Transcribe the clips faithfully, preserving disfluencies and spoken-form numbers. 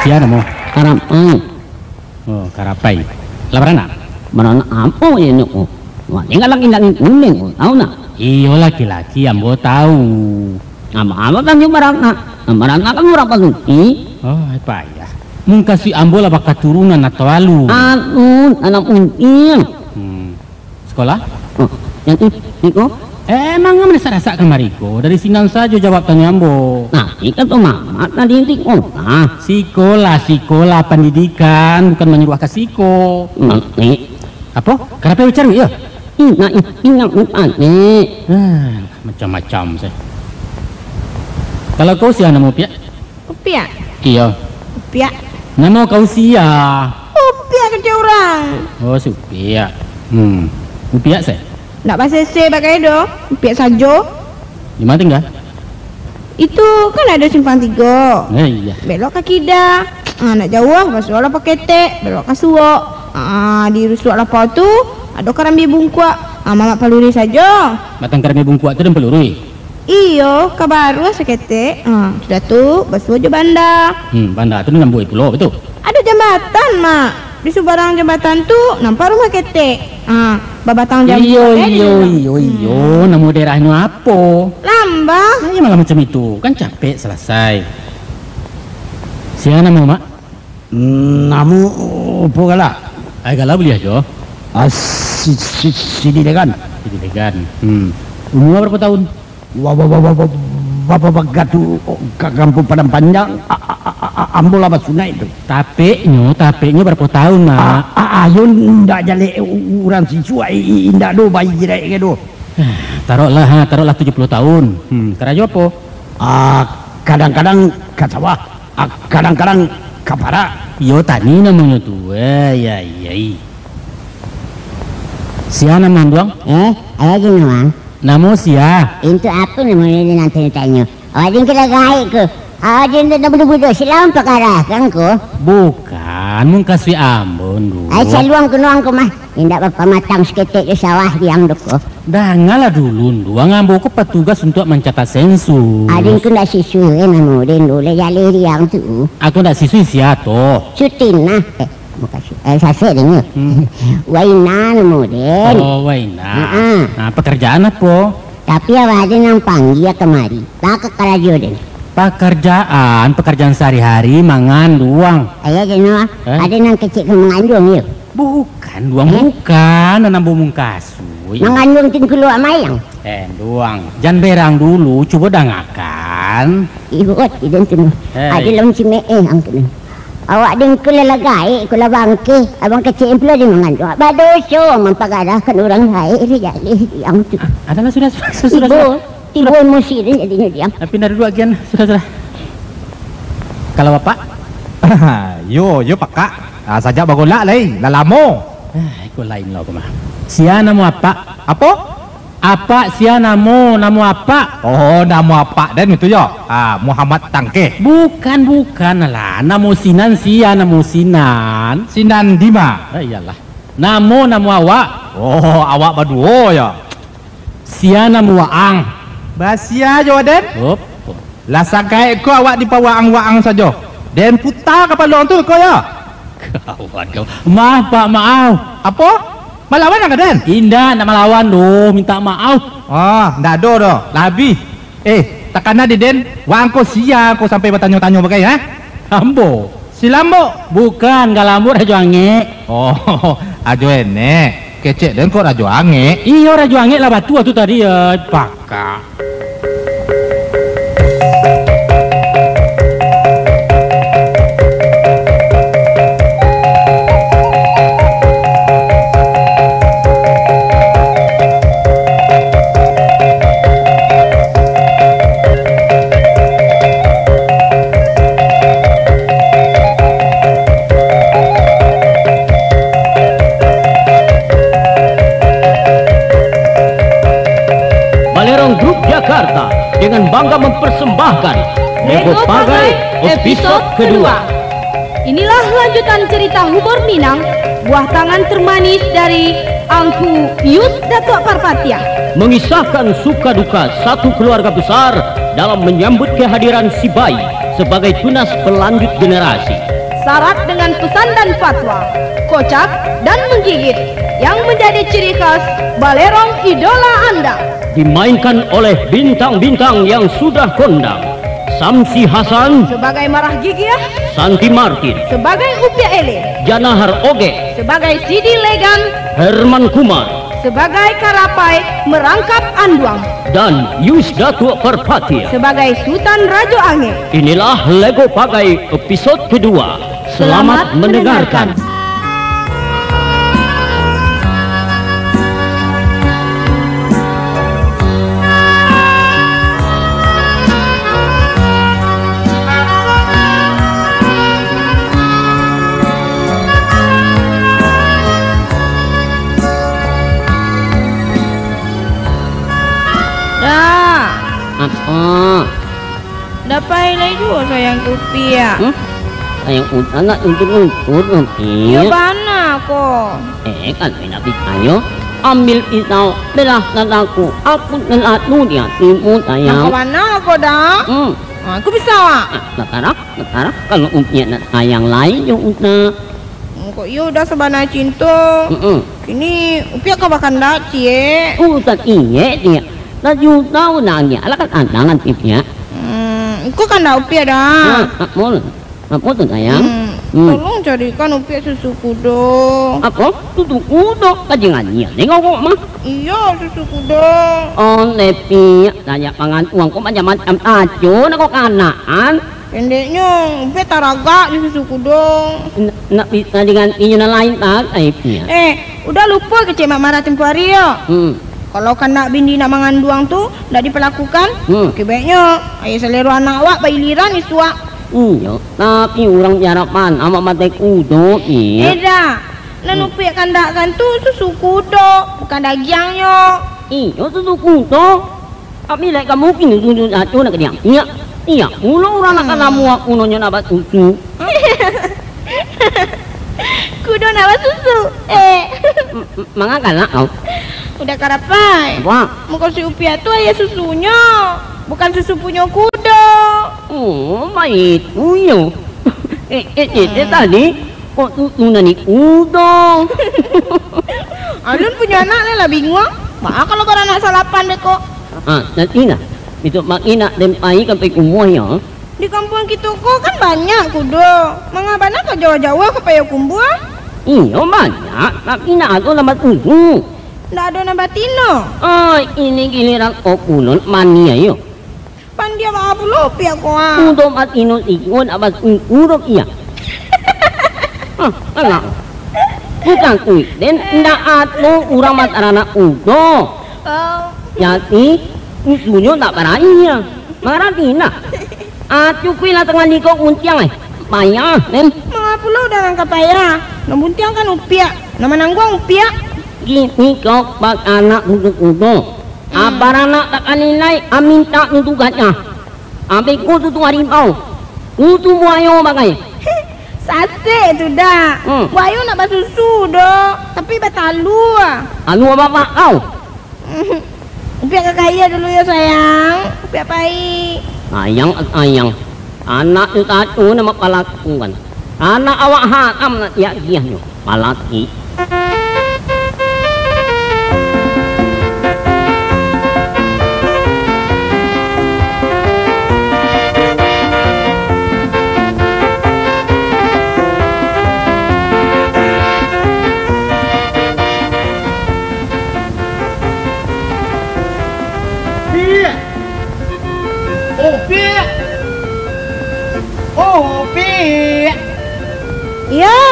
Sia namo? Karapai. Oh, Karapai. Lah baranak? Baranak apo inyo ko? Wah, tinggal laki-laki kuning ko, tahu nak? Iyo, laki-laki, ambo tahu. Apo-apo kan nyo baranak? Baranak kan urang pasuki. Oh, payah. Mungkasuik ambo lah bakaturunan atau alun? Alun, anak untiang. Hmm. Sekolah? Oh, yang i-, iko? Eh, emang ngam rasak-rasak kamari ko? Dari sinan sajo jawab tanyo ambo. Nah, iko tu Mamak tadi di sekolah. Sikolah, sikolah, pandidikan, bukan manyuruah ka siko. Nah, i- Apo? Karapai bacaruik, yo? Indak, i-, indak, bukan, i- Ah, macam-macam se. Kalau kau sia namo, Piak? Upiak. Iyo. Upiak. Namo kau sia? Upiak kecek urang. Oh, si Upiak. Hmm. Upiak se? Ndak basese bagai doh. Upiak sajo. Di ma tingga? Itu kan ado simpang tigo. Eh, iyo. Belok ka kida. Ah, nak jauah, basuahlah paketek, belok ka suok. Ah, di rusuak lapau tu, ado karambia bungkuak. Ah, mamak paluri sajo. Batang karambia bungkuak tu den paluri? Iyo, ka baruah saketek. Ha, sudah tu, basuo jo banda. Hmm, banda tu nan buek pulo, batua? Ado jambatan, Mak. Di subarang jambatan tu, nampak rumah ketek. Ha, babatang jambu. Iyo, bagai di iyo, dalam. Iyo, iyo. Hmm. Namo daerahnyo apo? Lambah. Nah, iyo malah macam itu. Kan capek salasai. Sia namo, Mak? Namo apo gala? Ai, gala buliah jo. Ah, si, si, si Dilegan. Si Dilegan. Hmm. Umua barapo taun? Wa, wa, wa, wa, wa, wa, wa, wa, gatu, ka Kampuang Padang Panjang, a, a, a, a, a, ambo lah basunaik tu. Tapeknyo, tapeknyo barapo taun, Mak? A, a, ayo ndak jaleh u-, u-, urang sisuak, i, i, indak do, bayi jirek ke do. Taroklah, ha, taroklah tujuah puluah taun. Hmm, karajo apo? Ah, kadang-kadang ka sawah. Ah, kadang-kadang ka parak. Iyo, tani namonyo tu. Eh, ya, ya, i. Sia namo Anduang? Eh, ayo gini, Wang. Namo sia? Intu apo namo ini nan tanyo-tanyo? Awak jin kira gaik ko. Awak jin tu dah budo-budo silau pakara kan ko? Bukan, mungkasuik ambo, Ndu. Ai, saluang kunuang ko mah. Indak bapamatang saketek jo sawah diang tu ko. Dangalah dulu, Nduang, ambo ko patugas untuak mancatat sensus. Adin ko ndak sisui, eh, namo den dulu, jaleh diang tu. Aku ndak sisui sia to? Sutinah. Eh, bukan su-, eh, sasek den, eh. Hmm. Waina namo den. Oh, Waina. Ha-a. Nah, pekerjaan apo? Tapi awak den nan panggia kamari. Lah ka karajo den. Pakarjaan, pakarjaan sahari-hari, mangan, Nduang. Ayo, den, ah. Eh? Ado nan kecek ka manganduang, yo? Bukan, Nduang, eh? Bukan, nan ambo mungkasuik. Manganduang tingkuluak mayang. Eh, Nduang, jan berang dulu, cubo dangakan. Iwot, idan tu. Hei. Ado lawan cimeeh, ang tu. Awak den ko lah gaek, ko lah bangkeh. Abang kecek pulo den manganduang. Badoso mampagarahkan urang gaek, ri jaleh, ang tu. Ah, adalah sudah, sudah, sudah, sudah, Ibo. Tibo emosi tu jadinyo diam. Ah, pindah duduak agian. Sudah, sudah. Kalau bapak? Yo, yo, pakak. Ah, sajak bagolak lai, lah lamo. Ah, iko lain lo, Bang. Sia namo apak? Apo? Apak sia namo, namo apak? Oh, namo apak den itu yo. Ah, Muhammad Tangkeh. Bukan, bukan lah. Namo sinan sia, namo sinan. Sinan dima? Ah, iyolah. Namo, namo awak? Oh, awak baduo yo. Sia namo waang. Basia jo den. Opo? Lah sagaek ko awak dipawaang-waang sajo. Den puta kapalo tu ko yo. Gawat, gawat. Maaf, Pak, maaf. Apo? Malawan ka den? Indak, ndak malawan doh, minta maaf. Oh, ndak ado doh. Lah abih. Eh, takana di den, waang ko sia ko sampai batanyo-tanyo bagai, ha? Ambo. Si Lambok? Bukan, Galambok Rajo Angek. Oh, Rajo Enek. Kecek den kok Rajo Angek? Iyo, Rajo Angek lah batua tu tadi, ya, pakak. Balerong Group Jakarta dengan bangga mempersembahkan Rego Pagai episode kedua. Inilah lanjutan cerita Humor Minang, buah tangan termanis dari Angku Yus Datuk Parpatiah. Mengisahkan suka duka satu keluarga besar dalam menyambut kehadiran si Bai sebagai tunas pelanjut generasi. Syarat dengan pesan dan fatwa, kocak dan menggigit, yang menjadi ciri khas Balerong idola Anda. Dimainkan oleh bintang-bintang yang sudah kondang. Samsi Hasan sebagai Marah Gigiah, Santi Martin sebagai Upiak Ele, Janahar Oge sebagai Sidi Legan, Herman Kumar sebagai Karapai Merangkap Anduang, dan Yus Datuak Parpatiah sebagai Sutan Rajo Angin. Inilah Lego Pagai episode kedua. Selamat mendengarkan. Dah. Apa? Dapai lai juo sayang ka Upiak. Hmm? Sayang Upiak nak tuntut-tuntut, Upiak. Iyo bana ko. Eh, kan nak picayo. Ambil pisau, belah dadaku. Aku nan anu di atimu, sayang. Mangko bana ko dah? Hmm. Ha, aku bisa, Wak. Ah, nak tarah, nak tarah. Kalau Upiak nak sayang lai jo Upiak. Hmm, kok iyo Uda sabana cinto. Mm-mm. Kini Upiak ka bakandak, ciek. Urusan iyek, ciek. Lah juta unang, ciek. Alah kan andangan, ciek, ciek. Hmm, iko kandak Upiak dah. Ah, ah, mul. Apo tu, sayang? Hmm, hmm. Tolong carikan Upiak susu kudo. Apo? Susu kudo? Kaji nganyian, tengok kok mah. Iyo, susu kudo. Oh, lepiak. Tajak pangantuang kok macam-macam taco nak kok kanaan. Pendeknyo, Upiak taragak jo susu kudo. N-, nak bisa diganti jo nan lain tak, Upiak? Eh, Uda lupo kecek Mak Marah tempo hari yo. Hmm. Kalau kandak bini nak manganduang tu, ndak dipalakukan, hmm, oke, baiknyo, ayo salero anak awak bailiran isuak. Iyo, tapi urang jarapan amak matai kudo, iyo. Eh, dah. Nan, hmm, Upiak kandakkan tu susu kudo, bukan dagiangnyo. Iyo, susu kudo. Tapi lek ka mungkin susu aco nak kadiang. Iyo, iyo. Mulo urang nak, hmm, kalamu aku nonyo nak basusu. Kudo nak basusu. Eh. M-, m-, manga galak kau? Uda Karapai. Apo? Muko si Upiak tu ayah susunyo, bukan susu punyo kudo. Oh, baitu yo. Eh, eh, eh, eh, hmm, tadi kok tu, tu nani kudo? Alun punyo anak lah, lah binguang. Baa kalau baranak salapan dek kok. Ah, nanti lah. Besok pagi nak den pai ka Payakumbuah yo. Di kampuang kito ko kan banyak kudo. Manga bana ka jauah-jauah ka Payakumbuah? Iyo, banyak, tapi ndak ado nan basusu. Ndak ado nan batino? Ai, ini giliran kau pulo mani ayo. Pandia baa pulo Upiak ko, ah. Kudo batino sikua ndak basusu doh, iyo. Ah, alah. Bukan kuik den, ndak ado urang bataranak kudo. Oh. Jadi, susunyo ndak baraia. Mangarati nah. Acu kuik lah tangah niko guntiang, eh. Payah, den. Manga pulo urang ka payah? Nan buntiang kan Upiak, nan manangguang Upiak. Kini kau bak anak susu kudo. Hmm. Abaranak tak kanilai, amintak susu gajah. Abih ko susu haribau. Susu buayo bagai. Sasek tu dah. Hmm. Buayo ndak basusu doh, tapi batalua. Talua bapak kau. Upiak ka kaia dulu yo, sayang. Upiak pai. Sayang, sayang. Anak tu satu nan mapalakuan. Anak awak haram nak diagiahnyo. Palaki. Piak! Oh, Piak! Oh, Piak! Iyo!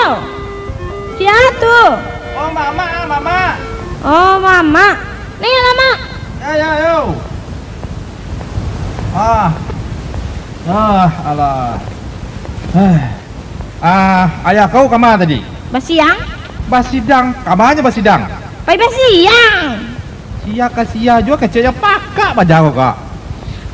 Sia tu? Oh, Mamak, Mamak! Oh, Mamak. Ni lah, Mak. Yo, yo, yo. Ah. Ah, alah. Eh. Ah, ayah kau kama tadi? Basiang. Basidang? Kamanyo basidang? Pai basiang. Sia ka sia juo keceknyo pakak bajago, Kak.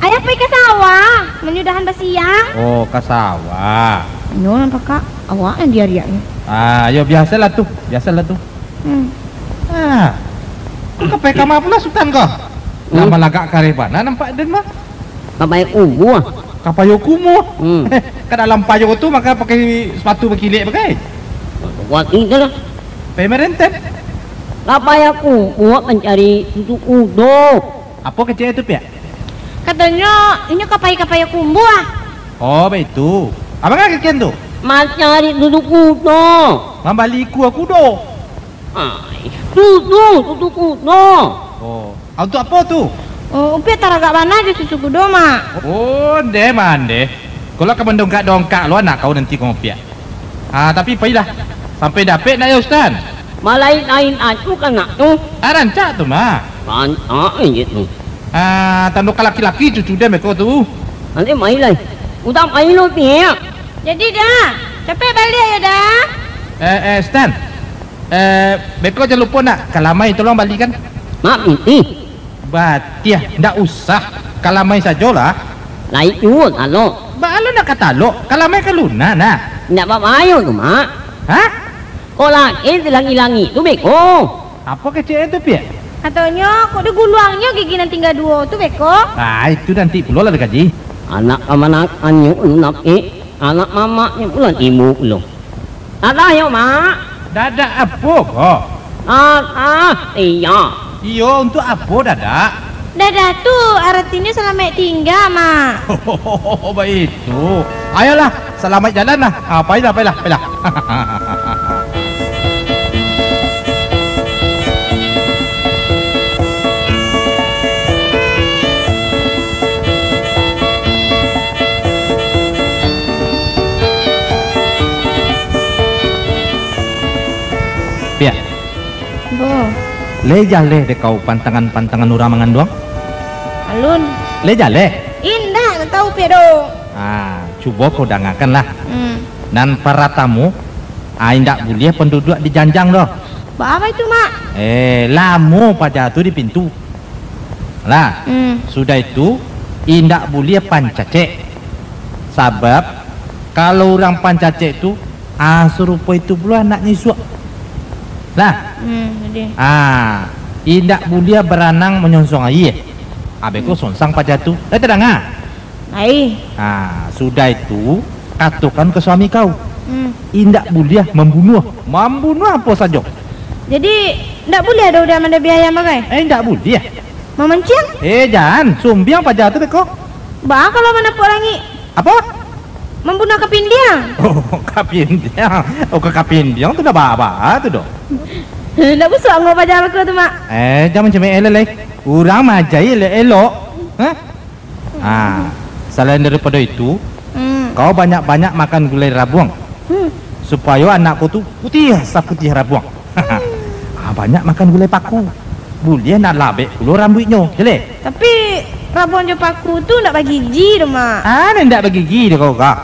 Ayah pai ka sawah, manyudahan basiang. Oh, ka sawah. Nyo nan pakak, awak nan diariaknyo. Ah, yo, biasolah tu, biasolah tu. Hmm. Ah. Kau ka pai kama pulo, Sutan, kau? Hmm. Lah balagak kareh bana nampak den mah. Ka Payakumbuah. Ka payo kumuah. Hmm. Ka dalam payo tu mako pakai sapatu bakilek pakai. Kuat itu lah. Pakai merenten. Ka payo kumuah mancari susu kudo. Apo kecek tu, Piak? Katonyo, inyo ka pai ka payo kumbuah. Oh, baitu. Apo ka kikian tu? Mancari susu kudo. Mambali ikua kudo. Ai, susu, susu kudo. Oh, ah, untuak apo tu? Oh, Upiak taragak bana jo susu kudo, Mak. Oh, ndeh, mandeh. Kalau ka mandongkak-dongkak lo anak kau nanti kau, Piak. Ah, tapi pailah. Sampai dapek ndak yo, Stan? Malain-lain aju ka nak tu. Ah, rancak tu, Mak. Rancak je tu. Ah, tando ka laki-laki cucu den beko tu. Nanti main lai. Udah main lo, Piak. Jadi dah. Capek baliak yo dah. Eh, eh, Stan. Eh, beko jan lupo nak, kalamai tolong balikan. Mak pitih. Batiah, ndak usah. Kalamai sajolah. Lai juo talok. Ba lo nak ka talok, kalamai ka luna nah. Ndak babayo tu, Mak. Hah? Kok laki dilangi-langi tu beko. Apo kecek tu, Piak? Katonyo, kok diguluangnyo gigi nan tingga duo tu beko. Ah, itu nanti pulo lah dikaji. Anak kamanakannyo ulun apek, anak mamaknyo pulo ibu pulo. Dadah yo, Mak. Dadah apo ko? Ah, ah, iyo. Iyo, untuak apo dadah? Dadah tu aratinyo salamaik tingga, Mak. Baitu. Ayolah, salamaik jalan lah. Ah, pailah, pailah, pailah. Piak. Bo. Lai jaleh dek kau pantangan-pantangan urang manganduang? Alun. Lai jaleh? Indak, ndak tahu, Piak, doh. Ah, cubo kau dangakanlah. Hmm. Nan paratamo, ah, indak buliah panduduak di janjang doh. Baa itu, Mak? Eh, lamo paja tu di pintu. Lah, hmm, sudah itu, indak buliah pancacek. Sabab, kalau urang pancacek tu, ah, sarupo itu pulo anaknyo isuak. Lah, hmm, jadi, ah, indak buliah baranang manyonsong aia. Abeko, hmm, sonsang paja tu. Eh, tadanga? Ai. Ah, sudah itu, katokan ka suami kau. Hmm. Indak buliah mambunuah. Mambunuah apo sajo. Jadi, ndak buliah doh udah mandabiah ayam bagai? Eh, ndak buliah. Mamanciang? Eh, jan. Sumbiang paja tu beko. Baa kalau manapuak langik? Apo? Mambunuah kapindiang. Oh, kapindiang. Oh, ka kapindiang tu ndak baa-baa tu doh. Ndak busuak angok paja beko tu, Mak? Eh, jan mancameh elok lai. Urang maaja elok-elok. Hah? Ah, salain daripado itu, hmm, kau banyak-banyak makan gulai rabuang, hmm, supayo anak kau tu putiah saputiah rabuang. Ah, banyak makan gulai paku, buliah nak labek pulo rambuiknyo, jaleh. Tapi, rabuang jo paku tu ndak bagigi doh, Mak. Ah, ndak bagigi doh kau, Kak.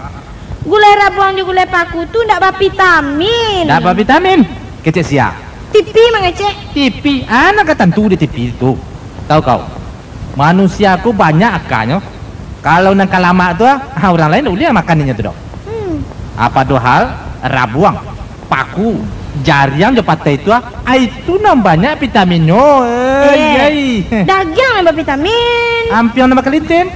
Gulai rabuang jo gulai paku tu ndak bavitamin. Ndak bavitamin? Kecek sia? Tipi mangecek. Tipi? Ah, nan ka tantu di tipi tu. Tahu kau? Manusia ko banyak akanyo. Kalau nan ka lamak tu, ah, urang lain dak buliah makan inyo tu doh. Hmm. Ah, padohal rabuang, paku, jariang jo patai tu, ah, ah, itu nan banyak vitaminnyo. Eh, eh, yai. Dagiang nan bavitamin. Ampiang nan bakalintin.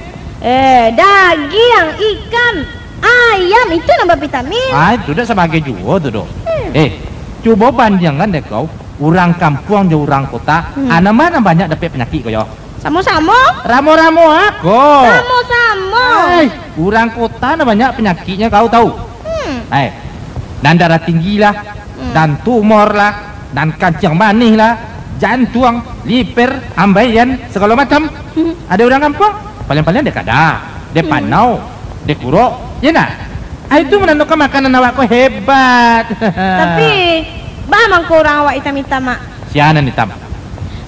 Eh, dagiang, ikan, ayam, itu nan bavitamin. Ah, itu dak sabagai juo tu doh. Hmm. Eh, cubo bandiangkan deh kau, urang kampuang jo urang kota, hmm, ah, nan ma nan banyak dapek panyakik ko yo? Samo-samo. Ramo-ramo ako. Samo-samo. Ai, urang kota nan banyak panyakiknyo, kau tahu? Hmm. Ai, nan darah tinggi lah, hmm, nan tumor lah, nan kancing manih lah, jantuang, liver, ambaian, sagalo macam. Hmm. Ado urang kampuang, paliang-paliang dek kada, dek, hmm, panau, dek kurok, yo ndak? Ai, itu manandokan makanan awak ko hebat. Tapi, baa mangko urang awak itam-itam, Mak? Sia nan itam?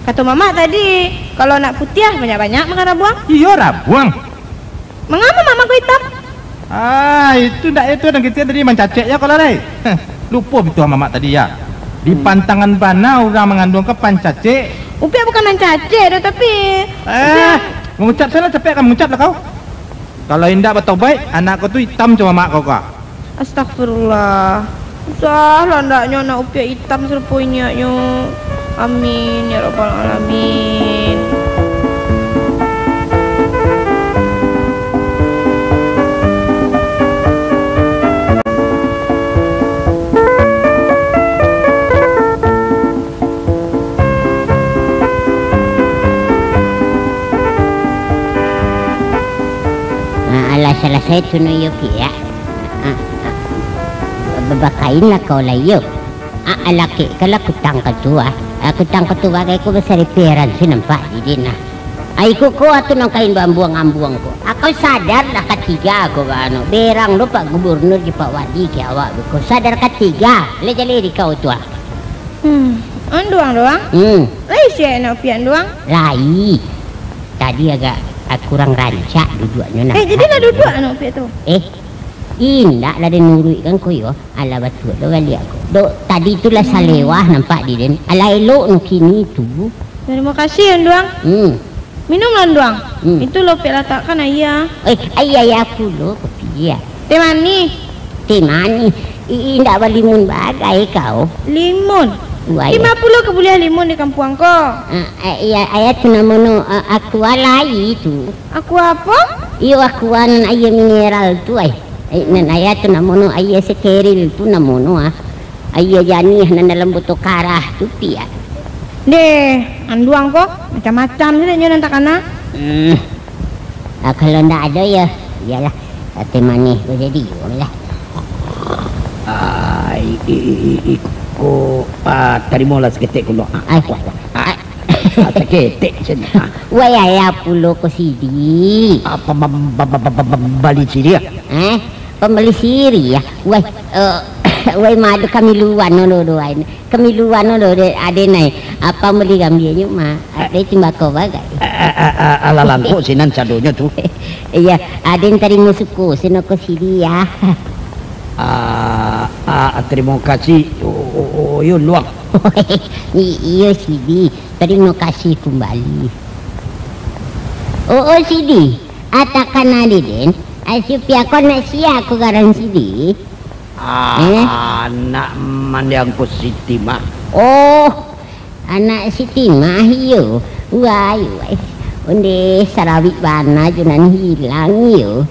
Kato mamak tadi, kalau nak putiah, banyak-banyak makan rabuang. Iyo, rabuang. Mangapa mamak ko itam? Ah, itu ndak itu nan kito tadi mancacek yo kalau lai. Lupo bituah mamak tadi yo. Di, hmm, pantangan bana urang manganduang ka pancacek. Upiak bukan mancacek doh, tapi, eh, Upiak mangucap salah, capek ka mangucap lah kau. Kalau indak batobaik, anak kau tu itam cuma mak kau ka. Astagfirullah. Usah lah andaknyo anak Upiak itam sarupo iniaknyo. Amin, ya rabbal alamin. Salasai tu no iyo, Piak. Ah, ah. Babakain lah kau lah iyo. Ah, alakek ka lah kutang ka tu, ah. Ah, kutang ka tu bagai ko basariperan si nampak di den, ah. Ai, iko ko atu nan kain baambuang-ambuang ko. Ah, kau sadar lah katiga ko ba anu. Berang do Pak Gubernur jo Pak Wali ka awak ko. Sadar katiga. Lah jaleh di kau tu, ah. Hmm, Anduang, Duang? Hmm. Lai siaik nak Piak, Duang? Lai. Tadi agak, ah, kurang rancak duduaknyo nah. Eh, jadi lah duduak nak Piak tu? Eh, indak lah den uruikkan ko yo. Alah batuak do baliak ko. Dok, tadi tu lah salewah nampak di den. Alah elok no kini tu. Tarimo kasih, Anduang. Hmm. Minumlah, Anduang. Hmm. Itu lo Piak latakkan aia. Eh, aia, aia pulo kopi, ah. Teh manih. Teh manih. I-, indak balimun bagai kau. Limun? Wai. Di ma pulo ka buliah limun di kampuang ko? Ah, eh, iyo, aia tu namono, ah, aqua lai tu. Aqua apo? Iyo, aqua nan aia mineral tu, ai. Eh, nan aia tu namono aia steril tu namono, ah. Aia janiah nan dalam botol karah tu, Piak. Deh, Anduang ko, macam-macam sajo nyo nan takana. Hmm. Ah, kalau ndak ado yo, iyolah. Teh manih ko jadi juo lah. Ah, i-, i-, i-, iko, ah, tarimolah saketek ko, Anduang. Ah, ah, ah, saketek sajo. Ah. Wai, aia pulo ko sidi. Apa mem-, ba-, ba-, ba-, ba-, ba-, bali sidi, ah? Eh? Pambali siri, ah? Wai, eh, wai, madu kamiluan no do, do, ai. Kamiluan no do, de-, aden ai. Apa muli gambianyo, ma? Ade timbako bagai. Eh, eh, eh, eh, alah langkok sinan sadonyo tu. Iyo, aden tarimo suko, sino ko sidi, ah. Ah, ah, tarimo kasih, o-, o-, o-, yo, Anduang. I-, iyo, sidi. Tarimo kasih kumbali. O-, o, sidi. Ah, takana di den. Ah, si Piak ko anak sia ko garan sidi. Ah, eh? Anak mandiang ko Siti mah. Oh, anak Siti mah iyo. Wai, wai. Onde sarawik bana jo nan hilang iyo.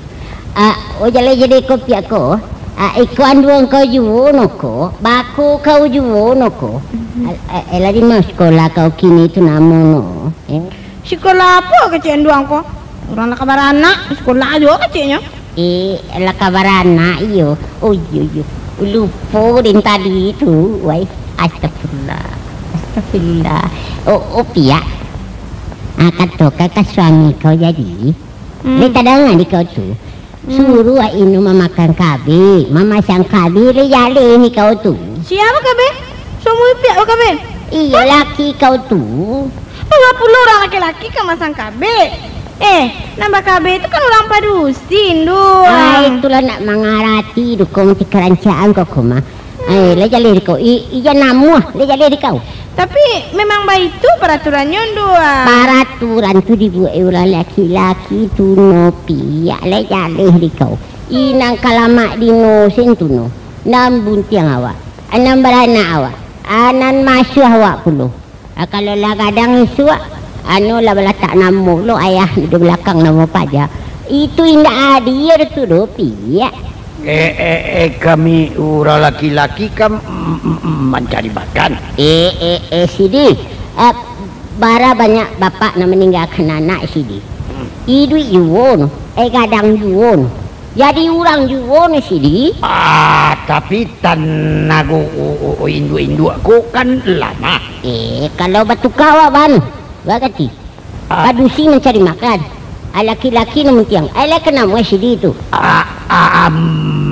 Ah, oh, jaleh jadi ko Piak ko. Ah, iko Anduang ko juo no ko. Bako kau juo no ko. Mhm. Ah, eh, eh, lah di ma sikola kau kini tu namono, eh? Sikola apo kecek Anduang ko? Urang lah ka baranak, sikola juo keceknyo. Eh, lah ka baranak, iyo. Oh, iyo, iyo. Lupo den tadi tu, wai. Astagfirullah. Astagfirullah. Oh, oh, Piak. Ah, katokan ka suami kau jadi. Hmm. Lai tadanga di kau tu. Hmm. Suruah inyo mamakan kabek, mamasang kabek, lai jaleh di kau tu. Sia bakabek? Suami Piak bakabek? Iyo, hah? Laki kau tu. Manga pulo urang laki-laki ka masang kabek? Eh, nan bakabek tu kan urang padusi, Nduang. Ah, itulah nak mangarati tu, kau manti karancaan kau, kau mah. Eh, lai jaleh di kau. I-, ijan namuah, lai jaleh di kau. Tapi, memang baitu paraturannyo, Nduang. Paraturan tu dibuek urang laki-laki tu no, Piak, lai jaleh di kau. Inang kalamak di no sen tu no. Nan buntiang awak. Nan baranak awak. Ah, nan masuah awak pulo. Ah, kalau lah gadang isuak, anu lah balatak namo lo ayah di balakang namo paja. Itu indak adil tu doh, Piak. Eh, eh, eh, kami urang laki-laki kan, mm, mm, mm, mancari makan. Eh, eh, eh, sidi. Ah, bara banyak bapak nan maninggakan anak sidi. Hmm. Iduik juo no, eh, gadang juo no. Jadi urang juo no sidi. Ah, tapi tanago u-, u-, u-, induak-induak ko kan lamah. Eh, kalau batuka awak banu, bagati. Ah. Padusi mancari makan. Ah, laki-laki nan muntiang. Eh, lai kanamo sidi tu. Ah, ah, ah,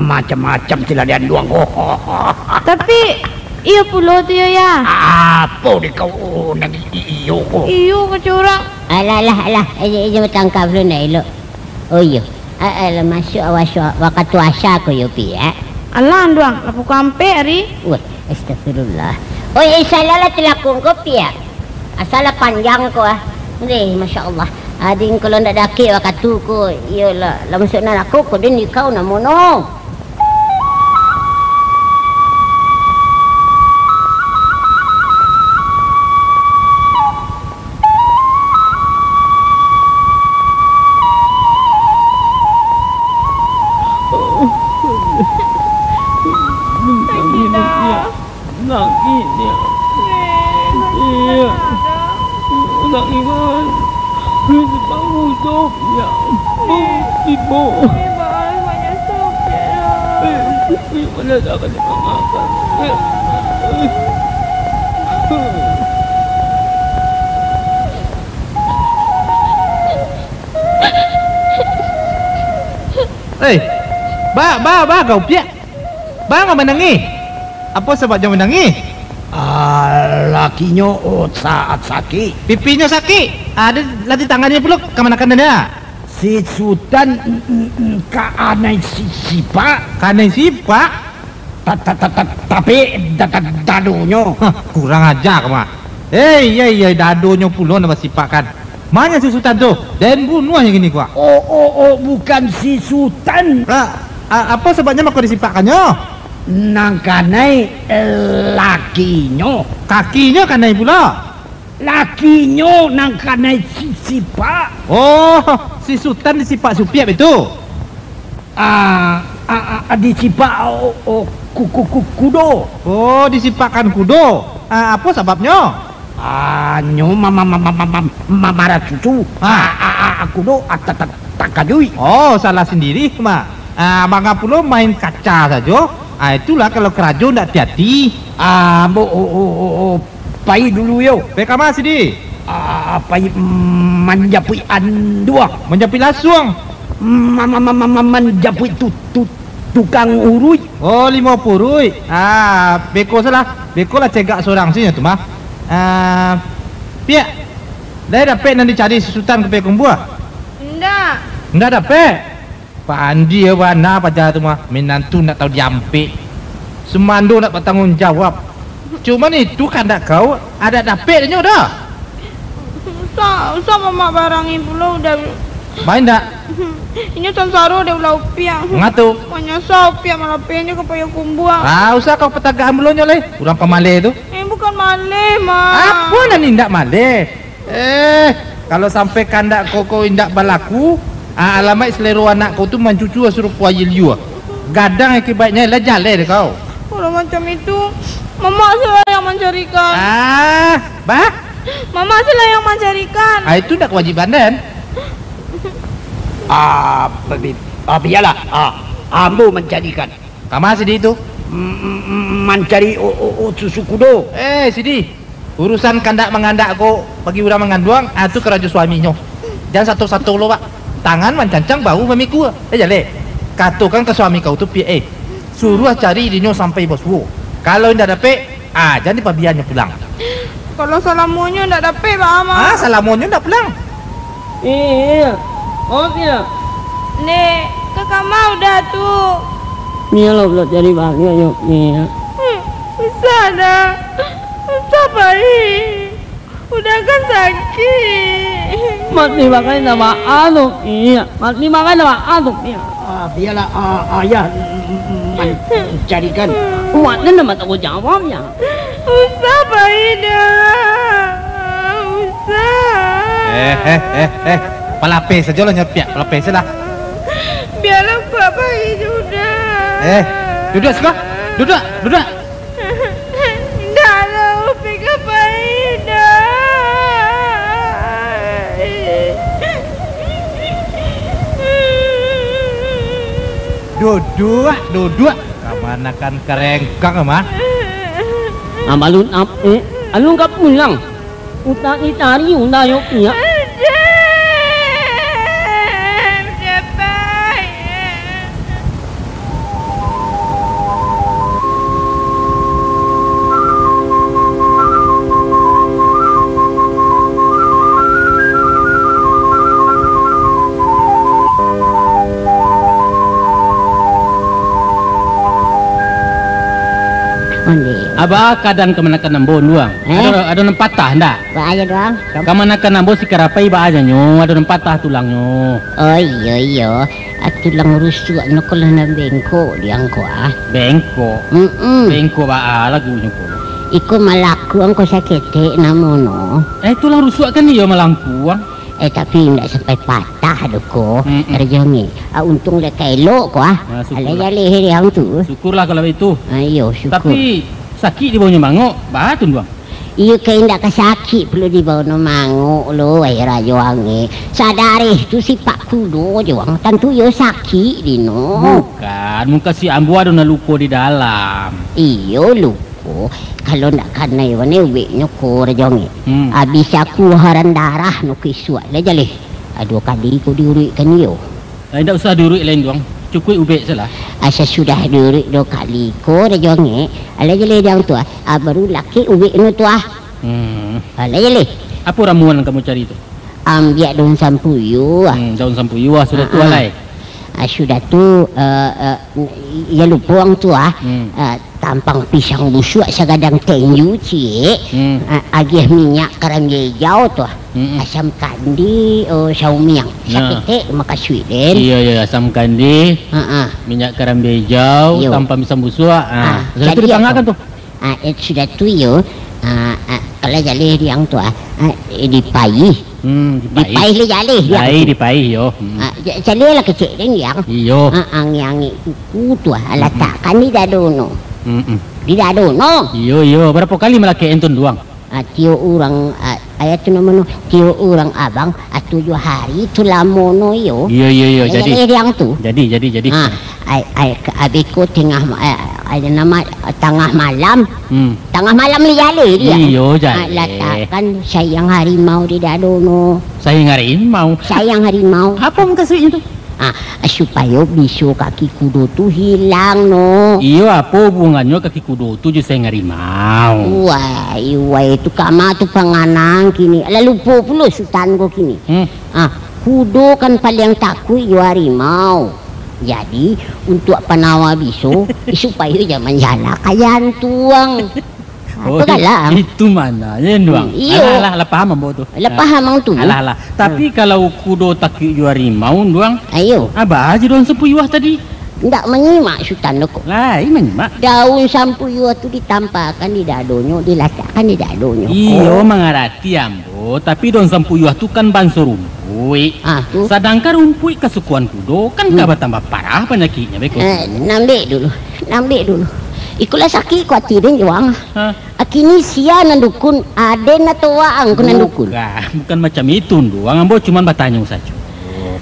macam-macam sila di Anduang ko. Tapi, iyo pulo tu yo, ya. Apo di kau nan i-, i-, iyo ko? Iyo, kecek urang. Alah, alah, alah. Eja, eja batangka pulo ndak elok. Oh iyo. Ah, ah, lah masuak awas wa-, wakatu asa ko yo, Piak. Alah, Anduang, lah pukua ampek ari. Wah, astagfirullah. Oi, eh, salah lah tilakung ko, Piak. Asa lah panjang ko, ah. Ndeh, masya Allah. Adin kalau ndak dakek wakatu ko, iyo lah, lah masuak narako ko, den di kau namono. Sakik, Nia. Iya. Sakik, Wan. Bangun, Sob, ya. Bangun, Ibu. Eh, ba, ba, ba kau, Piak? Ba kau manangih? Apo sababnyo manangih? Ah, lakinyo, oh, sa-, sakik. Pipinyo sakik? Ado lah ditangani pulo kamanakan dia? Si Sutan, mm, mm, mm, ka anai si-, sipak. Ka anai sipak? Ta-, ta-, ta-, ta-, tapi da-, da-, dadonyo. Hah, kurang aja kau mah. Hei, yai, yai, dadonyo pulo nan basipak kan. Mano si Sutan tu? Den bunuah nyo kini ko. Oh, oh, oh, bukan si Sutan. Lah, a-, apo sababnyo mako disipakkannyo? Nan kanai lakinyo. Kakinyo kanai pulo? Lakinyo nan kanai si-, sipak. Oh, si Sutan disipak si Upiak baitu? Ah, ah, ah, disipak, oh, oh, ku-, ku-, ku-, kudo. Oh, disipakkan kudo. Ah, apo sababnyo? Ah, nyo ma-, ma-, ma-, ma-, ma-, ma-, mamarah susu. Ah. Ah, ah, ah, kudo, ah, ta-, ta-, takajuik. Oh, salah sandiri mah. Ah, manga pulo main kaca sajo. Ah, itulah kalau karajo ndak ati-ati. Ah, bo-, oh, oh, oh, oh. Pai dulu yo. Pai kama, Sidi? Ah, pai manjapuik anduang. Manjapuik lasuang? Ma-, ma-, ma-, ma-, ma-, manjapuik tu, tu, tukang uruik. Oh, limo puruik. Ah, beko salah. Beko lah cegak surang sinyo tu mah. Ah, Piak, lai dapek nan dicari si Sutan ka Payakumbuah? Indak. Indak dapek? Pandia bana paja tu mah, minantu ndak tau diampek, sumando ndak batangguang jawab. Cuman itu kandak kau, adak dapek dinyo doh. Usah, usah mamak barangi pulo udah. Main dak? Inyo sansaro dek ulah Upiak. Ngatu? Manyasa Upiak malapehnyo ka Payakumbuah. Ah, usah kau patagakan mulonyo lai, urang pamaleh tu. Eh, bukan maleh, Mak. Apo nan indak maleh? Eh, kalau sampai kandak ko, ko indak balaku, ah, alamaik salero anak ko tu mancucu sarupo aia liua. Gadang akibatnyo, lah jaleh dek kau. Kalau macam itu, mamak salah yang mancarikan. Ah, bah? Mamak salah yang mancarikan. Ah, itu ndak kewajiban den. Ah, bi-, ah, biarlah. Ah, ambo mancarikan. Kama Sidi tu? M-, m-, m-, mancari o-, o-, o-, susu kudo. Eh, Sidi. Urusan kandak mangandak ko bagi urang manganduang, ah, tu karajo suaminyo. Jan sato-sato lo, Pak. Tangan mancancang, bahu mamikua. Eh, jaleh. Katokan ka suami kau tu, Piak, eh. Suruah cari dinyo sampai basuo. Kalau indak dapek, ah, jan dipabianyo pulang. Kalau salamonyo ndak dapek, baa, Mak? Ah, salamonyo ndak pulang. Eh, eh, eh. Oh, Piak. Ndeh, ka kama udah tu? Ni lah bulat jadi banyak yo, Piak. Hmm, usah dah. Usah pai. Udah kan sakik. Mati bagai ndak baa tu, Piak. Mati bagai ndak baa tu, Piak. Ah, biarlah, ah, ayah, mm, mm, mm, mancarikan. Wak ni nama tak jawab ya. Usah pai dah. Usah. Eh, eh, eh, eh. Palapeh sajolah nyo, Piak. Palapeh sajolah. Biarlah Upiak pai sudah. Eh, duduak siko. Duduak, duduak. Indak lah, Upiak ka pai dah. Duduak, duduak. Kamanakan karengkang, mah. Amalun ap-, eh, alun ka pulang. Utak ditari, unda yo, Piak. Onde. Aba kadang kamanakan ambo, Nduang. Eh? Ado, ado nan patah, ndak? Baa yo, Nduang? Kamanakan ambo si Karapai baa janyo, ado nan patah tulangnyo. Oh, iyo, iyo. Ah, tulang rusuak no ko lah nan bengkok di angko, ah. Bengkok? Mm-mm. Bengkok baa lagunyo ko? Iko malangkuang ko saketek namonyo. Eh, tulang rusuak kan iyo malangkuang. Eh, tapi indak sampai patah doh ko. Mm-mm. Karajo ni. Ah, untuang lai ka elok ko, ah. Ah, syukurlah. Alai jaleh dek ang tu. Syukurlah kalau itu. Ah, iyo, syukur. Tapi, sakik di bawah nyo mangok, baa tu, Nduang? Iyo ka indak ka sakik pulo dibao no mangok lo, wahai Rajo Angek. Sadareh tu sipak kudo jo ang, tantu iyo sakik dino. Bukan, mukasuik ambo ado nan luko di dalam. Iyo luko, kalau ndak kanai wane ubeknyo ko Rajo Angek. Hmm. Abih aku haran darah no ko isuak lah jaleh. Ado kali ko diuruikkan iyo. Ah, indak usah diuruik lai Anduang. Cukuik ubek se lah. Asa sudah diuruik duo kali ko Rajo Angek. Alah jaleh diang tu ah. Ah, baru lakek ubek no tu ah. Hmm. Alah jaleh. Apo ramuan nan kamu cari tu? Ambiak daun sampuyuah. Hmm, daun sampuyuah sudah tu Ah, ah. alai. Ah, sudah tu, eh, eh, ya lupo ang tu ah. Hmm. Eh, tampang pisang busuak sagadang tenju ciek. Hmm. Ah, agiah minyak karambia ijau tu ah. Hmm. Asam kandi, oh, sawo miang. Nah. Saketek makasuik den. Iyo, iyo, asam kandi, Ha, ha. minyak karambia ijau, Iyo. tampang pisang busuak. Ah, Ah, sudah tu jadi dipangakkan apa? tu. Ah, eh, sudah tu iyo. Ah, ah, kalau jaleh diang tu ah, ah, eh, dipaih. Hmm, dipaih. Dipaih le jaleh diang Lai tu. dipaih yo. Hmm. Ah, ja-, jaleh lah kecek den diang. Iyo. Ah, angek-angek kuku tu ah, Mm-mm. latakkan di dado no. Mm-mm. Di dado no. Iyo, iyo. Barapo kali malakek entun duang? Ah, tiok urang, ah, ayah tu namo no, tiok urang abang, ah, tujuah hari tu lamo no iyo. Iyo, iyo, iyo, Alah jadi. jaleh diang tu. Jadi, jadi, jadi. Ah, ai, ai, ka-, abih ko tangah ma-, eh, ai, nama, tangah malam. Hmm. Tangah malam ni jaleh diang. Iyo, Ah, jaleh. latakkan sayang harimau di dado no. Sayang harimau? Sayang harimau. Apo mukasuiknyo tu? Ah, supayo biso kaki kudo tu hilang no. Iyo, apo hubungannyo kaki kudo tu jo sayang harimau? Wai, wai, tu kama tu panganang kini. Alah lupo pulo Sutan ko kini. Hmm. Ah, kudo kan paliang takuik jo harimau. Jadi, untuak panawa biso, supayo jan manjala ka jantuang. Ah, Oh, tu galak. itu maknanyo, Anduang. Hmm, iyo. Alah, alah, lah paham ambo tu. Lah paham ang tu. Alah, alah. Tapi Hmm. kalau kudo takuik jo harimau, Anduang, Ayo. abah aja daun sampuyuah tadi. Ndak manyimak Sutan tu ko. Lai manyimak. Daun sampuyuah tu ditampakkan di dadonyo, dilatakkan di dadonyo ko. Iyo, mangarati ambo. Tapi daun sampuyuah tu kan banso rumpuik. Ah, tu. Sadangkan rumpuik kasukoan kudo, kan ka Hmm. batambah parah panyakiknyo, beko. Eh, nambek dulu. Nambek dulu. Iko lah sakik ko ati den, Juang. Ha? Akini sia nan dukun, aden atau waang ko nan dukun? Bukan, bukan macam itu, Anduang. Ambo cuman batanyo sajo.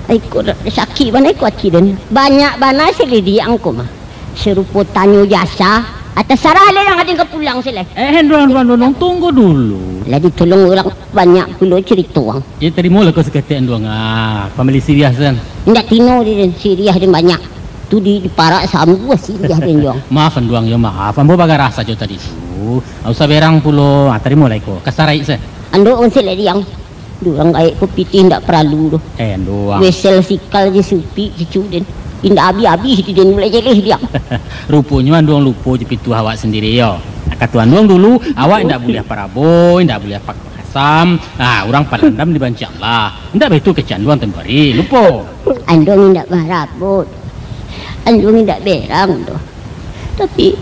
Ai, ko dah sakik bana ko ati den. Banyak bana salidiak ang ko mah. Sarupo tanyo jasa, ah, tasarah lai ang aden ka pulang se lai. Eh, Anduang, Anduang, Anduang, tunggu dulu. Lah ditolong urang banyak pulo carito ang. Ya, tarimolah ko saketek, Anduang. Ah, pambali siriah sen. Indak tino di den, siriah den banyak. Tu di, diparak sambuah siriah den, Juang. Maaf, Anduang, yo maaf. Ambo bagarah sajo tadi tu. Ndak usah berang pulo. Ah, tarimolah iko. Kasaraik sen. Ando ang se lai diang. Duh, urang gaek ko pitih indak paralu doh. Eh, Anduang. Wesel sikal je supik cucu den. Indak abih-abih di den mulai jeleh diang. Ruponyo Anduang lupo je pituah awak sandiri yo. Kato Anduang dulu, awak indak buliah parabo, indak buliah pak-, pakasam. Ah, urang palandam dibanci Allah. Indak baitu kecek Anduang tempo ari. Lupo. Anduang indak barabo. Anduang indak berang doh. Tapi,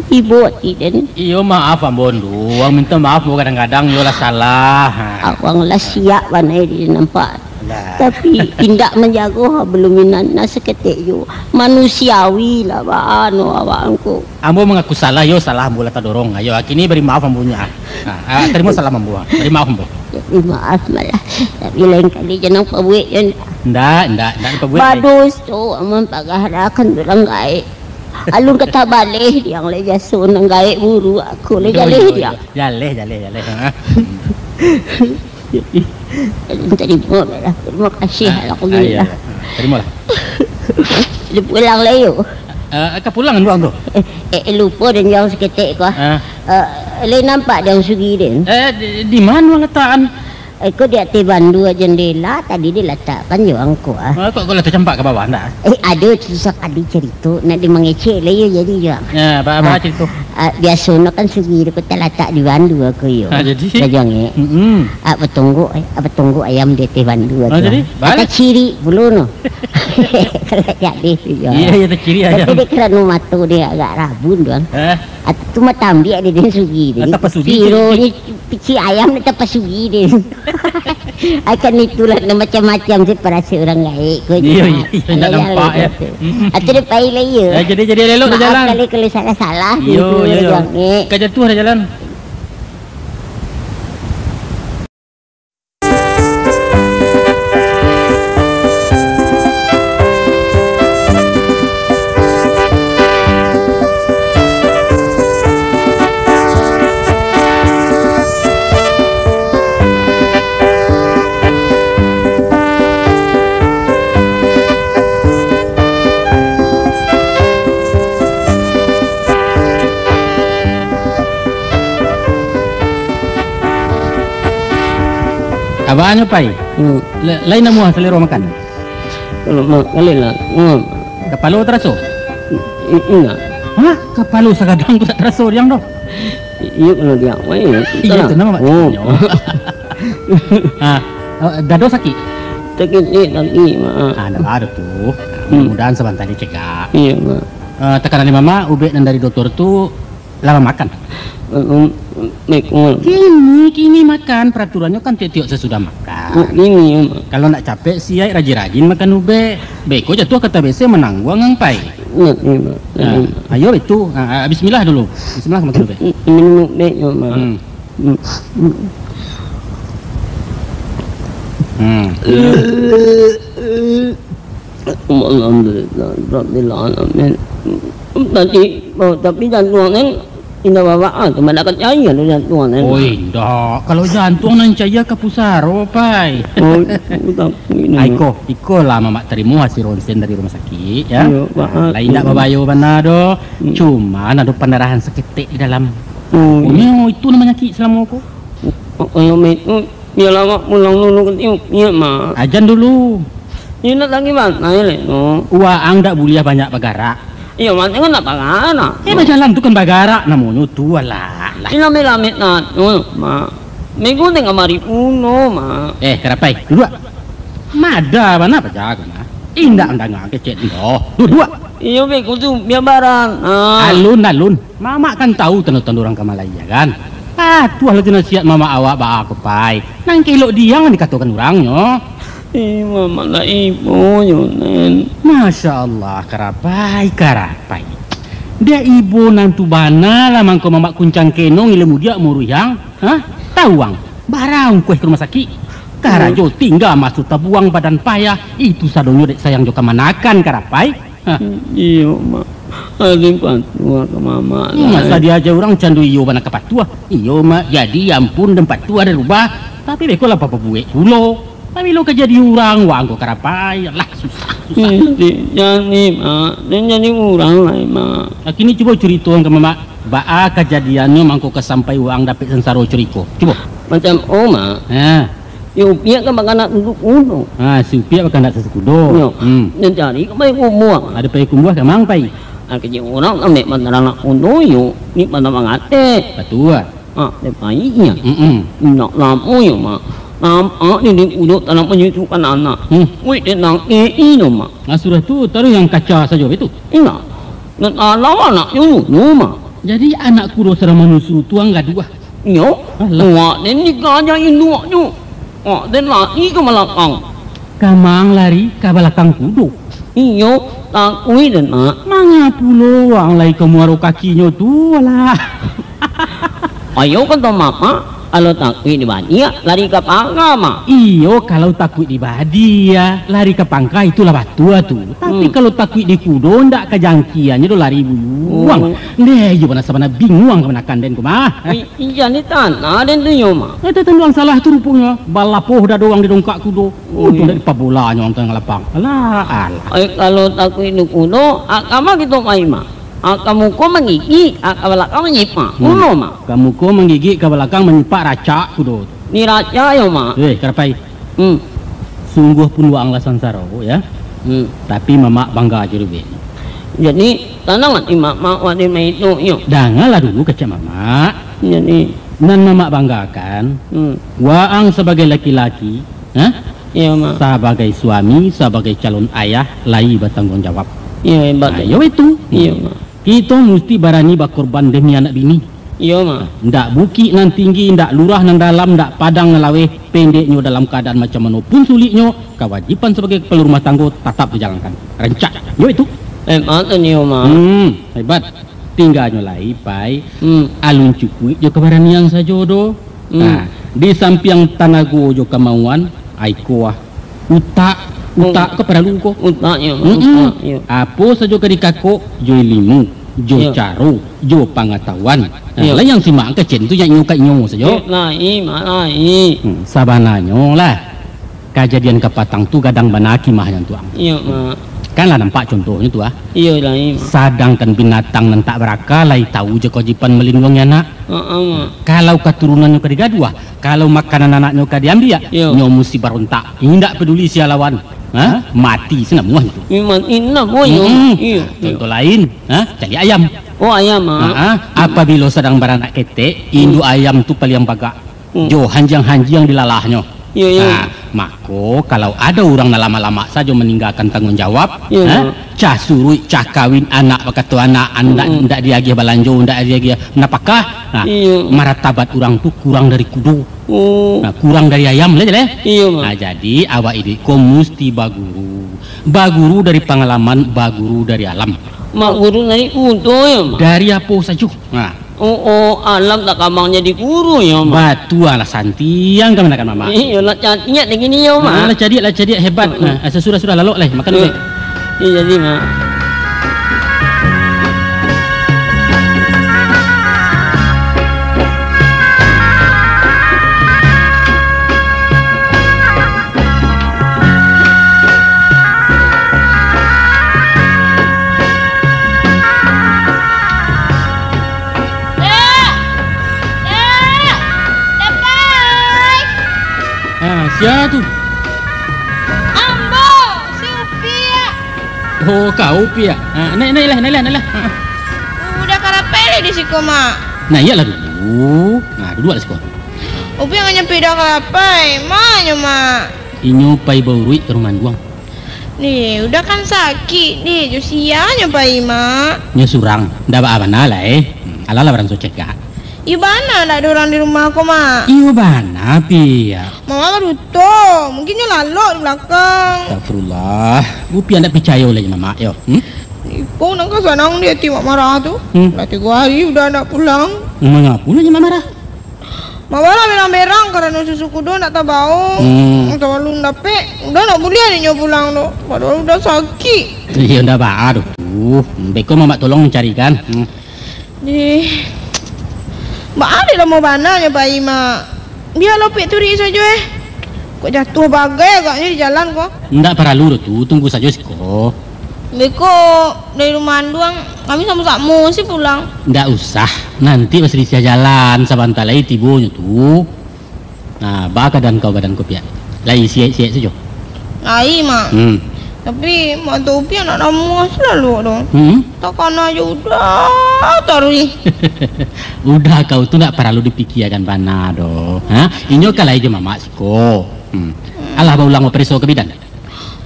ibo ati den. Iyo, maaf ambo, Anduang. Minta maaf ambo kadang-kadang, iyo lah salah. Ha. Awang lah siak bana di nampak. Lah. Tapi, indak manjago ha, balum inan nah saketek jo. Manusiawi lah, baa no awak angko. Ambo mangaku salah, iyo salah ambo lah tadorong. Iyo, kini bari maaf ambo nyo. Ha, ha, tarimo salam ambo. Bari maaf ambo. Jadi maaf malah. Tapi lain kali jangan pabuek, yo ndak? Ndak, ndak, ndak dipabuek, ai. Badoso amun pagaharakan urang gaek. Alun ka tabaleh diang lai jaso nan gaek buruak ko lai. Yo, jaleh yo, diang. Yo. Jaleh, jaleh, jaleh. Ha. Alun tarimo lah. Terima kasih, ah, alhamdulillah. Ah, iyo, iyo. Tarimolah. Dia pulang lah, yo. Ah, ka pulang Anduang tu? Eh, eh, lupo den jauh saketek ko. Ah. Eh, lai nampak den sugi den? Eh, di, di mano latakan? Eh, ko di ateh bandua jendela tadi dilatakkan jo angko, ah. Ah, kok, kok lah tacampak ka bawah, ndak? Eh, ado tu sakali carito, nak dimangecek lah yo jadi jo. Ya, apa, apa carito? Ah, biaso no kan sugi tu ko talatak di bandua ko yo. Ah, jadi? Rajo Angek. Mm-mm. Ah, batonggok, eh, ah, batonggok ayam di ateh bandua tu. Ah, jadi? Balas? Taciri pulo no. Kalau jadi tu yo. Iya, iya, taciri ayam. Tapi dek karano mato dia agak rabun tu, kan. Eh? Atau tu mata ambiak dia, dia sugi dia. Atau pasugi dia. Pironyo picik ayam dia tapasugi dia. Akan itulah, nah, macam-macam sih parasai urang gaek ko. Iya, iya, iya, ndak nampak, ya. Atau dia pai lah, iya. Ya, jadi, jadi elok dah jalan. Maaf kalau, kalau salah-salah. Iya, iya, iya. Ka jatuah dah jalan. Abanyo, Pai. Hmm. La-, lain namuah salero makan? Kalau ma-, lain lah. Hmm. Kapalo taraso? I-, indak. Hah? Kapalo sagadang tu tak taraso diang doh? I-, iyo, kalau diak, weh. Iyo, tu nama Oh. maksudnyo. Ah, eh, dado sakik? Sakik, sakik, sakik, Mak. Ah, ndak ado tu. Hmm. Mudah-mudahan sabanta dicegak. Iyo, Mak. Eh, takanan di mama, ubek nan dari doktor tu, lah makan? Eh, um, Mak, um. Kini, kini makan. Peraturannyo kan tiok-tiok sasudah makan. Oh, kini, Mak. Kalau nak capek, siaik rajin-rajin makan ubek. Beko jatuah ka tabese manangguang ang, Pai. Ngerti, Mak. Ngerti, Nah, Mak. ayo itu. Ah, ah, bismillah dulu. Bismillah makan ubek. Minum ubek, yo, Mak. Hmm. Hmm. Hmm. Alhamdulillah, Rabbil Alamin. Tadi, oh, tapi jantuang kan indak babak, ah, cuma nak kacai ado jantuang kan. Oh, indak. Kalau jantuang nan cayia ka pusaro, Pai. Oh, tapi ini. Ai, iko, iko lah mamak tarimo hasil ronsen dari rumah sakit, ya. Iyo, Pak. Nah, lain indak babayo bana doh. Hmm. Cuman ado pandarahan saketek di dalam. Oh, iyo. Itu nan manyakik salamo ko. Oh, iyo, Mak. Bialah, Mak, pulang dulu ka tiupiak, Mak. Ajan dulu. Indak lagi banai leh, no. Waang dak buliah banyak bagarak. Iyo, Mak, jangan nak bagarak. Eh, bajalan tu kan bagarak namonyo tu, alah. Lah. Ilamik-lamik nak tu, Mak. Minggu tengah mari puno, Mak. Eh, Karapai, duduak. Mada bana paja ko, Mak. Indak mandanga kecek doh. Duduak. Iyo, Mak, tu biar barang. Ah. Alun, alun. Mamak kan tahu tando-tando urang ka Malaya, kan? Patuahlah jo nasihat mamak awak baa ko, Pai. Nan ka elok diang dikatokan urangnyo. Eh, mamak lah ibo nyo, Nen. Masya Allah, Karapai, Karapai. Dek ibo nan tu bana lah mangko mamak kuncang kenong ilmu diak muruihang. Hah? Tahu ang, bara ungkuih ka rumah sakik? Karajo tingga maso tabuang badan payah, itu sadonyo dek sayang jo kamanakan, Karapai. Hah. Iyo, Mak. Alun patuah ka mamak Hmm, lai. Asa diaja urang cando iyo bana ka patuah. Iyo, Mak. Jadi, ampun, den patuah den rubah. Tapi, beko lah bapabuek pulo. Pabilo ka jadi urang, wang ko Karapai. Alah, susah, susah. Hmm, di-, jadi, Mak. Den jadi urang lai, Mak. Kini cubo curitoan ka mamak. Baa kajadiannyo mangko ka sampai wang dapek sansaro curiko? Cubo. Macam, oh, Mak. Ha. Si Upiak kan bakanak susu kudo. Ha, si Upiak bakanak susu kudo. Yo. Hmm. Nan cari ka pai kumbuah. Ado pai kumbuah ka mang pai. Ha, kecek urang kan nek bataranak kudo yo, ni bataranak mangatek. Batua. Ha, dek pai inyo. Mm-mm. Indak lamo yo, Mak. Nampak ni dek kudo tanak manyusukan anak. Hmm. Wih, dek nang e ino, Mak. Ha, sudah tu, taruih yang kaca sajo itu. Indak. Nan alau anaknyo dulu, Mak. Jadi, anak kudo sadang manyusu tu ang gaduah? Iyo, Alah. Awak den dikaja induaknyo. Awak den lari ka balakang. Ka mang lari ka balakang kudo? Iyo, takuik den, Mak. Manga pulo ang lari ka muaro kakinyo tu, alah. Ayo kato mamak, kalau takuik dibadiak, lari ka pangka, Mak. Iyo, kalau takuik dibadiak, lari ka pangka, itulah batua tu. Tapi Hmm. kalau takuik di kudo, ndak ka jangkiangnyo do lari buyuang. Oh. Ndeh, iyo bana sabana bingung kamanakan den ko mah. I-, iya ni tanah den tu nyo mah. Eh, tanduang salah tu ruponyo. Balapoh dado urang di dongkak kudo. Oh, Untung iya. Dak dipabolanyo urang tangah lapang. Alah, alah. Eh, kalau takuik di kudo, aka ma kito pai mah? Aka muko manggigik, aka balakang manyipak. Hmm. Kuno mah. Ka muko manggigik, ka balakang manyipak racak kudo. Ni racak yo mah. Eh, Karapai. Hmm. Sungguahpun waang lah sansaro, ya. Hmm. Tapi mamak bangga jo dek. Jadi, tanang ati mamak wak dek maitu, yo. Dangalah dulu kecek mamak. Jadi. Nan mamak banggakan, Hmm. waang sabagai laki-laki, ha? Iyo, Mak. Sabagai suami, sabagai calon ayah, lai batangguang jawab. Iyo, hebat. Nah, iyo itu. Iyo, Mak. Kito musti barani bakorban demi anak bini. Iyo, Mak. Ndak bukik nan tinggi, ndak lurah nan dalam, ndak padang nan laweh, pendeknyo dalam kaadaan macam mano pun suliknyo, kawajiban sabagai kapalo rumah tanggo tatap dijalankan. Rancak. Yo itu. Hebat tu nyo, Mak. Hmm, hebat. Tingganyo lai, Pai. Hmm. Alun cukuik jo kabaranian sajo doh. Hmm. Nah, di sampiang tanago jo kamauan, ai ko ah. Utak, Oh. utak ko paralu ko. Utak, yo, Mm-mm. utak, yo. Apo sajo ka dikakok, jo ilimu, jo Yo. caro, jo pangatahuan. Nah, Yo. lah yang simak kecen tu, yang inyo ka inyo sajo. Yo, lai, Mak, lai. Hmm, sabananyo lah, kajadian kapatang tu gadang bana kimahnyo tu, ang. Iyo, Mak. Kan lah nampak contohnyo tu, ah. Iyo lah, iyo. Sadangkan binatang nan tak baraka lai tahu jo kawajiban malinduangi anak. Ha, ha, Mak. Kalau katurunannyo ka digaduah, kalau makanan anaknyo ka diambiak, iyo, nyo musti barontak. Indak paduli sia lawan. Ha? Mati sanamuahnyo tu. Memang indak, Mak, iyo. Mm-mm. Iyo, iyo. Contoh lain, ha? Caliak ayam. Oh, ayam, ah. Ha, ha. Apabilo sadang baranak ketek, induak ayam tu paliang bagak. Hmm. Jo hanjiang-hanjiang di lalahnyo. Iyo, iyo. Nah, mako, kalau ado urang nan lamak-lamak sajo maninggakan tangguang jawab, iyo, ha? Cah suruik, cah kawin, anak bakato anak, andak, mm-mm, ndak diagiah balanjo, ndak diagiah napakah, nah, iyo, maratabat urang tu kurang dari kudo. Oh. Nah, kurang dari ayam lah, jaleh. Iyo, Mak. Nah, jadi awak iduik ko musti baguru. Baguru dari pangalaman, baguru dari alam. Mak, guru dari kudo, yo, Mak? Dari apo sajo. Nah. Oh, oh, alam tak kamang jadi guru, yo, Mak. Batua lah, santiang ka manakan mamak. Iyo, lah cadiak dek kini, yo, Mak. Nah, lah cadiak, lah cadiak, hebat. Mm-mm. Nah, sudah, sudah, lalok lah, makan dulu. Iyo, jadi, Mak. Dek! Dek! Dapai! Ah, sia tu? Ambo, si Upiak. Oh, kau, Upiak. Ah, naik, naiklah, naiklah, naiklah. Ah, ah. Udah ka dapai lai di siko, Mak. Naiklah dulu. Nah, duduaklah siko. Upiak nganyo pado ka dapai, ma nyo, Mak? Inyo pai bauruik ka rumah anduang. Deh, udah kan sakik, deh, jo sia nyo pai, Mak? Nyo surang, ndak baa bana lai. Hmm, alah lah baranso cegak. Iyo bana ndak ado urang di rumah ko, Mak? Iyo bana, Piak. Mama baduto, mungkin nyo lalok di balakang. Astagfirullah, Upiak ndak picayo lai jo mamak yo. Hmm? Iko nan ka sanang di ati Mak Marah tu. Hmm. Lah tigo hari udah ndak pulang. Manga pulo nyo Mak Marah? Mak Marah berang-berang karano susu kudo ndak tabao. Hmm. Talalu ndapek, udah ndak buliah dek nyo pulang tu. Padahal udah sakik. Iyo, ndak baa doh. Uh, beko mamak tolong mancarikan. Hmm. Deh. Baa dek lamo bana nyo pai, Mak? Bialah Upiak turuik sajo, eh. Kok jatuah bagai agaknyo di jalan ko. Ndak paralu doh tu, tunggu sajo siko. Beko dari rumah anduang, kami samo-samo se pulang. Ndak usah, nanti pas di siah jalan, sabanta lai tibonyo tu. Nah, baa kaadaan kau badan ko, Piak? Lai siek-siek sajo? Lai, Mak. Hmm. Tapi, Mak tu Upiak ndak namuah selalu tu. Hmm? Takana jo udah taruih. Udah kau tu ndak paralu dipikiakan bana doh. Ha? Inyo ka lai jo mamak siko. Hmm. Hmm. Alah baulang bapareso ka bidan?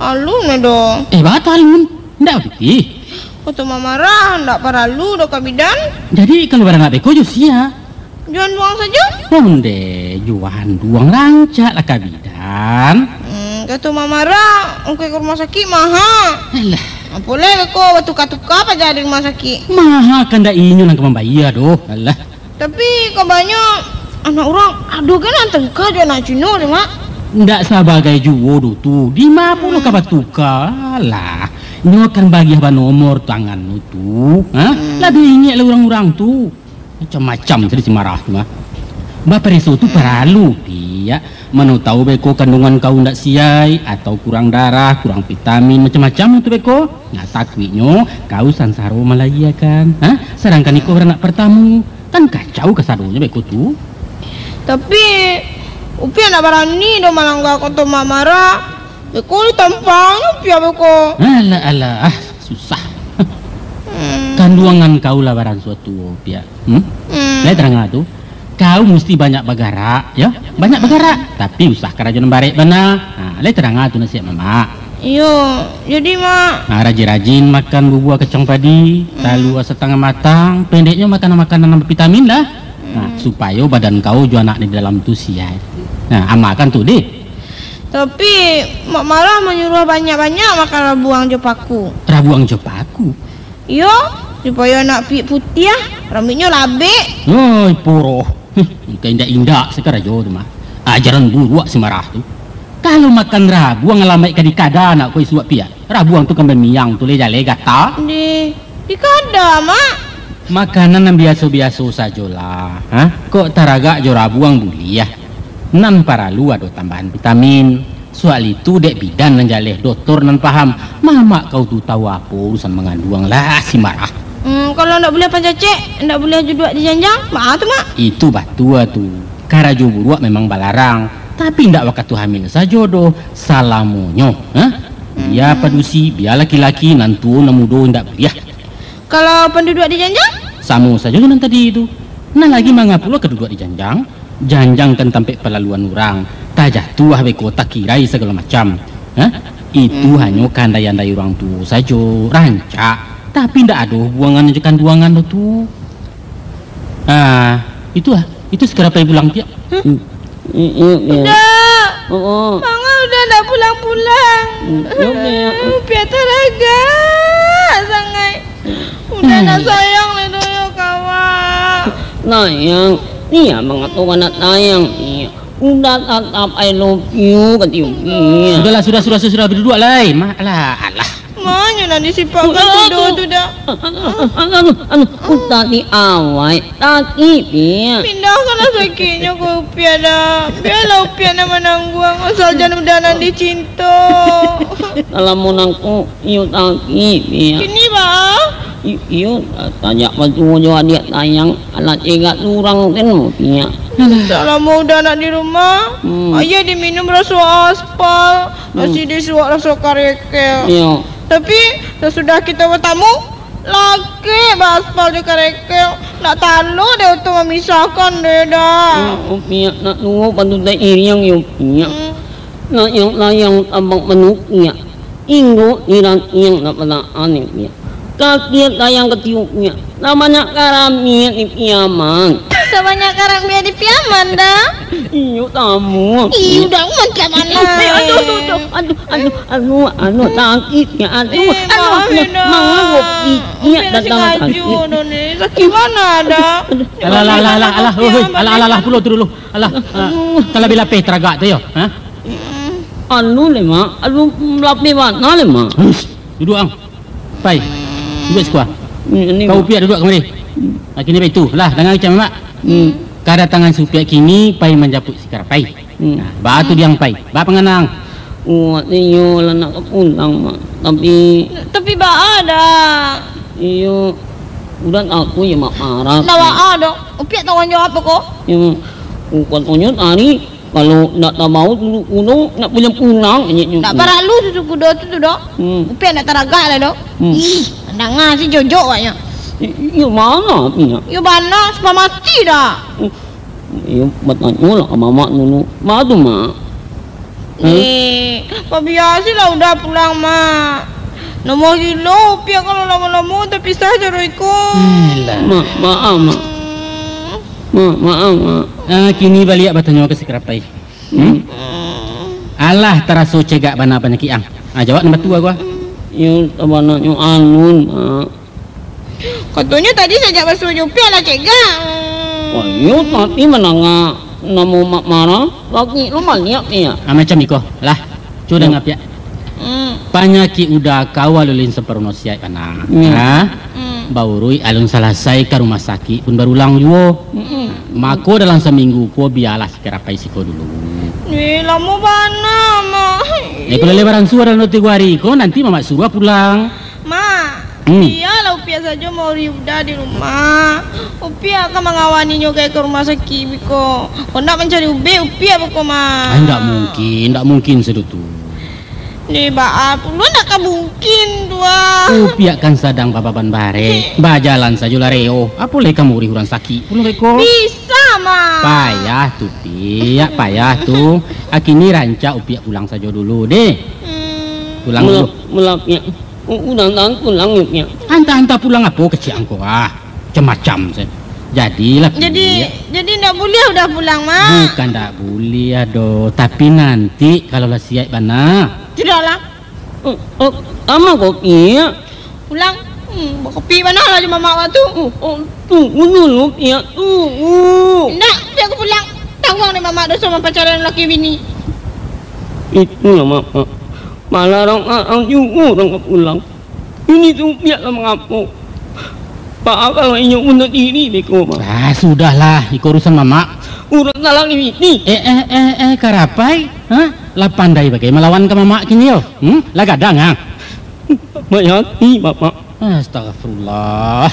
Alun, Mak, doh. Eh, baa tu alun? Ndak bapitih? Kato Mak Marah, ndak paralu doh ka bidan. Jadi, kalau baranak beko jo sia? Jo anduang sajo? Onde, jo anduang rancak lah ka bidan. Hmm, kato Mak Marah, ongkoi ka rumah sakik maha. Alah. Apo lai beko batuka-tuka paja di rumah sakik. Maha kan ndak inyo nan ka mambayia doh. Alah. Tapi, kabanyo anak urang ado kan nan tangka jo anak Cino tu, Mak? Ndak sabagai juo doh tu. Dima pulo ka batuka? Alah, nyo kan bagiah banomor tangan nu tu. Ha? Hmm. Labiah ingek lah urang-urang tu. Macam-macam tadi si Marah tu, ha. Bapareso tu paralu, Piak. Mano tahu beko kandungan kau ndak siai, atau kurang darah, kurang vitamin, macam-macam tu beko. Nah, takuiknyo kau sansaro malahiakan, ha? Sadangkan iko baranak partamo, kan kacau kasadonyo beko tu. Tapi, Upiak ndak barani doh malangga kato Mak Marah. Beko ditampangnyo Upiak beko. Alah, alah, ah, susah. Hmm. Kanduangan kau lah baranso tuo, Piak. Hmm? Hmm. Lai tarang tu. Kau musti banyak bagarak, yo. Banyak bagarak, tapi usah karajo nan barek bana. Ha, lai tarang tu nasihat mamak. Iyo, jadi, Mak. Ha, rajin-rajin makan bubua kacang padi, hmm, talua satangah matang, pendeknyo makanan-makanan nan bavitamin lah. Ha, hmm, supayo badan kau jo anak di dalam tu sihat. Nah, amalkan tu, deh. Tapi, Mak Marah manyuruah banyak-banyak makan rabuang jo paku. Rabuang jo paku? Iyo, supayo anak Piak putiah, rambuiknyo labek. Oi, poroh. Huh, ka indak-indak sakarajo tu mah. Ajaran buruak si Marah tu. Kalau makan rabuang alamaik ka dikada anak ko isuak Piak. Rabuang tu kan bamiang tu leh jaleh gata. Di, dikada, Mak. Makanan nan biaso-biaso sajolah. Ha? Kok taragak jo rabuang buliah? Nan paralu ado tambahan vitamin. Soal itu dek bidan nan jaleh, doktor nan paham. Mamak kau tu tahu apo urusan manganduang lah, si marah. Hmm, kalau ndak buliah pancacek, ndak buliah duduak di janjang, baa tu, Mak? Itu batua tu. Karajo buruak memang balarang, tapi ndak wakatu hamil sajo doh, salamonyo, ha? Bia Hmm. padusi, bia laki-laki, nan tuo, nan mudo, ndak buliah. Kalau panduduak di janjang? Samo sajo jo nan tadi tu. Nan lagi manga pulo ka duduak di janjang? Janjang kan tampek palaluan urang. Tajatuah beko, takirai sagalo macam. Ha? Itu Hmm. hanyo kaandai-andai urang tuo sajo, rancak. Tapi ndak ado hubungan jo kanduangan tu. Ah, itu ah. Itu si Karapai pulang, Piak. Hah? Hmm. I-, iyo, Piak. Uda! Oh, oh. Manga Uda ndak pulang-pulang? Hmm, iyo, Piak. Upiak taragak sangaik. Uda ndak Hmm. sayang lai doh yo ka awak. Sayang, Piak mangatokan ndak sayang, Piak. Uda tatap I love you ka Upiak. Sudahlah, sudah, sudah, sudah, sudah, baduduak lai. Ma-, alah, alah. Ma nyo nan disipakan Uda tu, Da. Anu, anu, anu, Uda di awai. Sakik, Piak. Pindahkanlah sakiknyo ka Upiak, Da. Bialah Upiak nan manangguang, asal jan Uda nan dicinto. Kalau mau nangko, iyo sakik, Piak. Kini, Ba? I-, iyo, tajak batuo jo adiak sayang, alah cegak surang sen, Piak. Salamo Uda ndak di rumah, Hmm. aia diminum raso aspal, Hmm. nasi disuak raso karekel. Iyo. Tapi, sasudah kito batamu, Lakek baaspal jo karekel, ndak talok dek oto mamisahkan dek, Da. Hmm, Upiak, nak tuo patuik iriang yo, Piak. Hmm. Nak yang layang tabang manukiak, inggo iran yang nak pataan yo, Piak. Kaki sayang katiuk, Piak. Sabanyak karambia di Piaman. Sabanyak karambia di Piaman, Da. Iyo, tamu. Iyo, Da, mantap, anak. Eh, aduh, aduh, aduh, aduh, aduh, aduh, aduh, sakik, ya, aduh, Eh, aduh, maaf, aduh, ya, Da. Maaf, Upiak, Upiak datang sakit. Sakit mana, Da? Aduh, aduh. Alah, alah, alah, alah, alah, Upiak, oi, oi, alah, alah, alah, pulo tu dulu. Alah, ah, aduh. Kalau bila peh teragak tu, yo, ha? Anu le, Mak. Aduh, lapeh bana le, Mak. Hush, duduk, ang. Pai, duduk siko. Hmm, ni, Kau, Mak. Upiak, duduk kamari. Hmm. Ah, kini baitu. Lah, danga kecek Mak. Hmm. Kadatangan si Upiak kini, pai manjapuik si Karapai. Hmm. Nah, baa tu diang pai. Baa panganang. Uwak tu iyo lah nak ka pulang, Mak. Tapi Tapi baa, Da? Iyo, Uda takuik yo Mak marah. Ndak baa doh. Upiak tangguang jawab ko. Iyo, Mak. Katonyo tadi, kalau ndak tabao susu kudo, ndak buliah pulang, keceknyo. Ndak paralu susu kudo tu, tu doh. Hmm. Upiak ndak taragak lah doh. Hmm. Ih, danga si jojok agaknyo. I-, iyo, bana, Piak. Iyo bana, supayo mati dah. Hmm. Iyo, batanyolah ka mamak dulu. Baa tu, Mak? Hah? Eh, pabiasolah Uda pulang, Mak. Namuah gilo Upiak kalau lamo-lamo tapisah jo iko. Alah. Mak, maaf, Mak. Hmm. Mak, maaf, Mak. Ah, kini baliak batanyo ka si Karapai. Hmm? Hmm. Alah, taraso cegak bana panyakik ang. Ah, jawab nan batua ko, ah. Iyo, sabananyo alun, Mak. Katonyo tadi sajak basuo jo Upiak lah cegak. Wah, iyo, tapi mandanga namo Mak marah, sakik lo baliak, Piak. Ah, macam iko. Lah, cubo danga, Piak. Hmm. Panyakik Uda ko alun samparono siaik bana. Hmm. Ha? Hmm. Bauruik alun salasai ka rumah sakik pun barulang juo. Hmm. Mako dalam saminggu ko bialah si Karapai siko dulu. Eh, lamo bana, Mak. Eh, kalau lai baransua dalam duo tigo ari ko, nanti Mamak suruah pulang. Mak, Hmm. bialah Upiak sajo maurih Uda di rumah. Upiak ka mangawaninyo gai ka rumah sakik beko. Kok ndak mancari ubek, Upiak beko, Mak. Ai, ndak mungkin, ndak mungkin sado tu. Deh, baa pulo ndak ka mungkin tu, ah. Upiak kan sadang bababan barek. Bajalan sajolah reo. Apo lai ka maurih urang sakik pulo beko? Bisa, Mak. Payah tu, Piak, payah tu. Akini rancak Upiak pulang sajo dulu, deh. Hmm. Pulang dulu. Mula-, mula, Piak. U-, urang tahu pulang, Piak. Antah-antah pulang apo kecek ang ko, ah. Macam-macam se. Jadilah, Jadi, Piak. jadi ndak buliah Uda pulang, Mak? Bukan ndak buliah doh, tapi nanti kalau lah siaik bana. Sudahlah. Oh, oh, lamo ko, Piak? Pulang. Hmm, bakopi bana lah jo mamak awak tu. Oh, oh, tunggu dulu, Piak, tunggu. Ndak, Piak, aku pulang. Tangguang dek mamak doso mampacarai laki bini. Itulah, Mak. Malarang-larang juo urang ka pulang. Ini tu Piak lah mangapo. Baa kalau inyo bunuah diri beko, Mak? Ah, sudahlah, iko urusan mamak. Urusan laki bini. Eh, eh, eh, eh, Karapai? Ha? Lah pandai bagai malawan ka mamak kini yo? Hmm? Lah gadang, ah? Mak Yati, Bapak. Astagfirullah.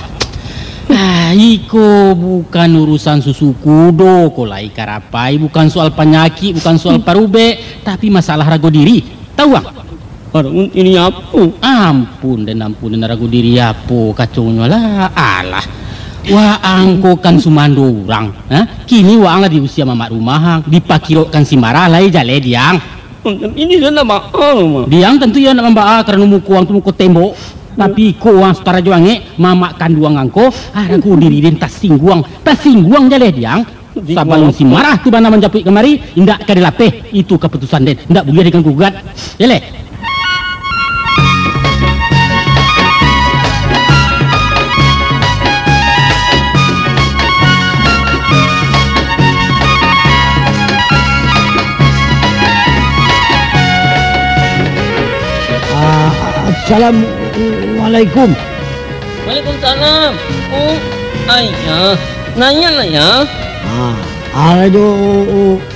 Ah, iko bukan urusan susu kudo ko lai karapai, bukan soal panyakik, bukan soal parubek, tapi masalah rago diri. Tahu, ah? Aduh, ini apo? Ampun den, ampun den, rago diri apo kaconyo lah. Alah. Waang ko kan sumando urang, ha? Kini waang lah di usia mamak rumah, ang. Dipakirokkan si marah lai jaleh diang. Ini sudah baa, Mak. Diang tantu iyo nak mambaa, karano muko ang tu muko tembok. Tapi iko ang sutara jo angek, mamak kanduang ang ko, ah, rago diri den tasingguang. Tasingguang jaleh diang. Sabalun si marah tu bana manjapuik kamari, indak ka dilapeh. Itu kaputusan den. Indak buliah diganggu gugat. Jaleh. Ah, assalamualaikum. Waalaikumsalam. Oh, ayah. Naiaklah, Yah. Ah, alah jo,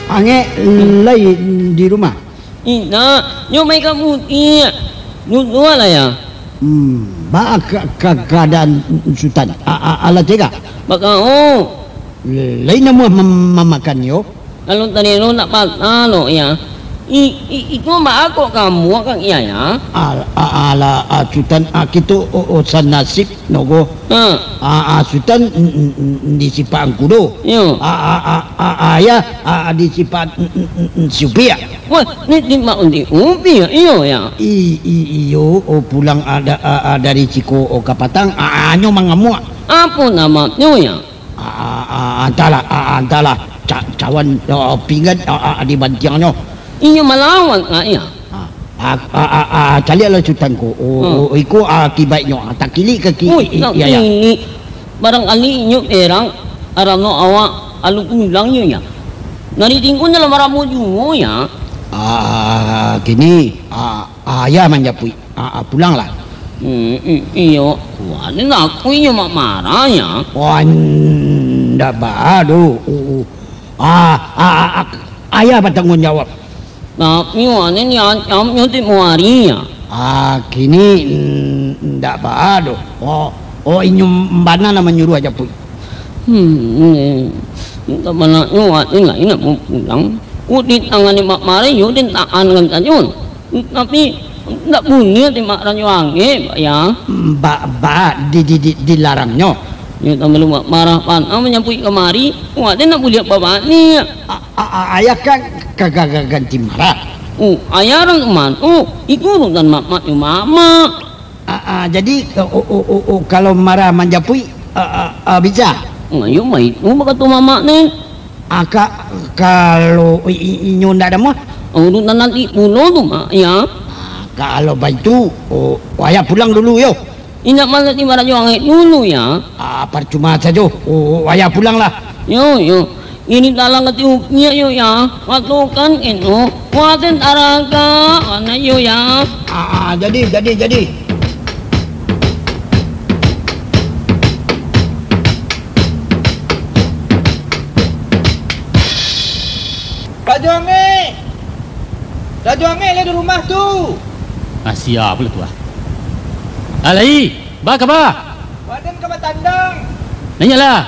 angek lai di rumah? Indak, nyo mai ka butik. Duduaklah, Yah. Hmm, baa ka, ka, kaadaan Sutan? A, a, alah cegak? Bakao. Lai namuah mam-, mamakan yo? Kalau tadi tu tak patah lo, Yah. I, i, itu baa kok kamu kan, Yah, Yah? Al-, a-, alah, a, Sutan, a, kito, o, o, sanasib, nogo. Ha. A, a, Sutan, n-, n-, n-, di sipak angku do. Yo. A, a, a, a, ayah, a, a, di sipak, n-, n-, n-, n-, si Upiak. Wah, ni sipak undi Upiak, iyo, Yah? I, i, iyo, o, pulang ada, a, a, dari siko, o, kapatang, a, a, nyo mangamuak. Apo namonyo, Yah? A, a, a, antahlah, a, a, antahlah. Ca-, cawan, a, pinggan, a, a, di bantiangnyo. Inyo malawan, a, Yah. A, a, a, a, a, caliaklah Sutan ko. O, hmm, o, iko akibatnyo, a, takilik kaki. Ui, i, i, iyo, Yah. Takilik. Barangkali inyo berang, karano awak alun pulang, Yah. Nari tingkun dalam ramo juo, Yah. A, kini, a, ayah manjapuik. A, a, pulanglah. Hmm, i-, iyo. Wah, ni aku inyo mak marah, Yah. Wah, ndak baa doh. U, u. A, a, a, a, ayah batangguang jawab. Tapi wah, ni diancamnyo tiok hari, Yah. A, kini, n-, ndak baa doh. O, o, inyo bana lah manyuruah japuik. Hmm, ni. Mintak banaknyo wak ni lai nak pulang. Kok di tangan ni mak marah, yo den tahan kan sajo. Tapi, ndak bunyi ati mak rajo angek, Pak, yo. Ba, ba, di, di, di, dilarangnyo. Yo, tambah lu mak marah, pan, ah, manyapuik kamari, wak den nak buliak babani. A, a, a, ayah kan ka, ka, ka ganti marah. Oh, ayah urang tu, iko urusan mak, mak jo mamak. A, a, jadi, o, o, o, o, kalau marah manjapuik, a, a, a, bisa? Ayo, baitu bakato mamak ni. A, ka-, kalau i-, i-, inyo ndak damuah? Urusan nanti pulo tu, Mak, yo. A, kalau baitu, o, ayah pulang dulu, yo. Indak malah di barajo angek dulu, yo. A, parcuma sajo. O, ayah pulanglah. Yo, yo. Ini talang ka tiupiak yo, yo. Patokan keno. Kuatin taraga, mana yo, yo. A, a, jadi, jadi, jadi. Rajo Angek! Rajo Angek, lai di rumah tu? Ah, sia pulo tu, ah. Alai, ba kaba? Badan ka batandang. Naiaklah.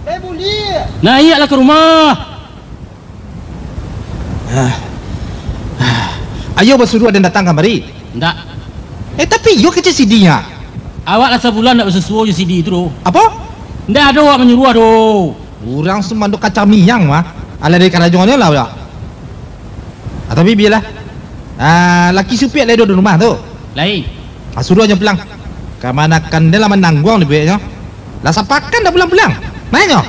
Lai buliah. Naiaklah ka rumah. Ah. Ah. Ayo basuruah den datang kamari. Ndak. Eh, tapi iyo kecek Sidi, ah. Awak lah sabulan ndak basuo-suo jo Sidi tu doh. Apo? Ndak ado awak manyuruah doh. Urang sumando kacang miang mah. Alah dari karajonyo lah, udah. Ah, tapi bialah. Ah, laki si Upiak lai ado di rumah tu? Lai. Ah, suruah nyo pulang. Kamanakan den lah manangguang di bueknyo. Lah sapakan dak pulang-pulang. Manyo?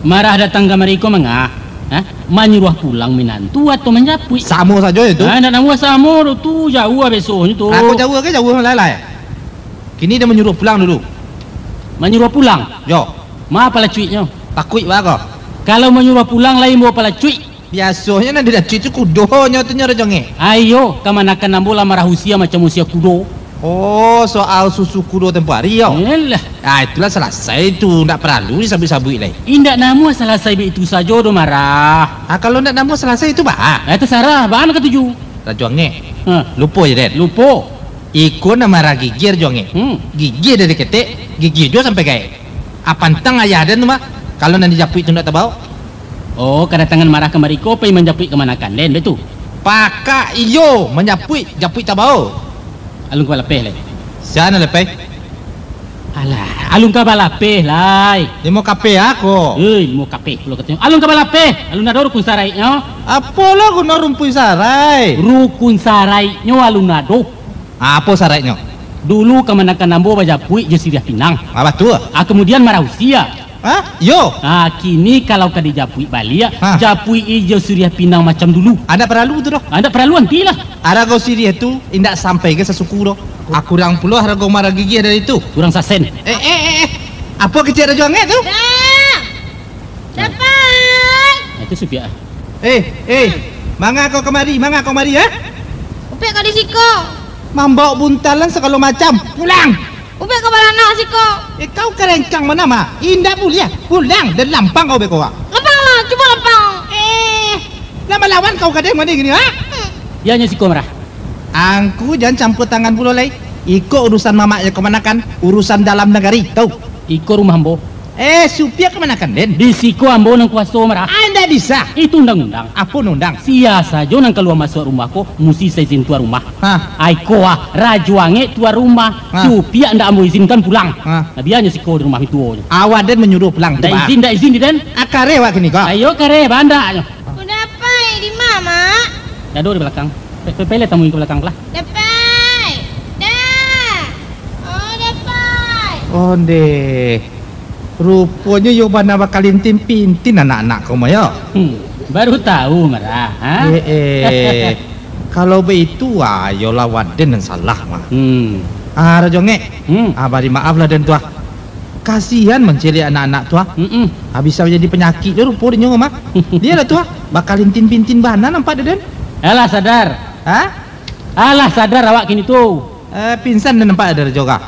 Marah datang kamari ko manga? Ha? Manyuruah pulang minantu atau manjapuik? Samo sajo itu. Ha, ndak namuah samo tu, tu jauah besoknyo tu. Aku jauah ke jauah lai-lai? Kini den manyuruah pulang dulu. Manyuruah pulang? Yo. Ma palacuiknyo? Takuik ba ko. Kalau manyuruah pulang lain bao palacuik? Biasonyo nan dilacuik tu kudonyo tu nyo, Rajo Angek. Ayo, kamanakan ambo lah marah usia macam usia kudo. Oh, soal susu kudo tempo hari, yo? Iyolah. Ah, itulah salasai tu, ndak paralu disabuik-sabuik lai. Indak namuah salasai baitu sajo doh, Marah. Ah, kalau ndak namuah salasai tu, baa? Ah, tasarah, baa nan katuju. Rajo Angek. Ha. Lupo je, Den. Lupo. Iko nan Marah gigih, Rajo Angek. Hmm. Gigih dari ketek, gigih juo sampai gaek. Ah, pantang ayah den tu mah, kalau nan dijapuik tu ndak tabao. Oh, kadatangan Marah kamari ko pai manjapuik kamanakan den, baitu? Pakak iyo, manjapuik, japuik tabao. Alun ka balapeh lai. Sia nan lapeh? Alah, alun ka balapeh lai. Limo kapeh ako. Hei, limo kapeh pulo katonyo. Alun ka balapeh, alun ado rukun saraiknyo. Apolah guno rukun saraik? Rukun saraiknyo alun ado. Ah, apo saraiknyo? Dulu kamanakan ambo bajapuik jo Siriah Pinang. Ah, batua. Ah, kamudian Marah usia. Hah? Iyo. Ah, kini kalau ka dijapuik baliak, hah, japuik i jo Siriah Pinang macam dulu. Indak paralu tu doh. Ah, indak paralu antilah. Arago siriah tu indak sampai ka sasuku doh. Ah, kurang pulo arago Marah gigih dari tu. Kurang sasen. Eh, eh, eh, eh. Apo kecek Rajo Angek tu? Dah. Dapai. Ah, itu supiak ah. Eh, eh, manga kau kamari, manga kau kamari, eh? Upek ka di siko. Mambaok buntalan sagalo macam. Pulang! Upek ka balanak siko. Eh, kau karengkang mano mah? Indak buliah. Pulang, den lampang kau beko, ah. Lampang lah, cubo lampang. Eh, lah malawan kau ka den mandi kini, ha? Hmm. Iyo nyo siko Marah. Angku jan campua tangan pulo lai. Iko urusan mamak jo kamanakan, urusan dalam nagari, tau? Iko rumah ambo. Eh, supiak kamanakan den? Di siko ambo nan kuaso, Marah. Ah, indak bisa. Itu undang-undang. Apo undang? Sia sajo nan kalua masuak rumah ko, musti saizin tuan rumah. Hah. Ai ko ah, Rajo Angek tuan rumah. Hah. Supiak ndak ambo izinkan pulang. Hah. Nah, bia nyo siko di rumah mintuo nyo. Awak den manyuruah pulang tu, Bah? Ndak izin, ndak izin di den. Ah, kareh awak kini ko. Ayo, kareh, bandak nyo. Udah pai di ma, Mak? Dado di balakang. Pe-, pe-, pele tamui ka balakang lah. Dapai. Dah. Oh, dapai. Ondeh. Ruponyo yo bana bakalintin-pintin anak-anak ko mah yo. Hmm, baru tahu, Marah, ha? Eh, eh. Kalau baitu, ah, yolah waden nan salah mah. Hmm. Ah, Rajo Ngek. Hmm. Ah, bari maaf lah den tu ah. Kasihan mancaliak anak-anak tu ah. Mm-mm. Ah, bisa jadi panyakik jo rupo dinyo mah. Dia lah tu ah, bakalintin-pintin bana nampak dek den. Alah sadar. Ha? Alah sadar awak kini tu. Eh, pingsan den nampak dari Joga.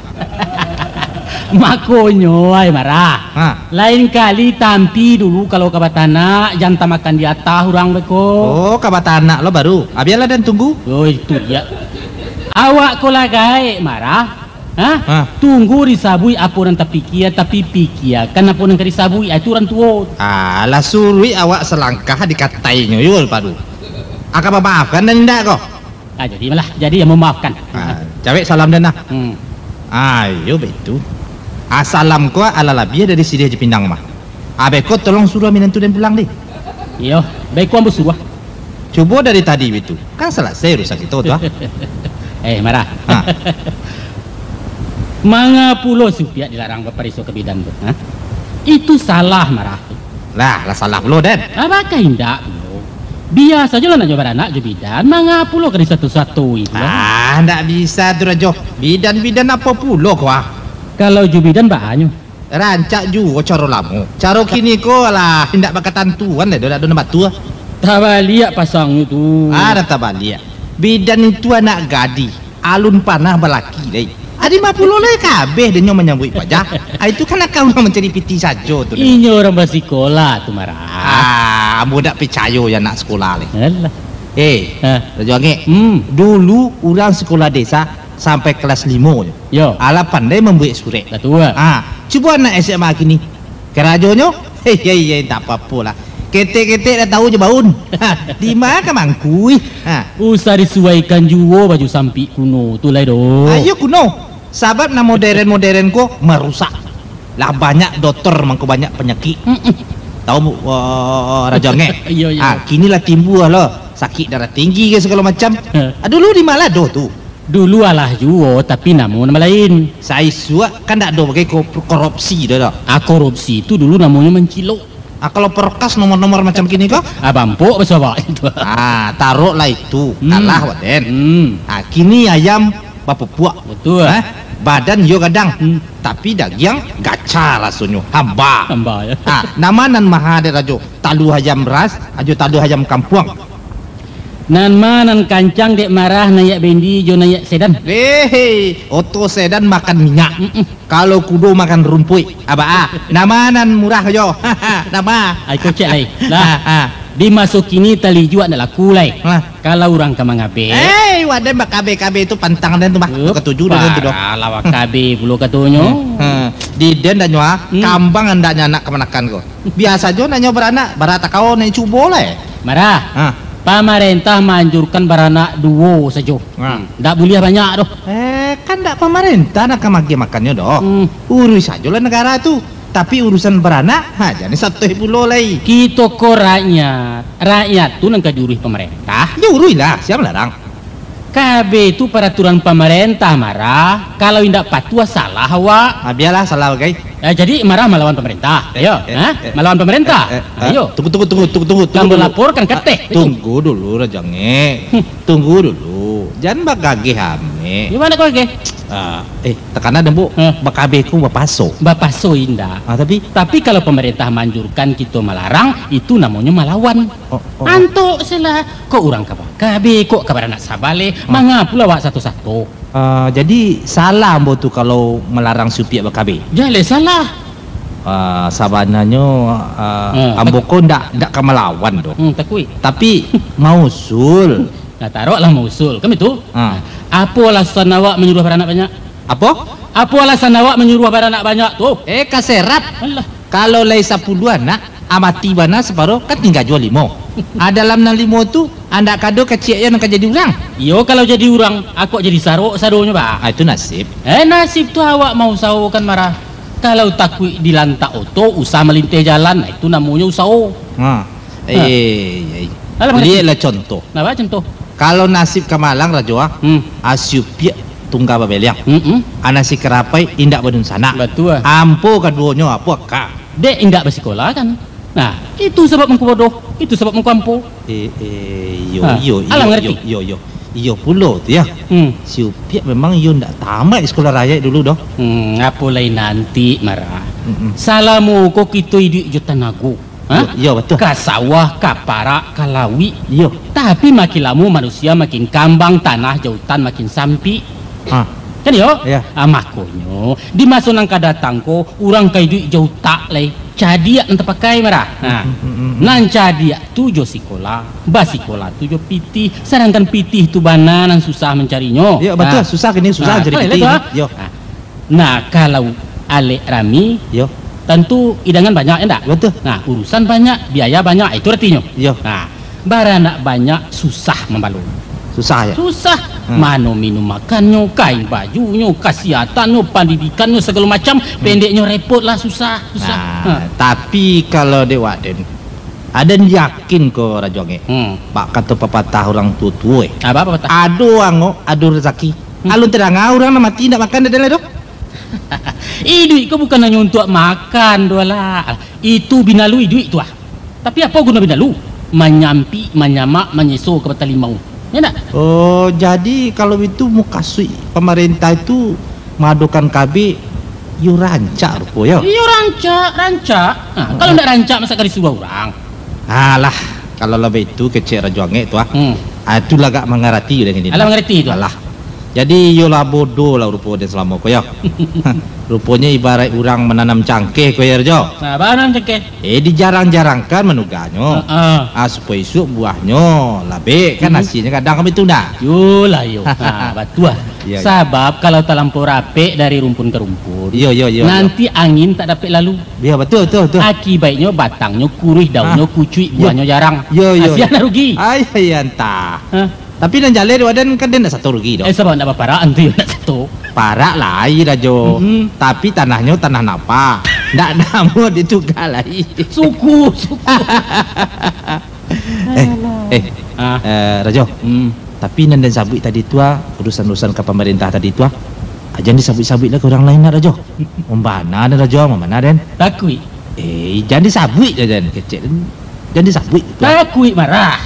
Makonyo, ai Marah. Ha. Lain kali tampi dulu kalau ka batanak, jan tamakan di atah urang beko. Oh, ka batanak lo baru. Ah, bialah den tunggu. Oh, itu dia. Awak ko lah gaek, Marah. Ha? Ha. Tunggu disabuik apo nan tapikia, tapi pikiakan apo nan ka disabuik, ah, itu urang tuo. Alah, suruik awak salangkah dikatainyo, yo, padu. Aka mamaafkan den indak ko? Ah, jadi malah, jadi yang mamaafkan. Ah, cawek salam den lah. Hmm. Ayo, baitu. Ah, salam ko alah labiah dari siriah jo pindang mah. Ah, beko tolong suruah minantu den pulang deh. Iyo, beko ambo suruah. Cubo dari tadi baitu. Kan salasai urusan kito tu, ah. Eh, Marah. Ha. Manga pulo si Upiak dilarang bapariso ka bidan tu, ha? Itu salah, Marah. Lah, lah salah pulo, den. Ah, baa ka indak pulo. Bia sajolah nak jo baranak jo bidan, manga pulo ka disato-satoi pulo. Ah, ndak bisa tu, Rajo. Bidan-bidan apo pulo ko, ah? Kalau jo bidan baa nyo? Rancak juo caro lamo. Caro kini ko alah indak bakatantuan lai, dak ado nan batua. Tabaliak pasangnyo tu. Ah, dah tabaliak. Bidan itu anak gadih, alun panah balaki lai. Ari ma pulo lai kabeh dinyo manyambuik paja. Ah, itu kan aka urang mancari piti sajo tu. Inyo urang basikola tu, Marah. Ah, ambo dak picayo jo anak sikola lai. Alah. Eh, ha. Rajo Angek, hmm, dulu urang sikola desa sampai kelas limo nyo. Yo. Alah pandai mambuek surek. Batua. Ah, cubo anak S M A kini. Karajonyo, hei, hei, hei, tak apo-apo lah. Ketek-ketek lah tahu je baun. Di ma ka mangkui? Ha. Usah disuaikan juo baju sampik kuno tu lai doh. Ayo kuno. Sabab nan moderen-moderen ko marusak. Lah banyak dotor mangko banyak panyakik. Mm-mm. Tahu, uh, Rajo Angek? Iyo, iyo. Ah, kini lah timbua lo sakik darah tinggi ke segalo macam. Heh. Ah, dulu di ma lah doh tu? Dulu alah juo, tapi namo nan balain. Saisuak kan dak ado bagai ko-, korupsi doh, doh. Ah, korupsi tu dulu namonyo mancilok. Ah, kalau perkas nomor-nomor macam kini ko? Ah, bampok basobak itu. Ah, taroklah itu. Hmm. Kalah waden. Hmm. Ah, kini ayam bapupuak. Betul. Eh, badan iyo gadang. Hmm. Tapi dagiang gaca rasonyo. Hamba. Hamba, ya. Ah, nama nan maha dek Rajo? Talu ayam ras, ajo talu ayam kampuang. Nan ma nan kancang dek Marah, naiak bendi jo naiak sedan? Hei, oto sedan makan minyak. Mm-mm. Kalau kudo makan rumpuik, abah ah. Nan ma nan murah jo? Nan ma? Ai, kocek lai. Lah. Ha, ha. Di maso kini tali juo ndak laku lai. Nah. Kalau urang ka mangabek. Eh, waden bakabek-kabek tu pantang den tu, bah. Eh, katuju den tu doh. Parah lah, bakabek pulo katonyo. Hmm, hmm. Di den dak nyo, ah, hmm, kambang andaknyo anak kamanakan ko. Biaso jo nak nyo baranak, bara takao nak cubo lai. Marah. Ha. Pamarentah maanjurkan baranak duo sajo. Ha. Hmm. Ndak buliah banyak doh. Eh, kan ndak pamarentah nan ka maagiah makannyo doh. Hmm. Uruih sajolah nagara tu. Tapi urusan baranak, ha, jan disatuih pulo lai. Kito ko rakyat. Rakyat tu nan ka diuruih pamarentah. Diuruih lah, sia malarang? Kabeh tu paraturan pamarentah, Marah. Kalau indak patuah, salah awak. Ah, bialah salah bagai. Eh, jadi Marah malawan pamarentah? Eh, ayo, eh, ha? Eh, malawan pamarentah? Eh, eh, ayo. Tunggu, tunggu, tunggu, tunggu, tunggu, tunggu dulu. Kamu laporkan ka ateh. Ah, tunggu dulu, Rajo Angek. Hmm. Tunggu dulu. Jan bagageh, Amek. Di ma kau gageh? Ah, eh, takana den, Bu. Hah? Bakabeh ko bapaso. Bapaso indak. Ah, tapi? Tapi kalau pamarentah maanjurkan, kito malarang, itu namonyo malawan. Oh, oh. Antok salah. Kok urang ka bakabeh, kok ka baranak sabaleh, ah, manga pulo awak sato-sato? Ah, jadi salah ambo tu kalau malarang si Upiak bakabeh? Jaleh salah. Ah, sabananyo, ah, hmm, ambo ko ndak, ndak ka malawan doh. Hmm, takuik. Tapi mausul. Nah, taroklah mausul. Kan itu? Ha. Apo alasan awak manyuruah baranak banyak? Apo? Apo alasan awak manyuruah baranak banyak tu? Eh, kaserap. Alah. Kalau lai sapuluah anak, ah, mati bana saparo, kan tingga juo limo. Ah, dalam nan limo tu, andak kado kaciak yo nan ka jadi urang. Iyo, kalau jadi urang, akok jadi sarok sadonyo, bah. Ah, itu nasib. Eh, nasib tu awak mausahokan, Marah. Kalau takuik dilantak oto, usah malinteh jalan, nah, itu namonyo usaho. Ha. Ha. Eh, eh, eh. Alah, mangarati. Lieklah contoh. Nah, baa contoh? Kalau nasib ka malang, Rajo, ah, hmm, ah, si Upiak tungga babeliang. Mm-mm. Anak si Karapai indak badunsanak. Batua. Ampo kaduonyo apo ka? Dek indak basikola kan. Nah, itu sabab mangko bodoh, itu sabab mangko ampo. Eh, eh, iyo, ha, iyo, alah, iyo, mangarati. Iyo, iyo, iyo. Iyo pulo tu, ya. Hmm. Si Upiak memang iyo ndak tamaik sikola rayaik dulu doh. Hmm, apo lai nanti, Marah. Mm-mm. Salamo ko kito iduik jo tanago. Ha? Iyo, iyo, batua. Ka sawah, ka parak, ka lauik. Iyo. Tapi makin lamo manusia makin kambang, tanah jo utan makin sampik. Ha. Kan iyo? Iyo. Ah, makonyo, di maso nan ka datang ko, urang ka iduik jo utak lai. Cadiak nan tapakai, Marah. Ha. Hmm, hmm, hmm, hmm. Nan cadiak tu jo sikola, basikola tu jo pitih, sadangkan pitih tu bana nan susah mancarinyo. Iyo, batua, ha, susah kini, susah, ha, cari pitih tu, ha. Iyo. Ha. Nah, kalau alek rami, iyo, tantu idangan banyak, ya ndak? Batua. Nah, urusan banyak, biaya banyak, itu aratinyo. Iyo. Nah, baranak banyak, susah mambalo. Susah, ya? Susah. Hmm. Mano minum makannyo, kain bajunyo, kasehatannyo, pandidikannyo, sagalo macam, hmm, pendeknyo repot lah, susah, susah. Nah, ha, tapi kalau dek wak den, aden yakin ko, Rajo Angek. Hmm. Bak kato papatah urang tuo-tuo, eh. Apo papatah? Ado angok, ado rasaki. Hmm. Alun tadanga urang nan mati indak makan dek den lai doh. Iduik ko bukan hanyo untuak makan doh lah. Itu binalu iduik tu ah. Tapi apo guno binalu? Manyampik, manyamak, manyeso ka batang limau. Ya ndak? Oh, jadi kalau itu mukasuik pamarentah itu maadokan kabek, iyo rancak rupo, yo? Iyo rancak, rancak. Ha, kalau ndak rancak, masa ka disuruah urang? Alah, kalau lah baitu kecek Rajo Angek tu, ah. Hmm. Ah, tu lah agak mangarati urang ini. Alah, mangarati tu. Alah. Jadi, iyo lah bodoh lah rupo den salamo ko, yo. Ruponyo ibaraik urang mananam cangkeh ko, yo, Rajo. Nah, baa nan cangkeh? Eh, dijarang-jarangkan manugahnyo. Heeh. Ah, supayo isuak buahnyo labek, kan, hmm, hasilnyo gadang kami tu, ndak? Yo lah, yo. Ha, batua. Iyo, iyo. Sabab kalau talampau rapek dari rumpun ka rumpun, iyo, iyo, iyo, iyo, nanti angin tak dapek lalu. Iyo, batua, batua, batua. Akibaiknyo batangnyo kuruih, daunnyo, ah, kucuik, iyo, buahnyo jarang. Iyo, iyo, kasian, iyo, lah rugi. Ai, ai, antah. Hah? Tapi nan jaleh dek waden kan den ndak sato rugi doh. Eh, sabab ndak baparak antu yo ndak sato. Parak lai, Rajo. Mm-mm. Tapi tanahnyo tanah napa? Ndak namuah dituga lai. Suku, suku. Eh, alah. Eh, ah, eh, Rajo. Hmm. Tapi nan den sabuik tadi tu, ah, urusan-urusan ka pamarentah tadi tu, ah, jan disabuik-sabuik lah ka urang lain, nak, Rajo. Mambana den, Rajo, mambana den. Takuik. Eh, jan disabuik, jan, kecek den. Jan disabuik tu. Takuik marah.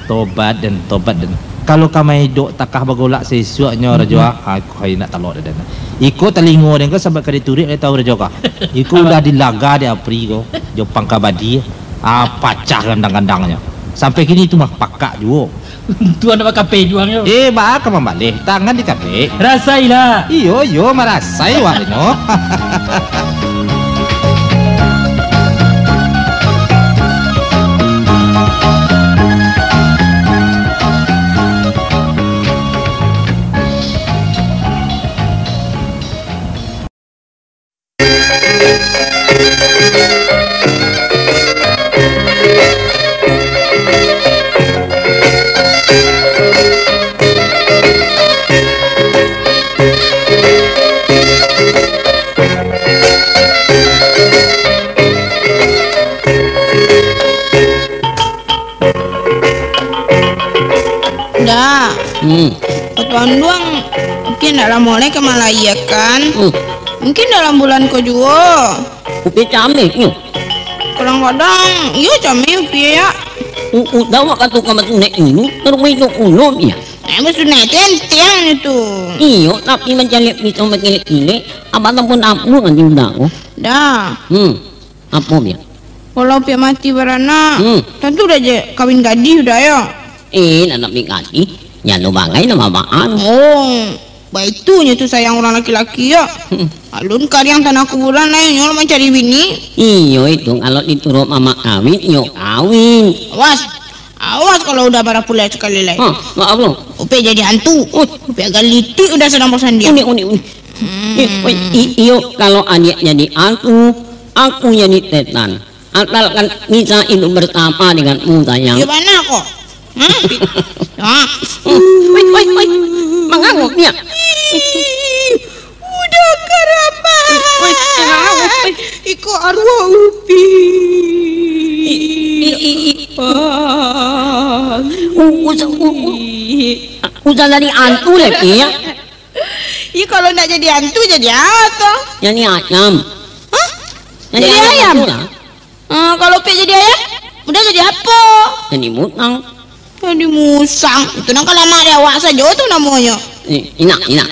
Tobat den, tobat den. Kalau ka maidok takah bagolak saisuaknyo, mm-mm, Rajo, ah, aku hai nak talok den. Iko talingo den ko sampai ka dituruik, den tahu, Rajo, ka? Iko udah dilaga dek apri ko, jo pangka badi. Ah, pacah gandang-gandangnyo. Sampai kini tu mah pakak juo. Tuan nak bakapeh juang yo. Eh, baa ka mambaleh, tangan dikapeh. Rasailah. Iyo, iyo, marasai wak nyo. Dah. Hmm. Katuan duang, mungkin ndak lamo lai ka malahiakan. Hmm. Mungkin dalam bulan ko juo. Upiah cameh nyo. Kadang-kadang, iyo cameh upiah, ya. U-, udah wak kato ka matunek ini, ka rumah itu ulun, ya. Eh, masunek tenteng itu. Iyo, tapi mancaliak pisau bakilek-kilek, abah tampun ampun nanti udah ko. Dah. Hmm. Apo, Piak? Kalau Piak mati baranak, hmm, tantu udah je kawin gadih udah, yo? Eh, nak, nak Piak gadih, nyo lo bagai nak mamaan. Oh, baitunyo tu sayang urang laki-laki, yo. Hmm. Alun kariang tanah kuburan lai, nyo lo mancari bini. Iyo, itu kalau dituruik mamak kawin, iyo kawin. Awas, awas kalau udah barapulai sakali lai. Ha, maaf lo. Upiah jadi hantu. Oh. Upiah galitik udah sadang basandiang. Unik, unik, unik. Hmm. I-, i-, iyo, kalau adiak jadi aku, aku jadi setan. Asalkan bisa hidup bersama denganmu, sayang. Iyo bana ko. Hah? Pi-, ah. Woi, woi, woi. Mangangok dia. Udah karamat. Woi, woi, mangangok, woi. Iko arwah Upi. I-, i-, i-, i-, Ah. U-, usah, u-, u-, usah jadi hantu deh, Pi, ya. Ih, kalau nak jadi hantu, jadi apo? Jadi ayam. Hah? Jadi ayam? Jadi ayam? Apo lah? Ah, kalau Piak jadi ayam, udah jadi apo? Jadi musang. Jadi musang. Itu nan ka lamak di awak sajo tu namonyo. Eh, indak, indak.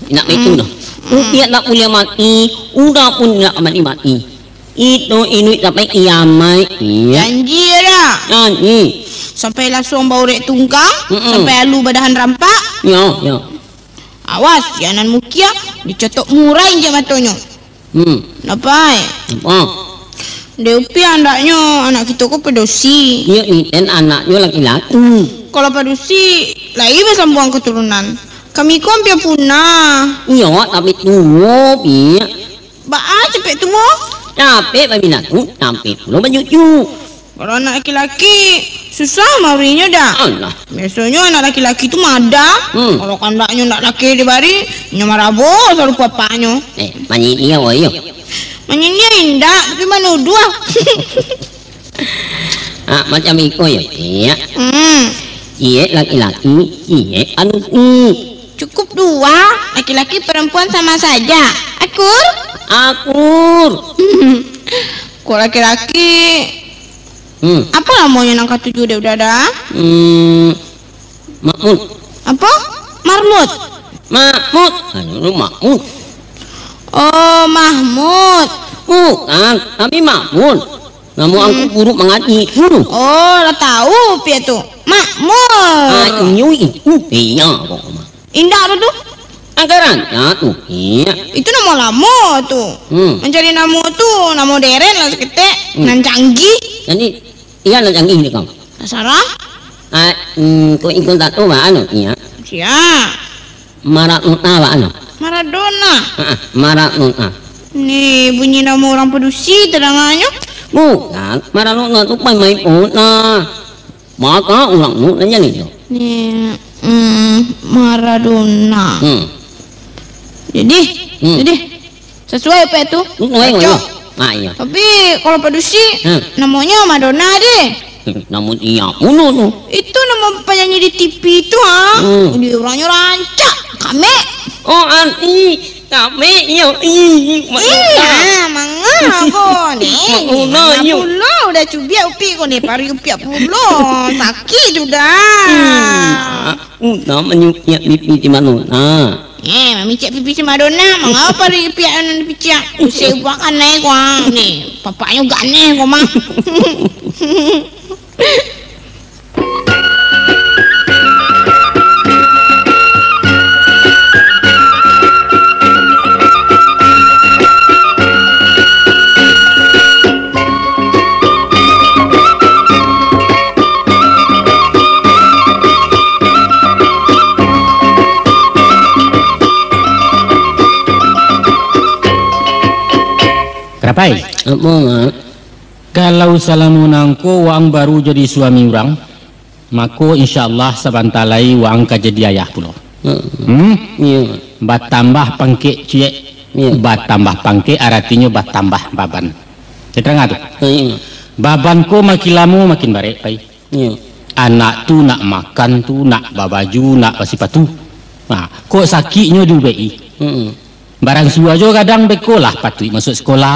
Indak baitu doh. Hmm. Upiah tak buliah mati, urang pun indak ka mati-mati. Itu iduik sampai kiamaik, iya. Janji dah. Janji. Sampai lasuang baurek tunggang, mm-mm, sampai alu badahan rampak. Yo, yo. Awas, si Anan Mukia dicotok murai injak matonyo. Hmm. Napai? Apa? Dek Upiah andaknyo anak kito ko padusi. Iyo, iten anaknyo laki-laki. Kalau padusi, lai basambuang katurunan. Kami ko ampia punah. Iyo, tapi tuo, Piak. Baa capek tuo? Capek babinatu, capek pulo bacucu. Kalau anak laki-laki, susah maurinyo dah. Alah. Biasonyo anak laki-laki tu madah. Hmm. Kalau kandaknyo ndak laki dibari, inyo marabo sarupo apaknyo. Eh, manyindia, woi, yo. Manyindia indak, tapi manuduah. Ah, macam iko yo, Cik. Hmm. Cik laki-laki, Cik padusi. Cukup dua, laki-laki perempuan sama saja. Akur? Akur. Kok laki-laki? Hmm. Apo namonyo nan katuju dek Uda? Hmm. Mahmud. Apo? Marmut? Mahmud. Anu, Mahmud. Oh, Mahmud. Bukan, tapi Mahmud. Namo angku guru mangaji. Hmm. Oh, lah tahu Upiah tu. Mahmud. Ah, inyo itu Upiah, pokoknya. Indak tu tu. Angkaran, ya, Upiah. Itu namo lamo tu. Hmm. Mancari namo tu, namo moderen lah saketek. Hmm. Nan canggih. Jadi, iya, nan canggih ni, Kang. Tasarah. Ah, hmm, kok ikut tak tahu, Mak, anu, iya. Sia? Maradona, Mak, anu. Maradona. Ah, ah, Maradona. Ni bunyi nama urang padusi tadanganyo. Bukan, Maradona tu pamain bola. Maka urang tu nanya ni tu. Ni, mm, Maradona. Hmm. Jadi, hmm, jadi, sasuai apo itu? Sasuai, cocok. Iyo. Ah, iyo. Tapi, kalau padusi, hmm, namonyo Madonna deh. Namo sia pulo tu? Itu namo panyanyi di T V tu, ha? Hmm. Di urangnyo rancak, kamek. Oh, anti. Kami, iyo, ih, mak Luna. Iya, manga ko ni. Mak Luna, iyo. Pulo udah cubiak upi ko ni, pari upiak pulo. Sakik sudah. Ih, udah manyupiak pipi si Mak Luna. Eh, mamicik pipi si Madonna, manga pari upiak nan dipicik. Usik upak kanai ko, ah, ni. Papaknyo ganeh ko, mah. Apai? Apo, Mak? Kalau salamo nangko waang baru jadi suami urang, mako, insya Allah, sabanta lai waang ka jadi ayah pulo. Heeh. Hmm? Iyo, Mak. Batambah pangkek ciek, Iyo. Batambah pangkek aratinyo batambah baban. Keteranga tu? Iyo, Mak. Baban ko makin lamo makin barek, Pai. Iyo. Anak tu nak makan tu, nak babaju, nak basipatu. Nah, kok sakiknyo diubek-i. Heeh. Baransua jo kadang beko lah patuik masuak sikola.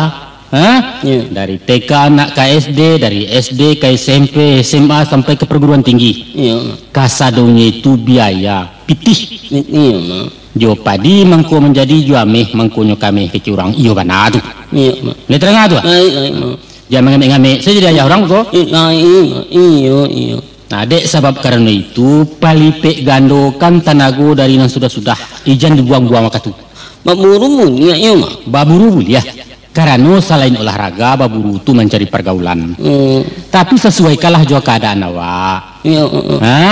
Ha? Iyo. Dari T K nak ka S D, dari S D ka S M P, S M A sampai ka perguruan tinggi. Iyo. Kasadonyo itu biaya pitih. I-, iyo, Mak. Jo padi mangko manjadi, jo ameh mangkonyo kameh kecek urang. Iyo bana tu. Iyo, Mak. Lai taranga tu, ah? Lai, lai, Mak. Jan mangamek-ngamek sajo di ayah urang ko. I-, lai, Mak. Iyo, iyo. Nah, dek sabab karano itu, palipek gandokan tanago dari nan sudah-sudah, ijan dibuang-buang wakatu. Baburu buliah, iyo, Mak. Baburu buliah. Karano salain olahraga, baburu tu mancari pargaulan. Hmm. Tapi sasuaikanlah jo kaadaan awak. Iyo, heeh. Ha?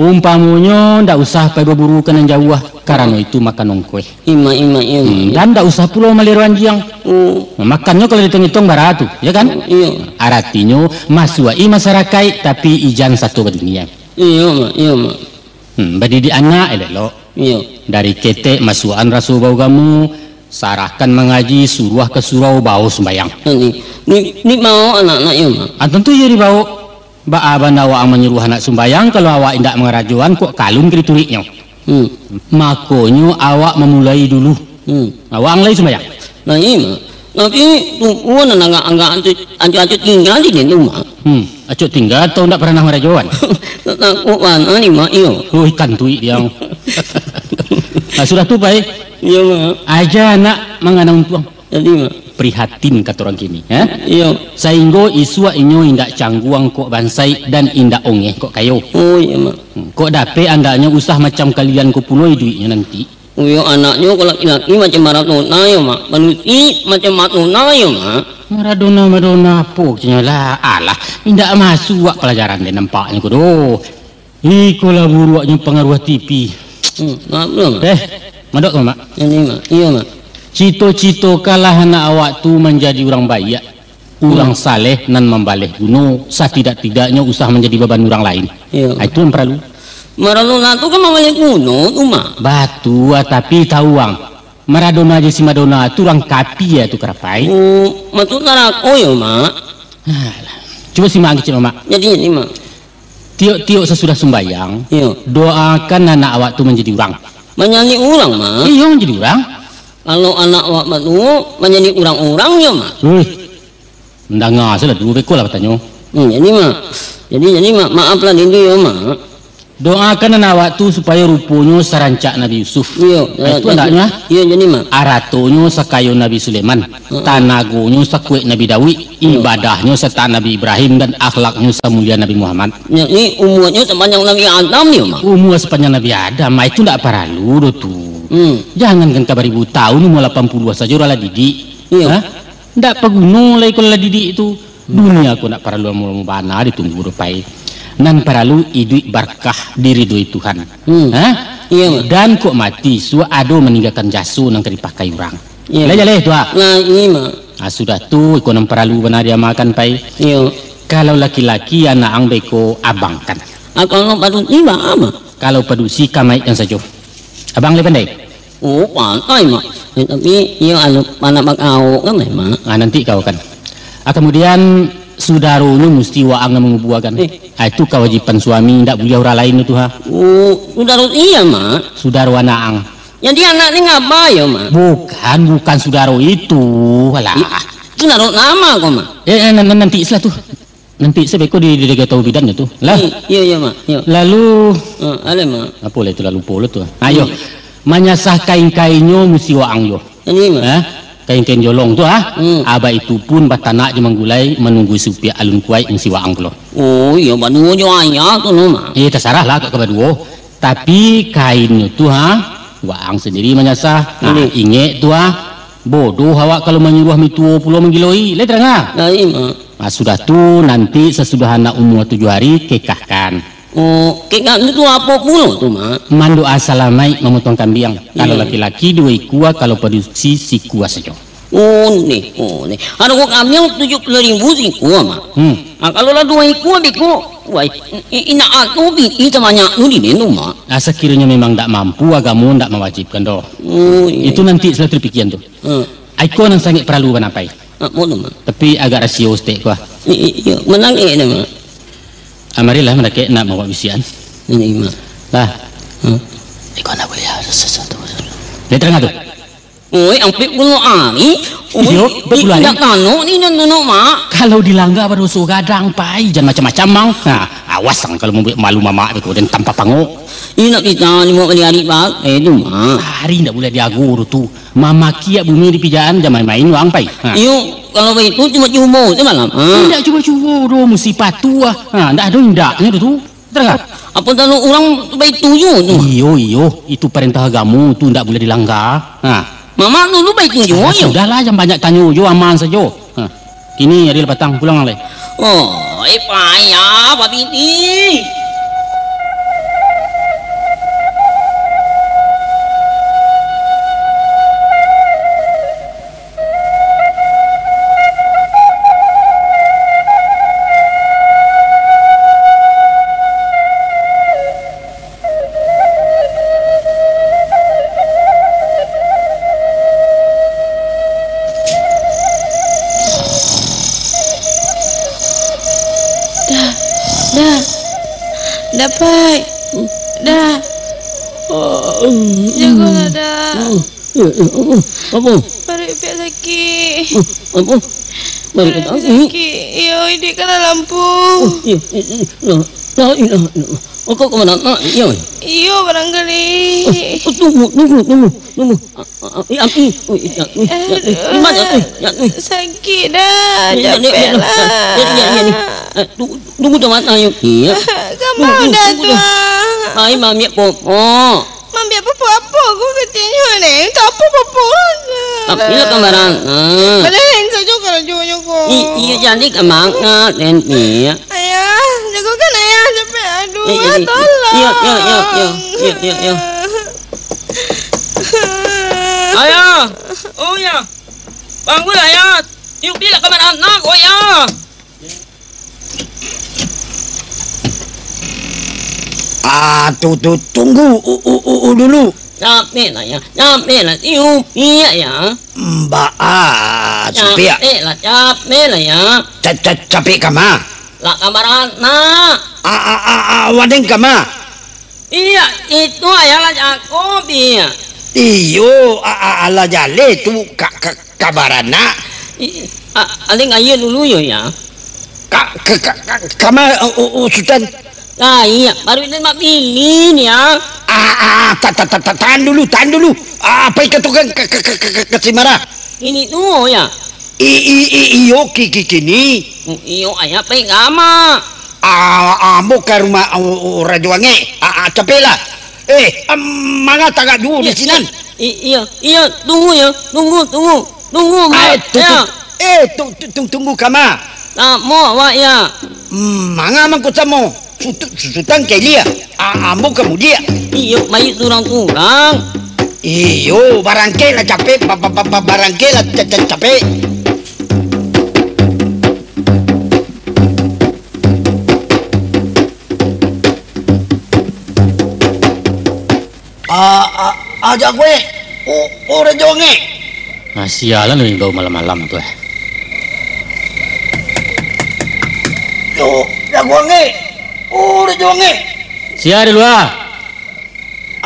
Umpamonyo ndak usah pai baburu ka nan jauah, karano itu makan ongkoih. Ima, ima, iyo, Mak. Hmm, dan ndak usah pulo maliharo anjiang. Hmm. Makannyo kalau dietong-etong bara tu, ya kan? Iyo. Aratinyo, masuak-i masarakaik, tapi ijan sato badunia. Iyo, Mak. Iyo, Mak. Hmm, badidik anak elok-elok. Iyo. Dari ketek masuakan raso baugamo, sarahkan mangaji, suruah ka surau, bawo sumbayang. Ni, ni, ni bawo anak-anak iyo, Mak? Ah, tantu iyo dibawo. Baa bana awak manyuruah anak sumbayang, kalau awak indak mangarajoan, kok kalun ka dituruiknyo? Hmm. Makonyo awak mamulai dulu. Hmm. Awak ang lai sumbayang? Lai, Mak. Tapi, tubuah nan agak-agak acok, acok tingga di den tu, Mak. Hmm. Acok tingga atau ndak paranah marajoan? Takuik bana ni, Mak, iyo. Oh, ikan tuik diang. Ah, sudah tu, Pai. Iyo, Mak. Aja anak mangana untuang. Jadi, Mak. Prihatin kato urang kini, eh? Iyo. Sainggo isuak inyo indak cangguang kok bansaik dan indak ongeh kok kayo. Oh, iyo, Mak. Hmm, kok dapek andaknyo usah macam kalian ko pulo iduiknyo nanti. Uyo anaknyo ko laki-laki macam Maradona yo, Mak. Padusi macam Madonna yo, Mak. Maradona, Madonna apo keceknyo lah? Alah, indak masuak palajaran deh nampaknyo ko doh. Iko lah buruaknyo pangaruah T V. Hmm, maaf lo, Mak. Eh, madok ko, Mak? Ini, Mak. Iyo, Mak. Cito-citokanlah anak awak tu manjadi urang baiak, urang Hmm. saleh nan mambaleh guno, satidak-tidaknyo usah manjadi baban urang lain. Iyo. Ah, itu nan paralu. Maradona tu kan mambaleh guno tu, Mak. Batua, tapi tahu ang. Maradona jo si Madonna tu urang kapia tu, Karapai. Oh, masuak narako yo, Mak? Alah. Cubo simak ang kecek, Mak. Jadi, jadi, Mak. Tiok-tiok sasudah sumbayang, Iyo. doakan anak awak tu manjadi urang. Manjadi urang, Mak? Iyo, manjadi urang. Kalau anak awak batuo, manjadi urang-urang yo, Mak? Wih. Mandanga salah duo beko lah batanyo. Hmm, jadi, Mak. Jadi, jadi, Mak, maaf lah dulu yo, Mak. Doakan anak awak tu supayo ruponyo sarancak Nabi Yusuf. Iyo, Ah, itu eh, andaknyo, ah. Iyo, jadi, Mak. Aratonyo sakayo Nabi Sulaiman, Heeh. tanagonyo sakuek Nabi Daud, Iyo. ibadahnyo sataat Nabi Ibrahim, dan akhlaknyo samulia Nabi Muhammad. Jadi, umuanyo sapanjang Nabi Adam yo, Mak? Umua sapanjang Nabi Adam, ah, itu ndak paralu doh tu. Hmm. Jangankan ka baribu tahun, umua lapan puluah sajo urang lah didik. Iyo. Hah? Ndak paguno lai kalau lah didik tu. Dunia ko ndak paralu lamo-lamo bana ditunggu doh, Pai. Nan paralu iduik barkah diridoi Tuhan. Hmm. Hah? Iyo, Mak. Dan kok mati, suak ado maninggakan jaso nan ka dipakai urang. Iyo. Lah jaleh tu, ah. Lah, iyo, Mak. Ah, sudah tu, iko nan paralu bana diamalkan, Pai. Iyo. Kalau laki-laki, anak ang beko abangkan. Ah, kalau padusi, baa, Mak? Kalau padusi, kamaikkan sajo. Abang lai pandai? Oh, pandai, Mak. Eh, tapi, iyo, anu, panah bakaok kan, Mak. Ah, nanti kau kan. Ah, kemudian, sudaronyo musti waang nan mangubuakan. Eh. Ah, itu kawajiban suami, ndak buliah urang lain tu, ha. Oh, sudaro sia, Mak? Sudaro anak ang. Jadi anak ni ngaba yo, Mak? Bukan, bukan sudaro itu. Alah. Ih, sudaro nan ma ko, Mak? Eh, eh, nan-, nan-, nanti salah tu. Nanti sajo beko di, di, di tahu bidannyo tu. Lah. Iyo, iyo, Mak. Iyo. Lalu, Ah, aleh, Mak. Apo lah itu, lah lupo lah tu. Ayo. Hmm. Manyasah kain-kainnyo musti waang yo. Ini, Mak. Ha? Kain-kain jolong tu, ha? Hmm. Abah itu pun batanak jo manggulai, manunggu supiak alun kuaik musti waang pulo. Oh, iyo, baduo jo ayah tu, no, Mak. Eh, tasarah lah kok ka baduo. Tapi kainnyo tu, ha? Waang sandiri manyasah. Nah, Ini. ingek tu, ha? Bodoh awak kalau manyuruah mituo pulo manggiloi. Lai taranga? Lai, Mak. Ah, sudah tu, nanti sasudah anak umua tujuah hari, kekahkan. Oh, kekah tu apo pulo tu, Mak? Mandoa salamaik mamotong kambiang. Kalau Iyo. laki-laki duo ikua, kalau padusi sikua sajo. Oh, ni, oh, ni. Harago kambiang tujuah puluah ribu sikua, Mak. Hmm. Ah, kalau lah duo ikua beko, wai, i-, i-, indak ado pitih sabanyak tu di den tu, Mak. Ah, sakironyo memang ndak mampu, agamo ndak mawajibkan doh. Oh, iyo. Itu nanti sudah terpikiran tu. Hmm. Iko nan sangaik paralu bana pai. Ah, apo tu, Mak? Tapi agak rasio saketek ko, ah. I-, i-, iyo, manangkek dah, Mak. Ah, marilah mandakek nak mambao bisiakan. Ini, Mak. Lah. Hmm. Iko nak kuliah sasuatu. Dia terang tu. Oi, ampek puluah ari. Oi, iyo, ampek puluah ari. Indak tano ni nan tunok, Mak. Kalau dilangga badoso gadang, pai, jan macam-macam, Mang. Nah, awas ang kalau mambuek malu mamak tu, den tampah pangok. Indak bisa limo kali ari, Bang. Eh, tu, Mak. Ari ndak buliah diago tu. Mamakiak bumi di pijaan, jan main-main wang, pai. Ha. Iyo, kalau baitu cubo-cubo se malam. Ha. Indak cubo-cubo doh, musti patuah. Ha, ndak ado indaknyo tu. Tarang? Apo kalau urang baitu juo tu? Iyo, iyo. Itu parentah agamo tu ndak buliah dilangga. Ha. Mamak dulu baitu juo, ah, yo? Sudahlah, jan banyak tanyo jo, aman sajo. Ha. Kini ari lah patang, pulang lai. Oi, payah, babini. Da, Da, Da pai, Da. Jagolah, Da. Iyo, iyo, apo? Paruik Piak sakik. Apo? Paruik Piak sakik. Iyo, iduikkanlah lampu. Iyo, iyo, iyo. La, la ilaha illallah. Angkau ka ma, Nak? Iyo. Iyo, barangkali. Oh, tunggu, tunggu, tunggu, tunggu. Ah, ah, ah, eh, ah, eh, oh, eh, ah, eh, ah, eh. Di ma, eh, eh, eh? Sakik, Da. Ni, ni, ni, ni, capek lah. Ni, ni, ni, ni. Eh, tunggu, tunggu, tunggu, ayo. Iyo. Ka ma, Da, tunggu, tunggu, tunggu. Ai, maambiak popok. Maambiak popok apo? Ko katiaknyo, Neng. Untuak apo popok? Tapi lah gambaran. Ah. Balen sajo karajonyo ko. I-, iyo, jadi ka mangat, Den, ni. Ayah, jagokan Ayah, capek. Aduh, eh, eh, eh, tolong. Iyo, iyo, iyo, iyo. Iyo, iyo, iyo. Ayah. Oh, Yah. Bangunlah, Yah. Tiup bilik kamar anak, oh, Yah. Ah, tu, tu, tunggu, u, u, u, u, dulu. Capek lah, Yah. Capek lah. Tiup bilik, Yah. Mbak, ah, capek. Capek lah, capek lah, Yah. Ca-, ca-, capek ka ma? Lah kamar anak. Ah, ah, ah, ah, waden ka ma? Iyo, itu Ayah lah cako, Piak. Iyo, a-, a-, alah jaleh tu ka, ka, ka baranak. I-, a-, alun aia dulu yo, Yah. Ka, ka, ka, ka, ka ma, u, u, u, Sutan? Lah, iyo, baru itu mak pilih ni, Yah. Ah, ah, ta-, ta-, ta-, ta-, tahan dulu, tahan dulu. Ah, pai ka tukang ka, ka, ka, ka, ka, ka si Marah. Ini tu, Yah. I, i, i, iyo, ki, ki, kini. Iyo, Ayah pai ka ma? Ah, ambo ka rumah, oh, oh, Rajo Angek. Ah, ah, capeklah. Eh, am, manga tagak juo di sinan? I, i, iyo, iyo, tunggu yo. Tunggu, tunggu. Tunggu, Mak. Eh, tu, tu, eh, tu, tu, tu, tunggu ka ma? Samo awak, Yah. Hmm, manga mangko samo? Sutu-, Sutan ka ilia. Ah, ambo ka mudiak. Iyo, pai surang-surang. Iyo, barangkeklah capek, ba-, ba-, ba-, ba-, barangkeklah ca-, ca-, capek. Ah, ah, ah, jak kue. Oh, oh, Rajo Angek. Ah, sialan lo imbau malam-malam tu, eh. Yo, Rajo Angek. Oh, Rajo Angek. Sia di lua?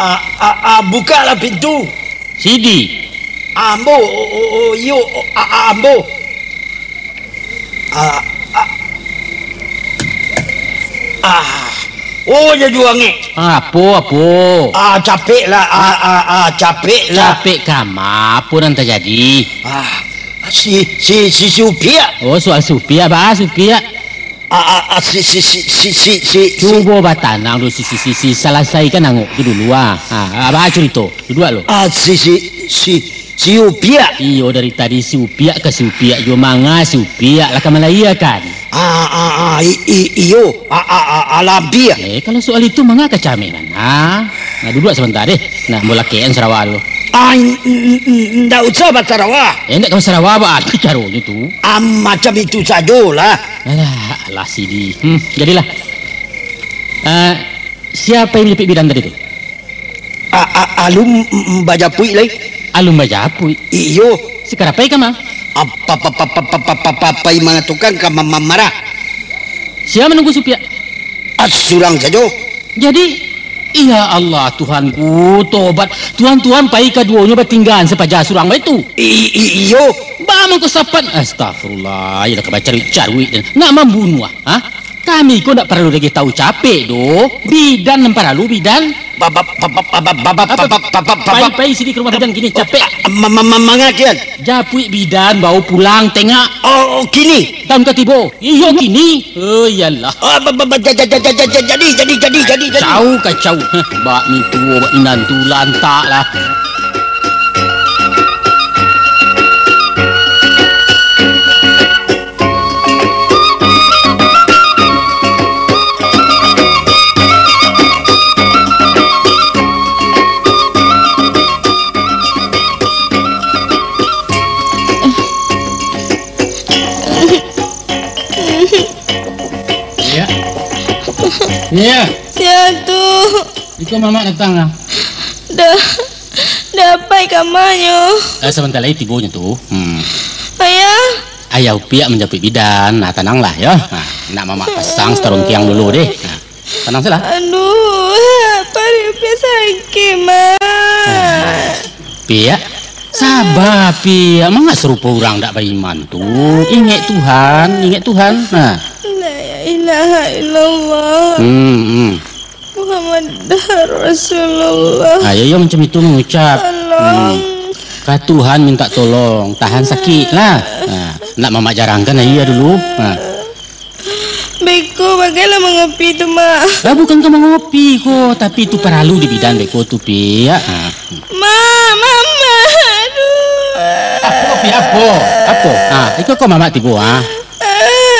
Ah, ah, ah, bukaklah pintu. Sidi. Ambo, oh, oh, oh, iyo, oh, ah, ah, ambo. Ah, ah. Ah. Oh, Rajo Angek. Apo, apo? Ah, capeklah, ah, ah, ah, capeklah. Capek ka ma? Apo nan tajadi? Ah, si, si, si, si Upiak. Oh, soal si Upiak, ba si Upiak. Ah, ah, ah, si, si, si, si, si, si, si. Cubo batanang dulu, si, si, si, si. Salasaikan angok tu dulu, ah. Ah, ah, ba curito. Duduak lo. Ah, si, si, si, si Upiak. Iyo, dari tadi si Upiak ka si Upiak juo, manga si Upiak lah ka malaiakan. Ah, ah, ah, i, i, iyo. Ah, ah, ah, ah, lampia. Eh, kalau soal itu manga ka cameh, nah. Nah, duduak sabanta deh. Nah, ambo lakekan sarawa lo. Ah, in-, in-, in-, indak usah basarawa. Eh, indak ka basarawa, baa caronyo tu? Ah, macam itu sajolah. Alah, alah, sidi. Hmm, jadilah. Ah, siapa yang menjepit bidan tadi tu? A-, a-, alun, mm, mm, bajapuik lai. Alun bajapuik? Iyo. Sakarapai kama? Apa, apa, apa, apa, apa, apa, apa, pai mangatokan ka ma-, ma-, marah. Sia manunggu supiak? Ah, surang sajo. Jadi, ya Allah, Tuhanku, tobat. Tuhan-tuhan pai kaduonyo batinggaan sapaja surang baitu. I-, i-, iyo. Baa mangko sapan? Astagfirullah, iyolah ka bacaruik-caruik dan nak mambunuah, ha? Kami ko ndak paralu lagi tahu capek doh. Bidan nan paralu, bidan. Ba-, ba-, ba-, ba-, ba-, ba-, ba-, Apa? ba-, ba-, ba-, ba-, ba-, Pai, pai sini ka rumah bidan kini, capek. Ma-, ma-, ma-, manga kian? Japuik bidan, bawa pulang, tengak. Oh, oh, kini? Taun ka tibo. Iyo, kini. Oh, iyolah. Ah, ba-, ba-, ba-, ja-, ja-, ja-, ja-, ja-, jadi, jadi, jadi, jadi, jadi. Kacau, kacau. Heh, bak mintuo, bak minantu, lantak lah. Iya. Iya. Sia tu? Iko mamak datang lah. Dah, dapai kamanyo? Eh, sabanta lai tibonyo tu. Hmm. Ayah? Ayah Upiak manjapuik bidan. Nah, tananglah, yo. Nah, nak mamak pasang satarontiang dulu deh. Nah, tanang sajolah. Aduh, paruik Upiak sakik, Mak. Nah, Piak, saba, Piak. Manga sarupo urang dak baiman tu. Ingek Tuhan, ingek Tuhan. Nah. La ilaha illallah. Hmm, hmm. Muhammadur Rasulullah. Ah, yo, yo, macam itu mangucap. Tolong. Hmm. Ka Tuhan minta tolong, tahan sakik lah. Nah, nak mamak jarangkan aia dulu. Nah. Beko, bagailah mangopi tu, Mak. Lah, bukan ka mangopi ko, tapi tu paralu di bidan beko tu, Piak. Ha. Mak, Mama, aduh. Apo, Piak, apo? Apo? Ha, iko ko mamak tibo, ha. Ah,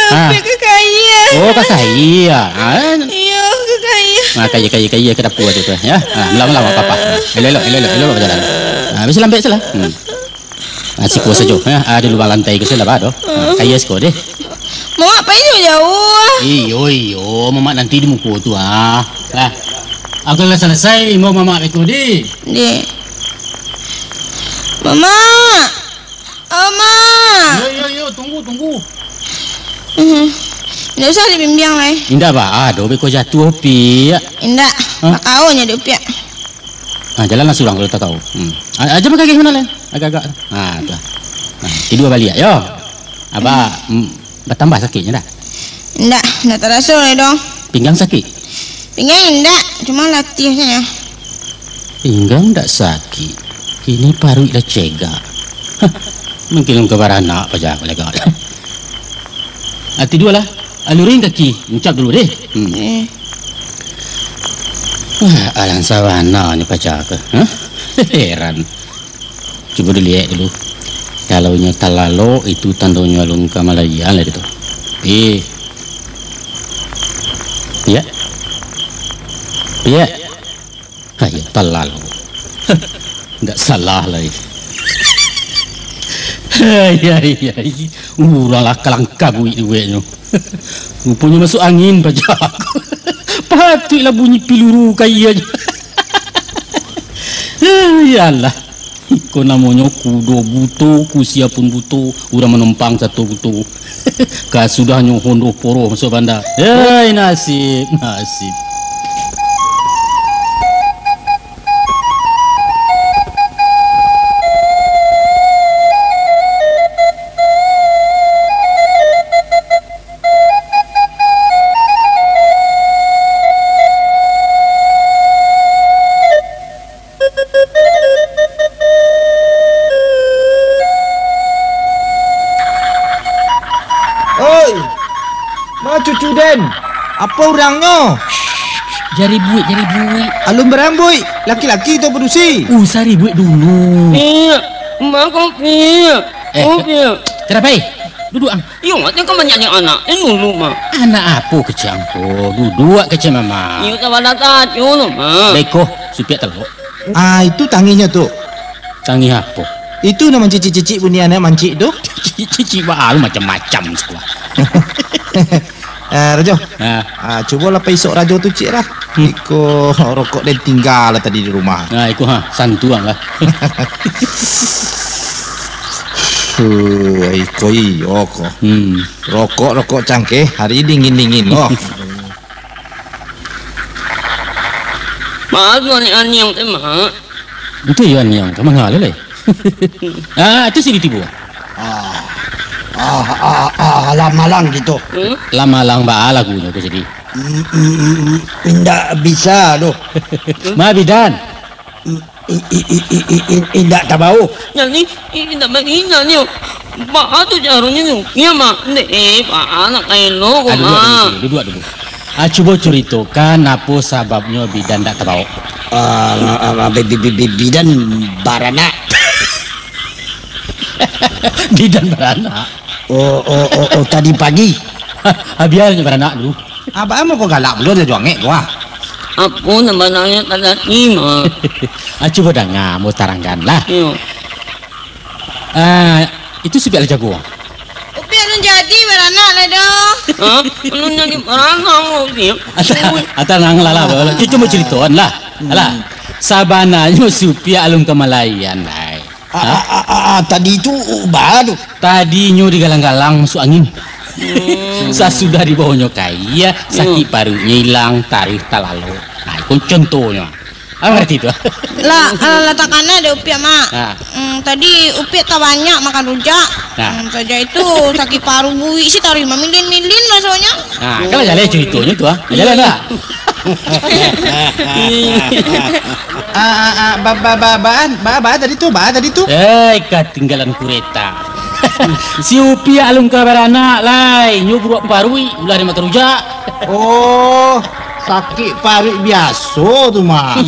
Ha. Piak ka kaia. Oh, ka kaia. Ha. Iyo, ka kaia. Ha, kaia, kaia, kaia ka dapua tu, tu, ya. Ha, melawan-lawan papa. Elok-elok, elok-elok, elok-elok bajalan. Ha, bisa lambek salah. Hmm. Ah, siko sajo, eh. Ah, di lubang lantai ko sajo lah, bah, doh. Ah, kaia siko deh. Mamak pai jauah-jauah. Iyo, iyo, mamak nanti di muko tu, ah. Lah. Aku lah salasai, imbau mamak beko, di. Dek. Mamak. Mamak. Iyo, iyo, iyo, tunggu, tunggu. Mhm. Indak usah dibimbiang lai. Indak, bah, ah, doh, beko jatuah, Piak. Indak, Hah? Bakaunyo dek Upiak. Ah, jalanlah surang kalau takau. Hmm. Ah, aja makageh mano lai? Agak-agak. Ah, tu lah. Ah, tidua baliak, yo. Abah, mm, batambah sakiknyo dah? Indak, indak taraso lai doh. Pinggang sakik? Pinggang indak, cuma latiah sajo. Pinggang ndak sakik, kini paruik lah cegak. Hah, mungkin ka baranak paja aku lagak. Ah, tidua lah. Alurin kaki, ngucap dulu deh. Hmm. Eh. Wah, alang sabana ni paja aku. Hah? Heran. Cubo diliek dulu. Kalau inyo talalok, itu tandonyo alun ka malaian lah itu. Eh. Piak. Piak. Ayo, talalok. Ndak salah lai. Hai, hai, hai. Urang lah kalang kabuik dueknyo. Ruponyo masuak angin paja aku. Patuiklah bunyi piluru ka iyo. Iyolah. Iko namonyo kudo buto, kusia pun buto, urang manompang sato buto. Kasudahnyo hondo poroh masuak banda. Hai, nasib, nasib. Oi, ma cucu den? Apo urangnyo? Jan ribuik, jan ribuik. Alun barambuik, laki-laki tu padusi. Usah ribuik dulu. Piak, ma ko, Piak. Eh, Oh, Piak. Kenapa, eh? Duduk, ang. Iyo, mak, jangan banyak anak. Eh, dulu, mak. Anak apo kecek ang ko? Duduak kecek mama. Iyo, sabana sajo, mak. Beko, supiak talok. Ah, itu tangihnyo tu. Tangih apo? Itu nan mancicik-cicik bunyi anak mancik tu. Cicik-cicik baa macam-macam sikulah. Eh, Rajo. Ha. Ah, cubolah paisok Rajo tu, cik lah. Hmm. Iko rokok den tingga lah tadi di rumah. Nah, iko ha, santuang lah. Huh, iko iyo ko. Hmm. Rokok, rokok cangkeh, hari dingin-dingin ko. Maaf, Mak, ni aniang teh, Mak. Itu iyo aniang, ka manga lai? Ah, itu sidi tibo. Ah, ah, ah, ah, alah malang gitu. Hmm? Lah malang baa lagunyo ko sidi. Mm, mm, mm, mm, indak bisa doh. Ma bidan. Mm, i, i, i, i, i, i, indak tabao. Jadi, i, indak baginan nyo. Baa tu caronyo tu? Iyo, Mak. Ndeh, eh, baa nak ka elo ko, Mak. Ah, duduak dulu, duduak dulu. Ah, cubo curitokan apo sababnyo bidan ndak tabao? Ah, ah, ah, bi-, bi-, bi-, bi-, bidan baranak. Bidan baranak? Oh, oh, oh, oh, tadi pagi. Ah, biar nyo baranak dulu. Abah mah kok galak pulo, dah juangek ko, ah. Apo nan bananyo tadi, Mak? Ah, cubo danga, ambo tarangkan lah. Iyo. Ah, itu si Piak lah jago. Upiak alun jadi baranak lai doh. Hah? Alun jadi baranak, Upiak? Ata-, atanang lah, lah, lah. Kito mau caritoan lah. Hmm. Alah, sabananyo si Upiak alun ka malaian lai. Ah, ah, ah, ah, ah, tadi tu baa tu? Tadinyo digalang-galang masuak angin. Hmm. Sasudah dibawonyo ka aia, sakik paruiknyo ilang, taruih talalok. Nah, iko contohnyo. Apa arti tu? Lah, alah, lah takana dek Upiak, Mak. Ha. Hmm, tadi Upiak tabanyak makan rujak. Ha. Hmm, sajak itu sakik paruik buik si taruih mamilin-milin rasonyo. Ha, kan lah jaleh caritonyo tu, ah. Jaleh lah. Ah, ah, ah, ba, ba, ba, baa, baa, baa tadi tu, baa tadi tu? Eh, katinggalan kureta. Si Upiak alun ka baranak lai, nyo buruak paruik, ulah dek makan rujak. Oh, sakik paruik biaso tu, Mak.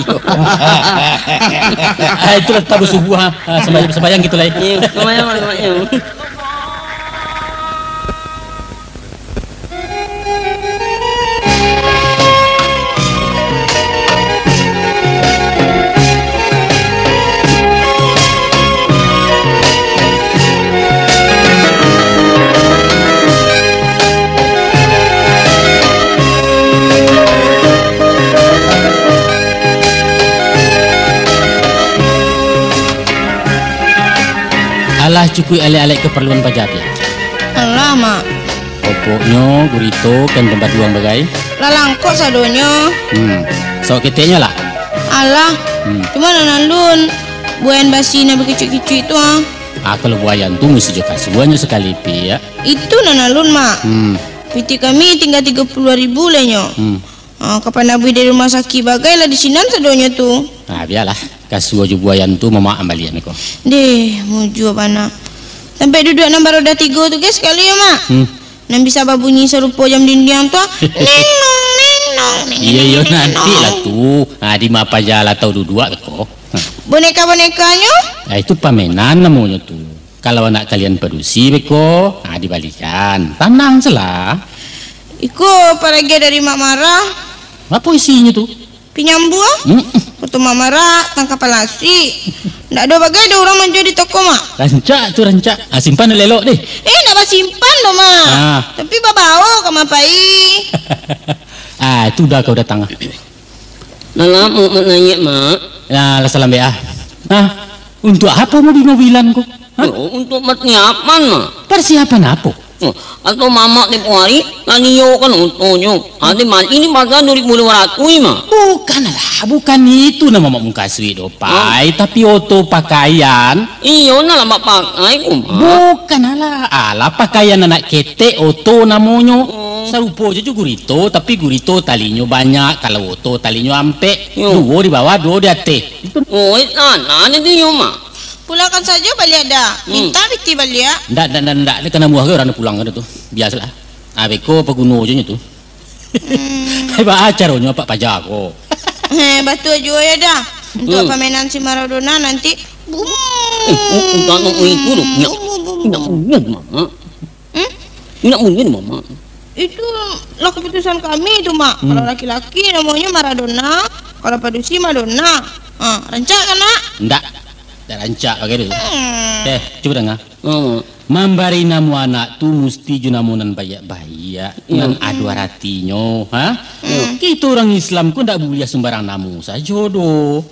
Ah, itulah tabu subuah, ah. Ah, sambayang, sambayang kito lai. Iyo, sambayang, sambayang. Alah cukuik alek-alek kaparluan paja, Piak. Alah, Mak. Pokoknyo, gurito kan tampat uang bagai. Lah langkok sadonyo. Hmm. Sawak keteknyo lah. Alah. Hmm. Cuma nan alun, buayan basi nan bakicuik-kicuik tu, ah. Ah, kalau buayan tu musti jo kasuanyo sakali, Piak. Itu nan alun, Mak. Hmm. Pitih kami tingga tigo puluah ribu lai nyo. Hmm. Ah, kapan abih dari rumah sakik bagai lah di sinan sadonyo tu. Ah, bialah. Kasua jo buayan tu mamak ambalian ko. Deh, mujua bana. Sampai duduak nan baroda tigo tu, guys, sakali yo, Mak. Hmm. Nan bisa babunyi sarupo jam dindiang tu, ah. Neng nong, neng nong, neng nong, neng nong. Iyo, iyo, nanti lah tu. Ah, di ma paja lah tau duduak ko. Hah. Boneka-bonekanyo? Ah, itu pamainan namonyo tu. Kalau anak kalian padusi beko, ah, dibalikan. Tanang salah. Iko paragiah dari Mak Marah. Apo isinyo tu? Pinyambua. Hmm. Foto Mak Marah, tangka palasi. Ndak ado bagai doh urang manjua di toko, Mak. Rancak tu, rancak. Ah, simpan elok-elok deh. Eh, ndak basimpan doh, Mak. Ah. Tapi babao ka ma pai. Ah, itu udah kau datang, ah. Lah lamo Mak naiak, Mak. Nah, lah salam be ah. Nah, untuak apo mobil-mobilan ko? Hah? Oh, untuak persiapan, Mak. Persiapan apo? Oh, atau mamak tempo hari, lah nio kan otonyo. Ade mati ni paga duo ribu limo ratuih, Mak. Bukan alah, bukan itu nan mamak mukasuik doh, Pai, tapi oto pakaian. Iyo, nan lah Mak pakai ko, Mak. Bukan alah, alah pakaian anak ketek, oto namonyo. Oh. Sarupo jo gurito, tapi gurito talinyo banyak, kalau oto talinyo ampek. Yo. Duo di bawah, duo di ateh. Oh, eh, tanah ni tu yo, Mak. Pulangkan sajo baliak, Da. Hmm. Mintak pitih baliak. Ndak, ndak, ndak, ndak. Dia kana buah ke urang dia pulang ka tu. Biasalah. Ah, beko paguno jo nyo tu. Hmm. Baa caronyo apak paja ko? Eh, batua juo yo, Da. Untuak pamainan si Maradona nanti, bum. Eh, oh, oh, tak nak itu tu. Ndak, ndak, ndak, Mak. Hmm? Indak mungkin, Mamak. Itu lah keputusan kami tu, Mak. Hmm. Kalau laki-laki namonyo Maradona, kalau padusi Madonna. Ha, rancak kan, Nak? Ndak. Dak rancak bagai tu. Eh, cubo danga. Hmm. Mambari namo anak tu musti jo namo nan baiak-baiak, Iyo. nan ado aratinyo, ha? Iyo. Kito urang Islam ko ndak buliah sumbarang namo sajo doh.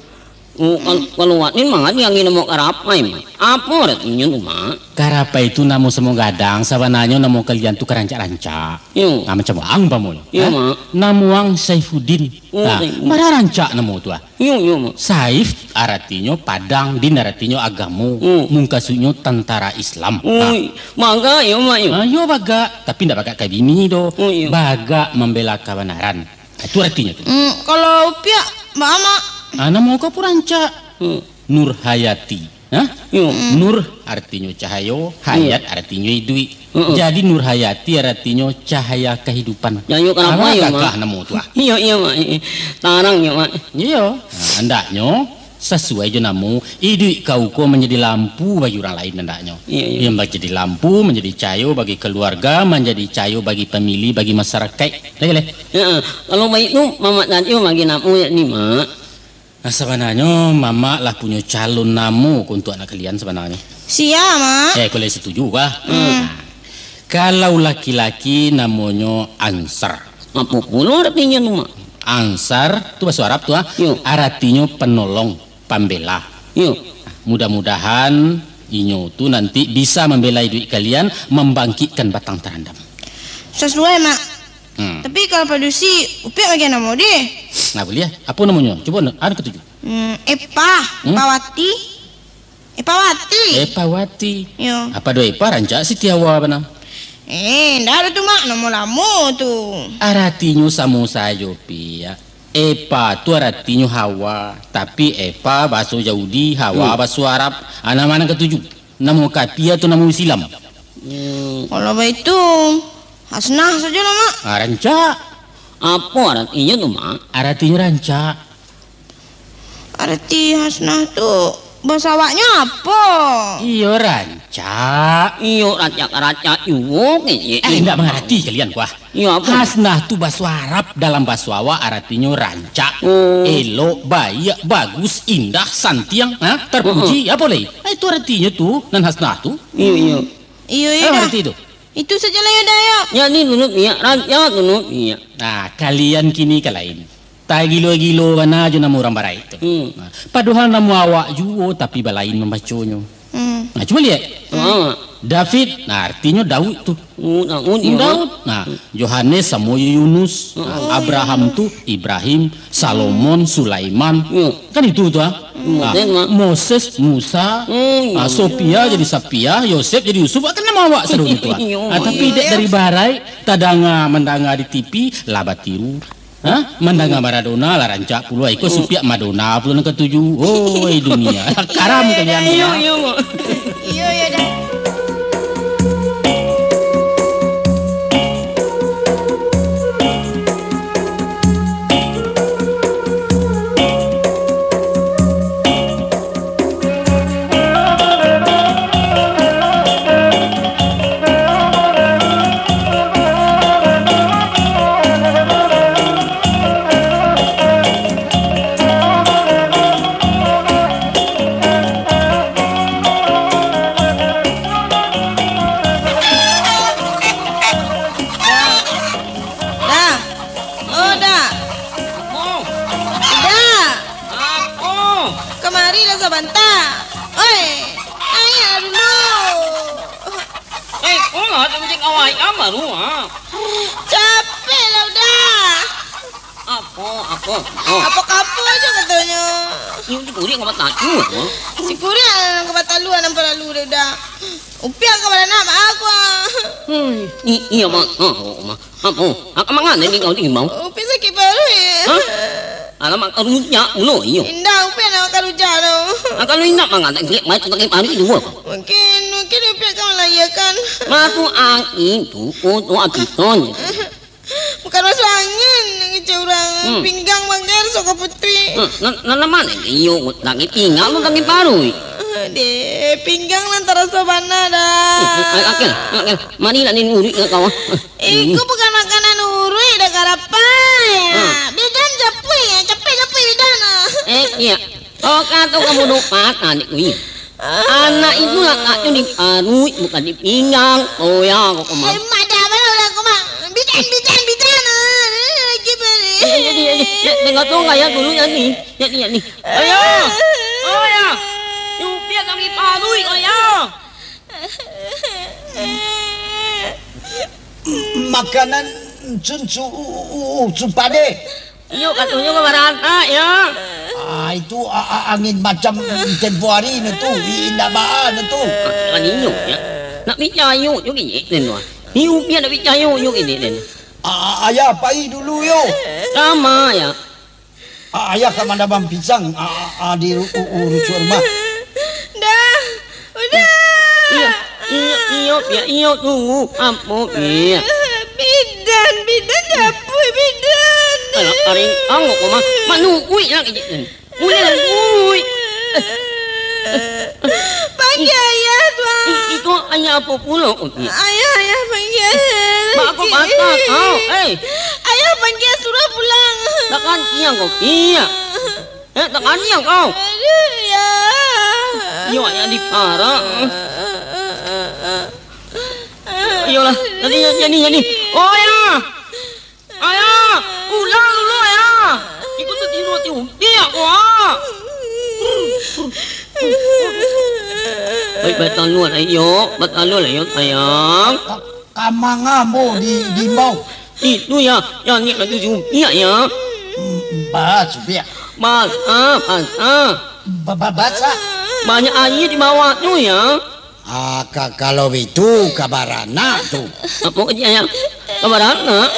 Oh, kal-, kalau awak ni mangadi angin namo karapai, Mak. Apo aratinyo tu, Mak? Karapai tu namo samo gadang, sabananyo namo kalian tu ka rancak-rancak. Iyo. Nah, macam ang, umpamonyo. Iyo, Ha? Mak. Namo ang Saifuddin. Oh, Nah, Saifuddin. bara rancak namo tu, ah. Iyo, iyo, Mak. Saif aratinyo padang, din aratinyo agamo. Hmm. Mungkasuiknyo tantara Islam. Ui, Nah. bagak yo, Mak, yo? Ah, yo bagak, tapi ndak bagak ka bini doh. Oh, iyo. Bagak mambela kabanaran. Itu aratinyo tu. Hmm, kalau Upiak, baa, Mak? Ah, namo kau pun rancak. Hmm. Nurhayati. Hah? Iyo. Nur aratinyo cahayo, Iyo. hayat aratinyo iduik. Heeh. Jadi Nurhayati aratinyo cahaya kahidupan. Cahayo kanapa Alah yo, Mak? gagah namo tu, ah. Iyo, iyo, Mak. Tarang yo, Mak. Iyo. Nah, andaknyo sasuai jo namo, iduik kau ko manjadi lampu bagi urang lain andaknyo. Iyo, iyo. Iyo, manjadi lampu, manjadi cahayo bagi kaluarga, manjadi cahayo bagi pamili, bagi masarakaik. Dah, Galeh? Heeh. Kalau baitu, Mamak tadi bagi namo yo ni, Mak? Nah, sabananyo Mamak lah punyo calon namo ko untuak anak kalian sabananyo. Sia, Mak. Eh, kau lai satuju kah? Hmm. Nah, kalau laki-laki namonyo Ansar. Apo pulo aratinyo tu, Mak? Ansar tu bahaso Arab tu, ah. Yo. Aratinyo penolong, pambela. Yo. Mudah-mudahan inyo tu nanti bisa mambela iduik kalian, mambangkitkan batang tarandam. Sasuai, Mak. Hmm. Tapi kalau padusi, Upiak bagian namo deh. Nah, buliah. Apo namonyo? Cubo, anu katuju. Hmm, Epa, Hmm? Epawati. Epawati. Epawati. Yo. Apo do Epa rancak Siti Hawa bana? Eh, ndak ado tu, Mak. Namo lamo tu. Aratinyo samo sajo, Piak. Epa tu aratinyo Hawa, tapi Epa bahaso Yahudi, Hawa Hmm. bahaso Arab. Ah, namo nan katuju? Namo kapia atau namo Islam? Hmm. Kalau baitu, Hasnah sajolah, Mak. Ah, rancak. Apo aratinyo tu, Mak? Aratinyo rancak. Arati Hasnah tu bahaso awaknyo apo? Iyo, rancak. Iyo, rancak-rancak juo kecek. Eh, indak mangarati kalian, kuah. Iyo, apo? Hasnah tu bahaso Arab, dalam bahaso awak aratinyo rancak, Oh. elok, baiak, bagus, indah, santiang, ha? Tarpuji, Heeh. apo lai? Ah, itu aratinyo tu, nan Hasnah tu. Iyo, iyo. Iyo, iyo Apo dah. arti tu? Itu sajolah yo dah, yo. Jadi dulu, Piak, rancak dulu, Piak. Nah, kalian kini ka lain. Tagilo-gilo bana jo namo urang baraik tu. Hmm. Nah, padohal namo awak juo, tapi balain mambaconyo. Hmm. Nah, cubo liek. Ah. David, nah, artinyo Daud tu. Oh, Daud, Hmm, iyo. Daud. Nah, Yohanes samo jo Yunus. Hmm. Nah, Abraham tu Ibrahim, Salomon, Sulaiman. Iyo. Kan itu tu, ah. Hmm, Nah, Moses, Mak. Moses, Musa, Oh, iyo. ah, Sofia jadi Safia, Yosef jadi Yusuf. Kan namo awak sadonyo tu, ah. Iyo, Ah, Mak. tapi Iyo, dek iyo. dari baraik, tadanga mandanga di T V, lah batiru. Ha? Mandanga Maradona lah rancak pulo, iko Hmm. supiak Madonna pulo nan katuju. Oi, dunia. Karam kalian. Iyo, iyo, Mak. Iyo, iyo, dah. Dah. Oh, dah. Apo? Dah. Apo? Kamari lah sabanta. Oi, naiak lah dulu. Eh, kok lah, cantik awak, ah, baru, ah. Capek lah, udah. Apo, apo, apo? Apo-apo aja katonyo. Ni si Kurik ka batalu, ah. Si Kurik ka batalu, nampak lalu dah, udah. Upiak ka baranak, baa ko, ah. Hmm, i-, iyo, Mak. Ah, oh, Mak. Apo? Ak-, manganai ni kau timbang? Upiak sakik paruik. Hah? Alamak, karujak pulo, iyo. Indak, Upiak nak karujak tu. Ah, kalau indak, manganai, liek baik, sakik paruik dulu. Mungkin, mungkin Upiak ka malahiakan. Masuk angin tu, oh, tu apiton. Bukan masuk angin, kecek urang. Hmm. Pinggang bagai raso ka putuih. Hmm, nan, nan, nan mano iyo, sakik pinggang tu sakik paruik? Deh, pinggang lah taraso bana dah. Hmm, hmm, oke, oke. Mari lah ni uruik ka kau. Iko bukan makanan uruik dah, karapai. Hmm. Bidan japuik, capek japuik bidan ah. Eh, iyo. Oh, kato kamu doh patah, Dek Kuyi. Anak itu lataknyo di paruik, bukan di pinggang. Oh, ya, kok, Mak. Eh, Mak, dah, baru lah, kok, Mak. Bidan, bidan, bidan. Ah, lagi balik. Eh, eh, eh, eh, eh, dengar tu, ayah dulu, ya, ni. Ya, ni, ya, ni. Ayah! Oh, ya! Yupian lagi paruik, ayah! Makanan sun su, su padeh. Iyo, katonyo ka baranak, ya. Ah, itu a, a, angin macam tempo hari ni tu, i, indak baa ni tu. Ah, kan iyo, ya. Nak picayo jo kini, den, wah. Iyo, pian nak picayo jo kini, den. Ah, ayah pai dulu yo. Sama, ya. Ah, ayah ka manabang pisang, ah, ah, ah, di ru-, u-, u-, rucuak rumah. Dah, udah. Iyo, iyo, iyo, Piak, iyo, tunggu. Apo, Piak? Bidan, bidan, dapui, bidan. Alah, ari angok ko mah, manukuik lah kecik. Mulai lah, uik. Panggia ayah tu, ah. I-, iko ayah apo pulo, Uti? Ayah, ayah, panggia ayah. Baa kok patah kau, eh? Ayah panggia suruah pulang. Tak kantiang kau, Piak. Eh, tak kantiang kau. Aduh, ya. Iyo, ayah diparak. Iyolah, jadi, jadi, jadi. Oh, ya. Ayah, pulang dulu, Ayah. Iko tu tidur ati umpiak ko, ah. Baik, batalun, ayo. Batalun, ayo, sayang. Ka, ka manga ambo di, diimbau? Itu, ya, ya, ni ati si umpiak, ya. Hmm, baa, Supiak? Basah, basah. Ba, ba, basah? Banyak aia di bawah tu, ya. Ah, ka-, kalau bitu, ka baranak tu. Apo kecik ayah? Ka baranak?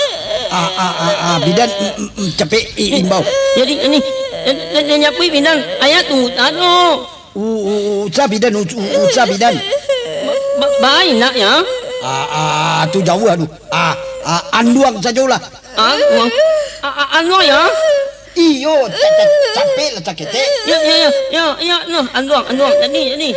Ah, ah, ah, ah, bidan, mm, mm, mm, capek i-, imbau. Jadi, ni, eh, eh, eh, nyapu bidan, ayah tu, tano. U-, u-, u-, usah bidan, u-, u-, usah bidan. Ba-, ba-, bainak, ya? Ah, ah, tu jauah tu. Ah, ah, anduang sajolah. Anduang? A-, a-, anduang, ya? Iyo, ca-, ca-, capek lah, caketek. Ya, ya, ya, ya, ya, no, anduang, anduang, jadi, jadi.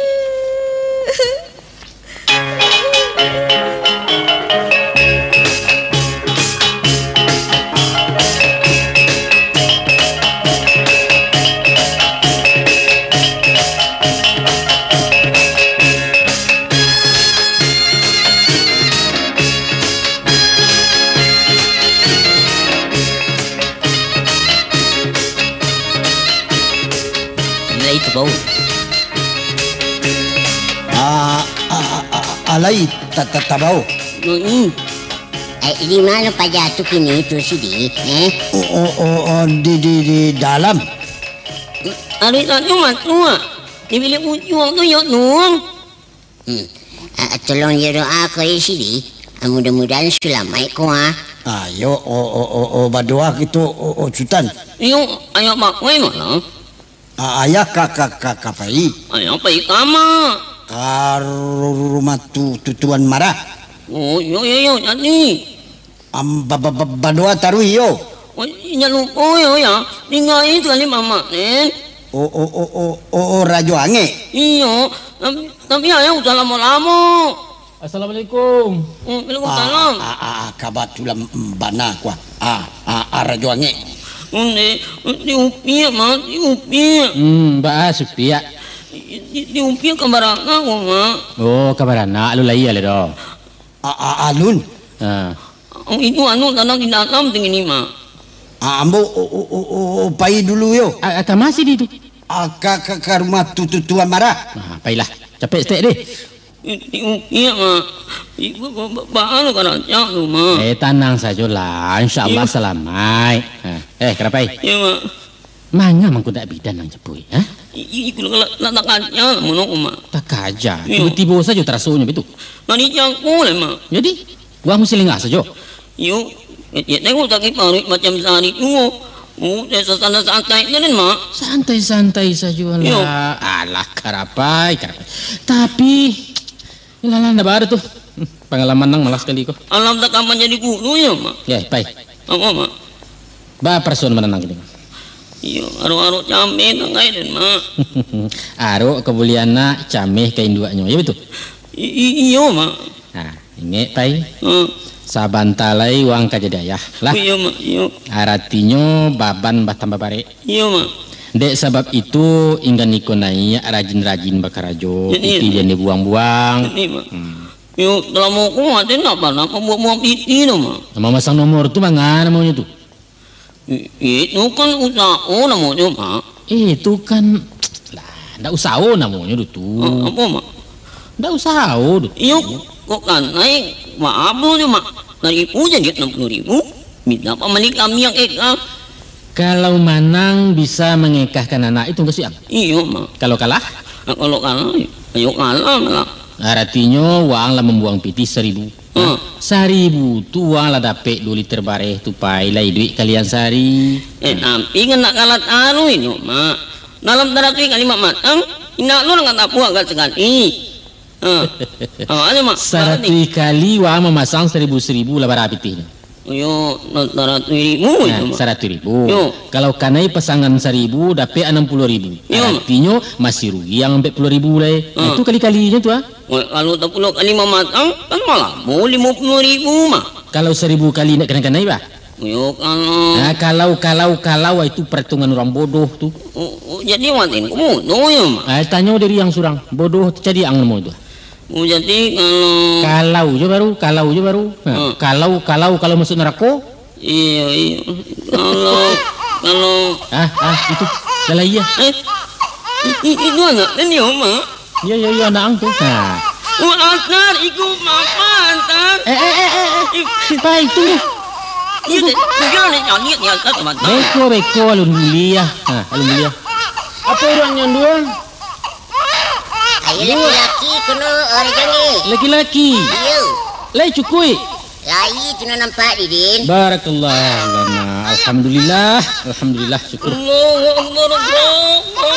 Alai tabau. Ah, ah, ah, ah, alai ta-, ta-, tabau. Mm-mm. Eh, di mano paja tu kini tu, Sidi, eh? Oh, oh, oh, oh, di, di, di dalam. Ari tadi mah tu, ah. Di bilik ujuang tu, yo, Nung. Hmm. Ah, tolong yo doa ko, eh, Sidi. Ah, mudah-mudahan salamaik ko, ah. Ah, yo, oh, oh, oh, oh, badoa kito, oh, oh, Sutan. Yo, ayah bakoi mano? Ah, ayah ka, ka, ka, ka pai? Ayah pai kama? Ka ru-, ru-, rumah tu, tu, Tuan Marah. Oh, yo, yo, yo, jadi. Am, ba, ba, ba, badoa taruih yo. Oh, indak lupo yo, ya. Tingga sakali mamak, eh. Oh, oh, oh, oh, oh, oh, Rajo Angek. Iyo, tapi, tapi ayah usah lamo-lamo. Assalamualaikum. Hmm, waalaikumsalam. Ah, ah, ah, ah, kabatulan, mm, bana ko, ah. Ah, ah, Rajo Angek. Onde, di Upiak, Mak, di Upiak. Hmm, baa Supiak? Di, di, di Upiak ka baranak ko, Mak. Oh, ka baranak, alun lai lai doh. A, a, alun. Ha. Itu anu tanang di dalam tu ini, Mak. A, ambo, o, o, o, o, o, pai dulu yo. A, a, kama Sidi tu? A, ka, ka, ka rumah tu, tu, Tuan Marah. Ha, pailah. Capek saketek deh. I, i, iyo, Mak. I, ba, ba, ba, baa lo ka rancak tu, Mak? Eh, tanang sajolah. Insya Allah salamaik. Ha. Eh, Karapai. Iyo, Mak. Manga mangko ndak bidan nan japuik, ha? I, i, iko lah, lah, lah takaja, mano ko, Mak? Takaja? Iyo. Tibo-tibo sajo tarasonyo baitu. Lah dijangko lai, Mak. Jadi, buah musi lingah sajo? Iyo, ya, ya, tengok sakik paruik macam sahari tu. Oh, saya sa-, santai-santai je, Den, Mak. Santai-santai sajo lah. Iyo. Alah, Karapai, Karapai. Tapi, Iyolah, lah, ndak baa tu. Pangalaman nan malas sakali ko. Alah, tak ka manjadi guru yo, Mak. Yo, pai. Apo, Mak? Baa parasaan mananang kini? Iyo, arok-arok cameh nan gai den, Mak. Arok ka buliah anak, cameh ka induaknyo. Yo, batua? I, i, iyo, Mak. Nah, ingek, pai. Hmm. Sabanta lai waang ka jadi ayah. Lah. Iyo, Mak. Iyo. Aratinyo baban batambah barek. Iyo, Mak. Dek sabab itu, inggan iko naiak rajin-rajin bakarajo, Jadi, pitih jan dibuang-buang. Jadi, Mak. Hmm. Yo, salamo ko Mak, den ndak pernah mambuang-buang pitih tu, Mak. Mamasang nomor tu manga namonyo tu? I-, itu kan usaho namonyo, Mak. Eh, itu kan, lah, ndak usaho namonyo tu. Ah, apo, Mak? Ndak usaho tu. Iyo, kok kanai, maaf lo nyo, Mak. Dari ibu jadi anam puluah ribu, bisa pamali kami yang eka. Kalau manang bisa mangekahkan anak itu, Kasiang? Iyo, Mak. Kalau kalah? Nah, kalau kalah, ayo kalah, Mak. Aratinyo, waang lah mambuang pitih saribu. Hmm. Saribu tu waang lah dapek duo liter bareh tu, pai, lai duit kalian sari. Eh, tapi kan nak kalah taruih tu, Mak. Dalam taratuih kali mamasang, indak lo nak tapuak agak sakali. Ha. Awak aja, Mak. Saratuih kali waang mamasang saribu-saribu lah bara pitihnyo? Yo, saratuih ribu Nah, itu, Mak. Saratuih ribu. Yo. Kalau kanai pasangan saribu, dapek anam puluah ribu. Yo. Aratinyo, masih rugi yang ampek puluah ribu lai. Nah, Ha. tu kali-kalinyo tu, ah. Wah, kalau sapuluah kali mamasang, kan malah mau limo puluah ribu, Mak. Kalau saribu kali ndak kanai-kanai, bah? Yo, kalau Nah, kalau, kalau, kalau, itu perhitungan urang bodoh tu. Oh, oh, jadi watin ko bodoh yo, Mak? Ah, tanyo diri ang surang. Bodoh tu cadiak ang namo tu. Oh, jadi kalau Kalau jo baru, kalau jo baru. Ha, Hmm. kalau, kalau, kalau masuk narako. Iyo, iyo. Kalau, kalau Ah, ah, itu. Dah lah iya. Eh, i-, i-, itu anak den yo, Mak? Iyo, iyo, iyo, anak ang tu. Ha. Oh, antar, ikut Mama, antar. Eh, eh, eh, eh, eh. Pai, tunggu. Iyo, Tunggu. den, iyo, den, cari, ya, antar, teman-teman. Beko, beko, alun buliah. Ha, alun buliah. Apo urangnyo, Nduang? Ayo laki-laki kono, orang jange. Laki-laki. Iyo. Lai cukuik. Lai tu nan nampak, Didin. Barakallah lana. Alhamdulillah. Alhamdulillah, syukur. Allahu Akbar, Allahu Akbar.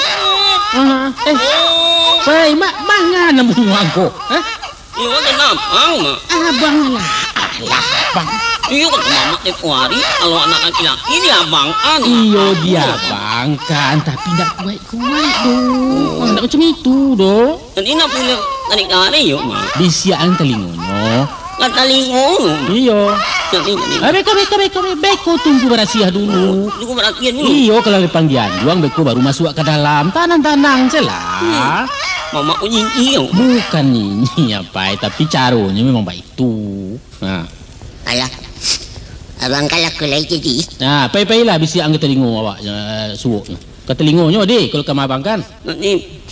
Ah, eh. Oh. Pai, mak, mangan namuah ko? Hah? Iyo, kan abang, Mak. Abang lah. Alah, abang. Iyo, kan mamak tempo hari, kalau anak laki-laki, diabangkan. Iyo, diabangkan, tapi ndak kuaik-kuaik doh. Ndak macam itu doh. Jadi nak pulang tarik-tarik, yo, Mak. Bisiakan talingonyo. Lah talingo. Iyo. Jadi, jadi. Ah, beko, beko, beko, be-, beko tunggu barasiah dulu. Tunggu barasiah dulu. Iyo, kalau dipanggia anjuang, beko baru masuak ka dalam. Tanang-tanang se lah. Hmm. Mamak ko nyinyi, yo. Bukan nyinyi, apai, tapi caronyo memang baitu. Ha. Alah. Abang kan laku lai jadi. Nah, pai-pailah bisiakan ka talingo awak, eh, suok tu. Ka talingonyo deh, kalau ka maabangkan. Ni.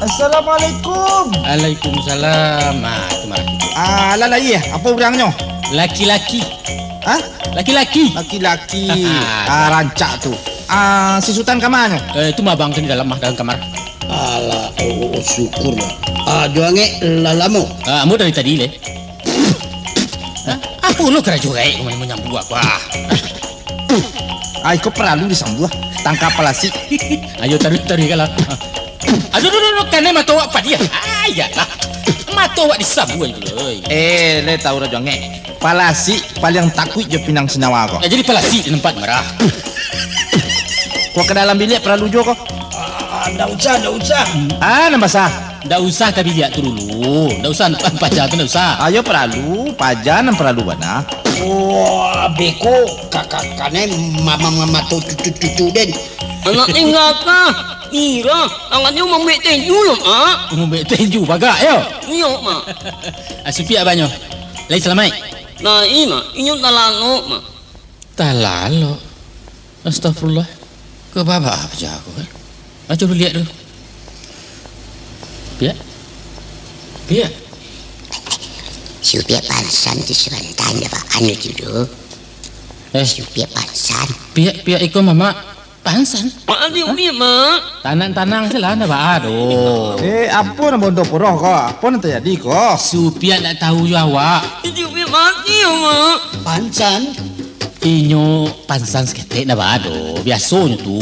Assalamualaikum. Waalaikumsalam. Ah, tu marah. Ah, lah, lah, iya. Apo urangnyo? Laki-laki. Hah? Laki-laki. Laki-laki. Ah, rancak tu. Ah, si Sutan ka manyo? Eh, tu maabangkan di dalam mah, dalam kamar. Alah, oh, oh, syukurlah. Ah, jo angek lah lamo. Ah, ambo dari tadi leh. Hah? Apo lo karajo gaek ko manyambuak ko, ah? Ah, iko paralu disambuak. Tangka palasik. Ayo, taruih, taruih kalau. Aduh, aduh, aduh, aduh, kanai mato awak padiah. Ah, iyolah. Mato awak disambuak tu, oi. Eh, leh tahu rajo angek. Palasik paliang takuik jo pinang sinawa ko. Eh, jadi palasik di tempat marah. Ko ka dalam biliak paralu juo ko? Ah, ndak usah, ndak usah. Ah, nan basah. Ndak usah ka biliak tu dulu. Ndak usah, paja tu ndak usah. Ayo paralu, paja nan paralu bana. Oh, beko, kakak kanai mama mamato cucu-cucu den. Anak tinggal kah? Ira, tangan nyo mambek tenju yo, Mak. Mambek tenju, bagak yo? Iyo, Mak. Ah, supiak banyo. Lai salamaik? Lai, Mak. Inyo talalok, Mak. Talalok. Astagfirullah. Ka baa paja ko, eh? Ajo dulu liek dulu. Piak. Piak. Si Upiak pansan tu sabanta ndak baa anu tu doh. Eh. Si Upiak pansan. Piak, piak iko mamak pansan. Mak, Adi Upiak, Mak. Tanang-tanang se lah, ndak baa doh. Eh, apo nan bondo puroh ko? Apo nan tajadi ko? Si Upiak ndak tahu jo awak. Adi Upiak mati yo, Mak. Pansan. Inyo pansan saketek ndak baa doh, biasonyo tu.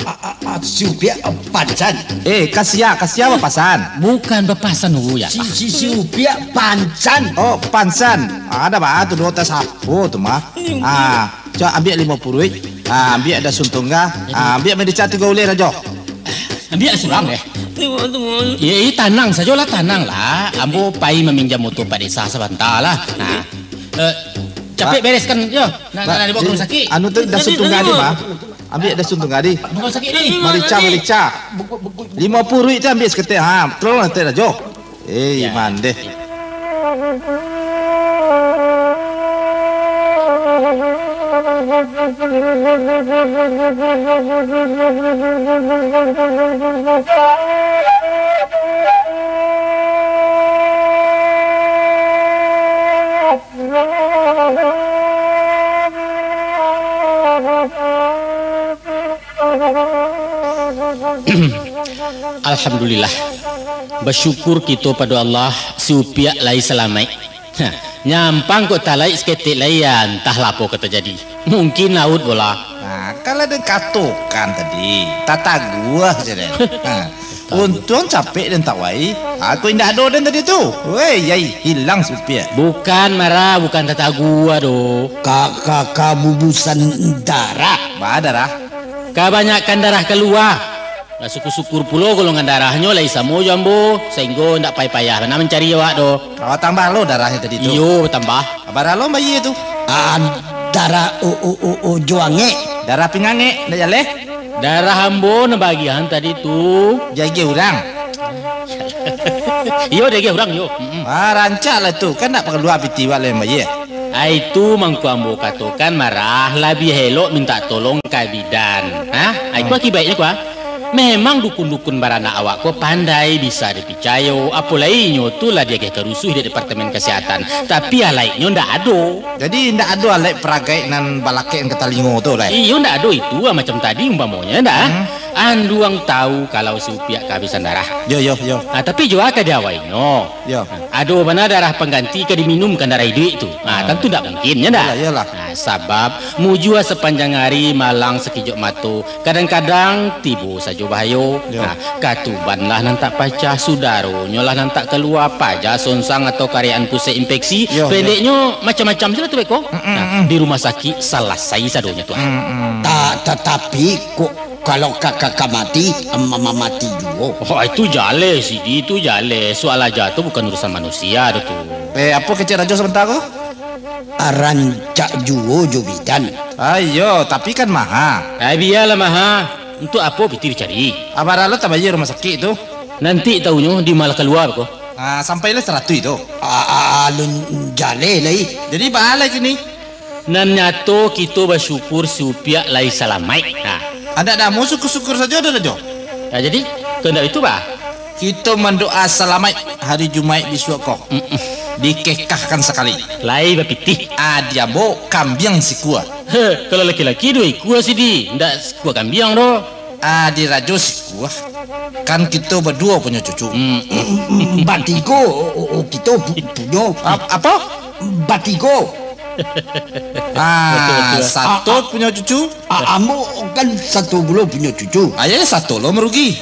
A, a, a, si Upiak, a, pansan. Eh, ka sia, ka sia bapasan? Bukan bapasan dulu ya. Si, si, si Upiak pansan. Oh, pansan. Ah, ndak baa tu doh, tasapo tu mah. Ah, cubo ambiak limo puruik. Ah, ambiak dasun tungga. Ah, ambiak merica tigo ulih ajo. Ambiak surang deh. Tunggu, tunggu. Ye, ye, tanang sajolah, tanang lah. Ambo pai maminjam moto Pak Desa sabanta lah. Nah. Eh, capek Pak. Bereskan yo. Nak, Pak, nak dibawa ke rumah sakit. Anu tu dasun tungga ni, Pak. Ambiak dasun tu, Ngadi. Rumah sakit ni. Merica, merica. Lima puluh rupiah tu ambiak saketek. Ha, tolonglah tek Rajo. Eh, mandeh. Alhamdulillah. Basyukur kito pado Allah, si Upiak lai salamaik. Ha, nyampang kok talaik saketek lai, ya, antahlah apo ka tajadi. Mungkin laut bola. Nah, kalau den katokan tadi, tataguah je den. Ha, untuang capek den tawai. Aku indak ado den tadi tu. Weh, yai, hilang si Upiak. Bukan marah, bukan tataguah doh. Ka, ka, kabubusan darah. Ba darah. Kabanyakan darah kalua. Lah, syukur-syukur pulo golongan darahnyo lai samo jo ambo, sainggo indak payah-payah bana mancari awak doh. Awak tambah lo darahnyo tadi tu? Iyo, batambah. Bara lo bayia tu? Ah, darah o, o, o, o, jo angek. Darah pingangek, ndak jaleh? Darah ambo nan bagian tadi tu. Diagiah urang? Iyo, diagiah urang, iyo. Mm-mm. Ah, rancak lah tu. Kan ndak parlu pitih awak lai bayia. Ah, itu mangko ambo katokan marah, labiah elok mintak tolong ka bidan. Ha? Ah, itu akibaiknyo, kua? Memang dukun-dukun baranak awak ko pandai, bisa dipicayo, apo lai inyo tu lah diagiah ka rusuh di Departemen Kesehatan, tapi alaiknyo ndak ado. Jadi, ndak ado alaik paragaik nan balakek ka talingo tu, lai? Iyo, ndak ado itu, ah, macam tadi umpamonyo, ndak? Hmm. Anduang tahu kalau si Upiak kahabisan darah. Yo, yo, yo. Ah, tapi juo ka diawainyo. Yo. Ado bana darah pangganti ka diminumkan darah iduik tu? Ah, tantu ndak mungkin, yo ndak? Iyolah, iyolah. Ah, sabab mujua sapanjang ari, malang sakijok mato, kadang-kadang tibo sajo bahayo. Yo. Ah, katuban lah nan tak pacah, sudaronyo lah nan tak kalua, paja songsang atau kariak pusek infeksi, yo, yo, pendeknyo macam-macam se lah tu beko. Mm, mm, mm. Di rumah sakik salasai sadonyo tu. Mm, mm. Ta-, tatapi kok Kalau ka, ka, ka mati, ma-, ma-, mati juo. Oh, itu jaleh, Sidi, itu jaleh. Soal aja tu bukan urusan manusia tu. Eh, apo kecek Rajo sabanta ko? Rancak juo jo bidan. Ah, iyo, tapi kan maha. Ah, bialah maha. Untuak apo pitih dicari? Abah Ralo tabayia rumah sakik tu? Nanti tahunyo di malah kalua ko. Ah, sampailah saratuih tu. Ah, ah, alun jaleh lai. Jadi, baa lai kini? Nan nyato, kito basyukur si Upiak lai salamaik. Nah. Adak damo syukur-syukur sajo, Rajo. Nah, jadi, kok ndak itu, bah? Kito mandoa salamaik hari Jumaik bisuak ko. Mm-mm. Dikekahkan sakali. Lai bapitih. Adi ambo kambiang sikua. He, kalau laki-laki duo ikua Sidi, ndak sikua kambiang doh. Ah, di Rajo sikua. Kan kito baduo punyo cucu. Hmm. Batigo, o, o, kito pu-, punyo. Ap-, apo? Batigo. Ah, betul, betul. Sato punyo cucu? Ah, ambo kan sato pulo punyo cucu. Ah, iyo, sato lo marugi.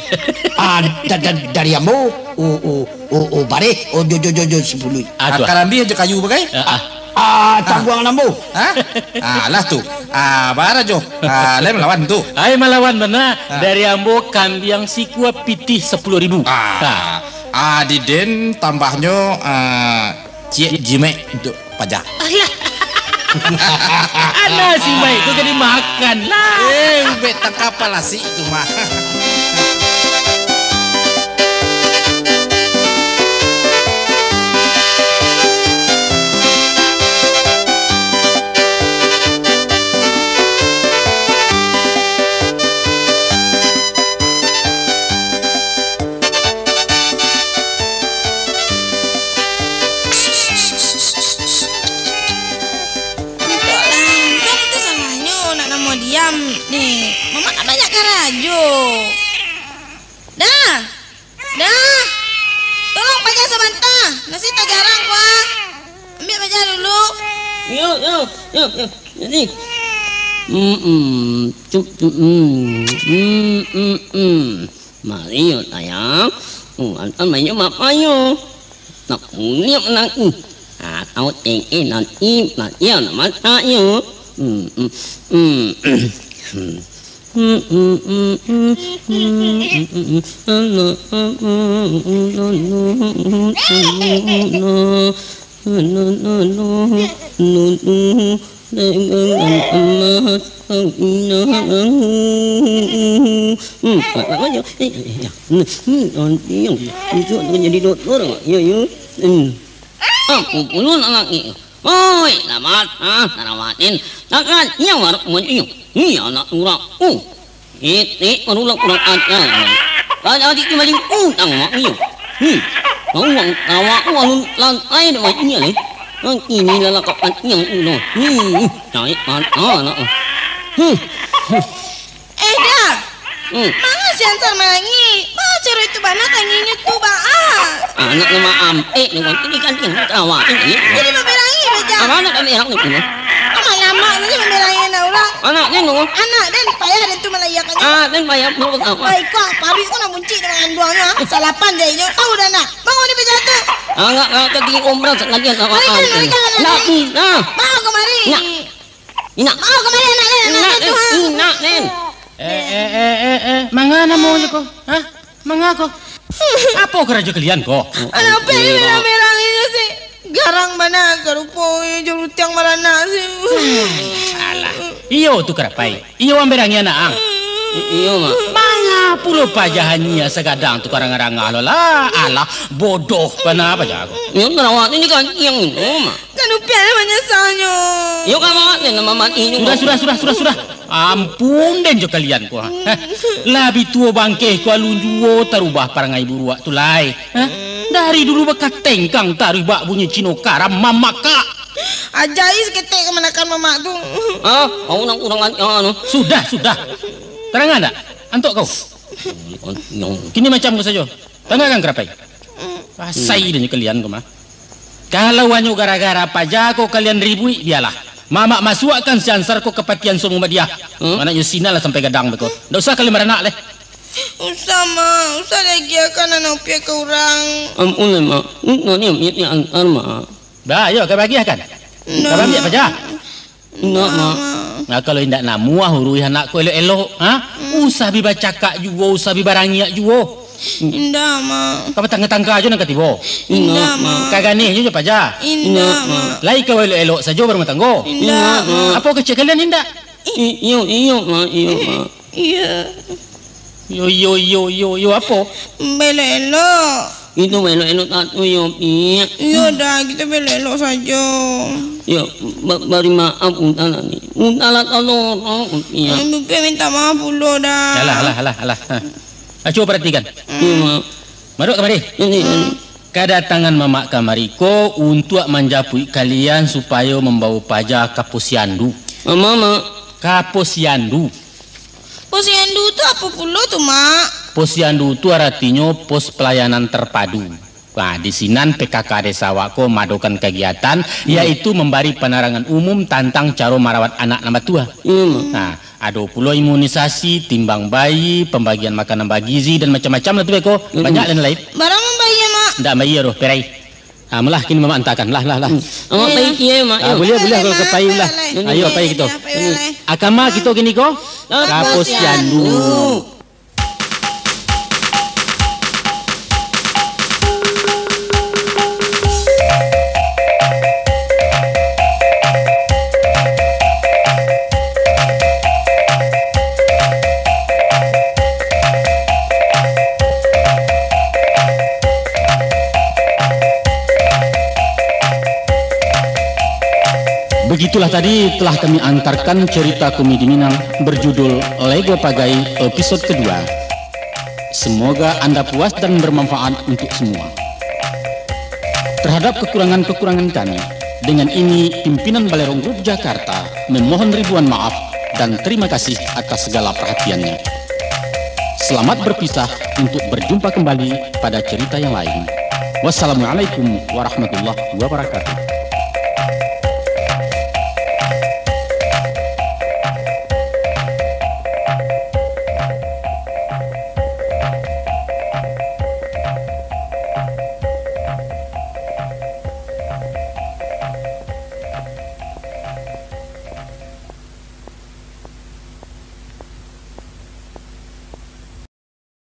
Ah, da-, da-, dari ambo, o, o, o, o, bareh, o, jo, jo, jo, jo, sapuluah. Ah, tu ah. Karambia jo kayu bagai? Ah, ah. Ah, ah, tangguang lambu. Hah? Ah, lah tu. Ah, bara jo. Ah, lai malawan tu. Ai, malawan bana. Ah. Dari ambo kambiang sikua pitih sapuluah ribu. Ah. Ah. Ah, di den tambahnyo, ah, ciek jimek untuk paja. Alah. Anak si Maik tu jadi makan lah. Eh, ubek tangkapa lasik tu mah. Entoklah, entah itu salahnyo nak namo diam. Nih, Mamak kan banyak karajo. Dah. Dah. Tolong paja sabanta. Nasi tagarang, Pak. Ambiak paja dulu. Yo, yo, yo, yo. Jadi. Mm-mm. Cup, cup, mm. Mm-mm-mm. Mari yo, sayang. Oh, antan main yo, mak payo. Nak kuliah nak. Ah, tau teng eh nanti, nak yo, nak masak yo. Mm-mm. Mm. Dagangan emas kau inang. Hmm, banyak. Eh, eh, ya. Hmm, hmm, nanti yang itu akan jadi doktor, ya, ya. Hmm. Aku pulun anak ni. Oi, lamat, ah, tarawatin. Takkan, yang warok mo inyo. Ni anak urang. Uh. Itik barulah kurang ajar. Banyak adik tu maling utang mak inyo. Hmm. Bawang awak tu alun lantai dek mak inyo leh. Nang ini lah lakak mak inyo tu. Hmm. Cari mata nak. Hmm. Eh, Da. Hmm. Manga si Ansar manangih? Baa caro itu bana tangihnyo tu, baa? Anak nama ampek ni, kan? Ini kan yang ketawa ini. Jadi mambelangi baja. Anak kami anak ni punya. Amak lamak tu je mambelangi anak urang. Anak ni nu. Anak den payah den tu malayakannyo. Ah, den payah perlu ketawa. Baik kau, paruik kau nak buncik dengan anduangnyo, ah. Salapan jari inyo. Tahu dah nak? Bangun ni baja tu. Anak kau tadi umrah sekalian awak. Balikan, balikan anak ni. Nak. Bawa kemari. Nak. Nak. Bawa kemari anak ni, anak ni tu, ha. Nak, Nen. Eh, eh, eh, eh, eh. Manga namo je ko? Hah? Manga ko? Apo karajo kalian ko? Alah, apo ni merah-merah inyo si? Garang bana, sarupo jo rutiang baranak si. Alah, iyo tu Karapai. Iyo mambelangi anak ang. I-, iyo, Mak. Manga pulo paja hanyia sagadang tu karangah-rangah lo lah. Alah, bodoh bana paja ko. Iyo, tarawak ni kan yang ino, Mak. Kan Upiak lah manyasanyo. Iyo, kan, Mak. Jangan mamat inyo. Sudah, sudah, sudah, sudah, sudah. Ampun den jo kalian ko, ha. Lah bi tuo bangkeh ko alun juo tarubah parangai buruak tu lai, ha? Dari dulu bakatengkang taruih bak bunyi Cino karam mamakak. Ajai saketek kamanakan mamak tu. Ha? Kau nak kurang ajar tu. Sudah, sudah. Tarangan dak? Antok kau. Kini macam ko sajo. Tangahkan Karapai. Rasai den jo kalian ko mah. Kalau hanyo gara-gara paja ko kalian ribuik, bialah. Mamak masuakkan si Ansar ko ka patian sumu Madiah. Hmm? Anaknyo sinan lah sampai gadang beko. Ndak usah kalian baranak leh. Usah, Mak. Usah diagiahkan anak Upiak ka urang. Ampun lah, Mak. Untuak ni, Mak, ni Ansar, Mak. Bah, yo, ka bagiahkan. Ka bagiah paja. Indak, Mak. Nah, kalau indak namuah uruih anak ko elok-elok, ha? Usah bi bacakak juo, usah bi barangiak juo. Indak, Mak. Ka batangka-tangka jo nan ka tibo. Indak, Mak. Ka ganih jo, jo paja. Indak, Mak. Lai ka elok-elok sajo barumah tanggo. Indak, Mak. Apo kecek kalian indak? I-, iyo, iyo, Mak, iyo, Mak. Iyo. Iyo, iyo, iyo, iyo, iyo, apo? Baelok-elok. Itu baelok-elok tak tu, yo, Piak. Iyo dah, kito baelok-elok sajo. Yo, ba-, bari maaf, Uda lah ni. Uda lah tolong, Piak. Aduh, Piak minta maaf pulo dah. Alah, alah, alah, alah. Ha. Ah, cubo paratikan. Iyo, Mak. Maruak kamari. Ini, ini. Kadatangan mamak kamari ko untuak manjapuik kalian supayo mambawo paja ka posyandu. Amak, Mak. Ka posyandu. Posyandu tu apo pulo tu, Mak? Posyandu tu aratinyo pos pelayanan terpadu. Nah, di sinan P K K desa awak ko maadokan kagiatan, yaitu mambari panarangan umum tantang caro marawat anak nan batua. Iyo, Mak. Nah, ado pulo imunisasi, timbang bayi, pambagian makanan bagizi, dan macam-macam lah tu beko. Banyak dan lain. Bara mambayia, Mak? Ndak mambayia doh, perai. Ah, malah kini mamak antakan. Lah, lah, lah. Hmm. Amak pai, iyo, Mak. Ah, buliah, buliah kalau ka pai lah. Ayo, pai kito. Pai lah. Akama kito kini ko? Ka posyandu. Begitulah tadi telah kami antarkan cerita komedi Minang berjudul Lego Pagai episode kedua. Semoga Anda puas dan bermanfaat untuk semua. Terhadap kekurangan-kekurangan kami, dengan ini pimpinan Balerong Group Jakarta memohon ribuan maaf dan terima kasih atas segala perhatiannya. Selamat berpisah untuk berjumpa kembali pada cerita yang lain. Wassalamualaikum warahmatullahi wabarakatuh.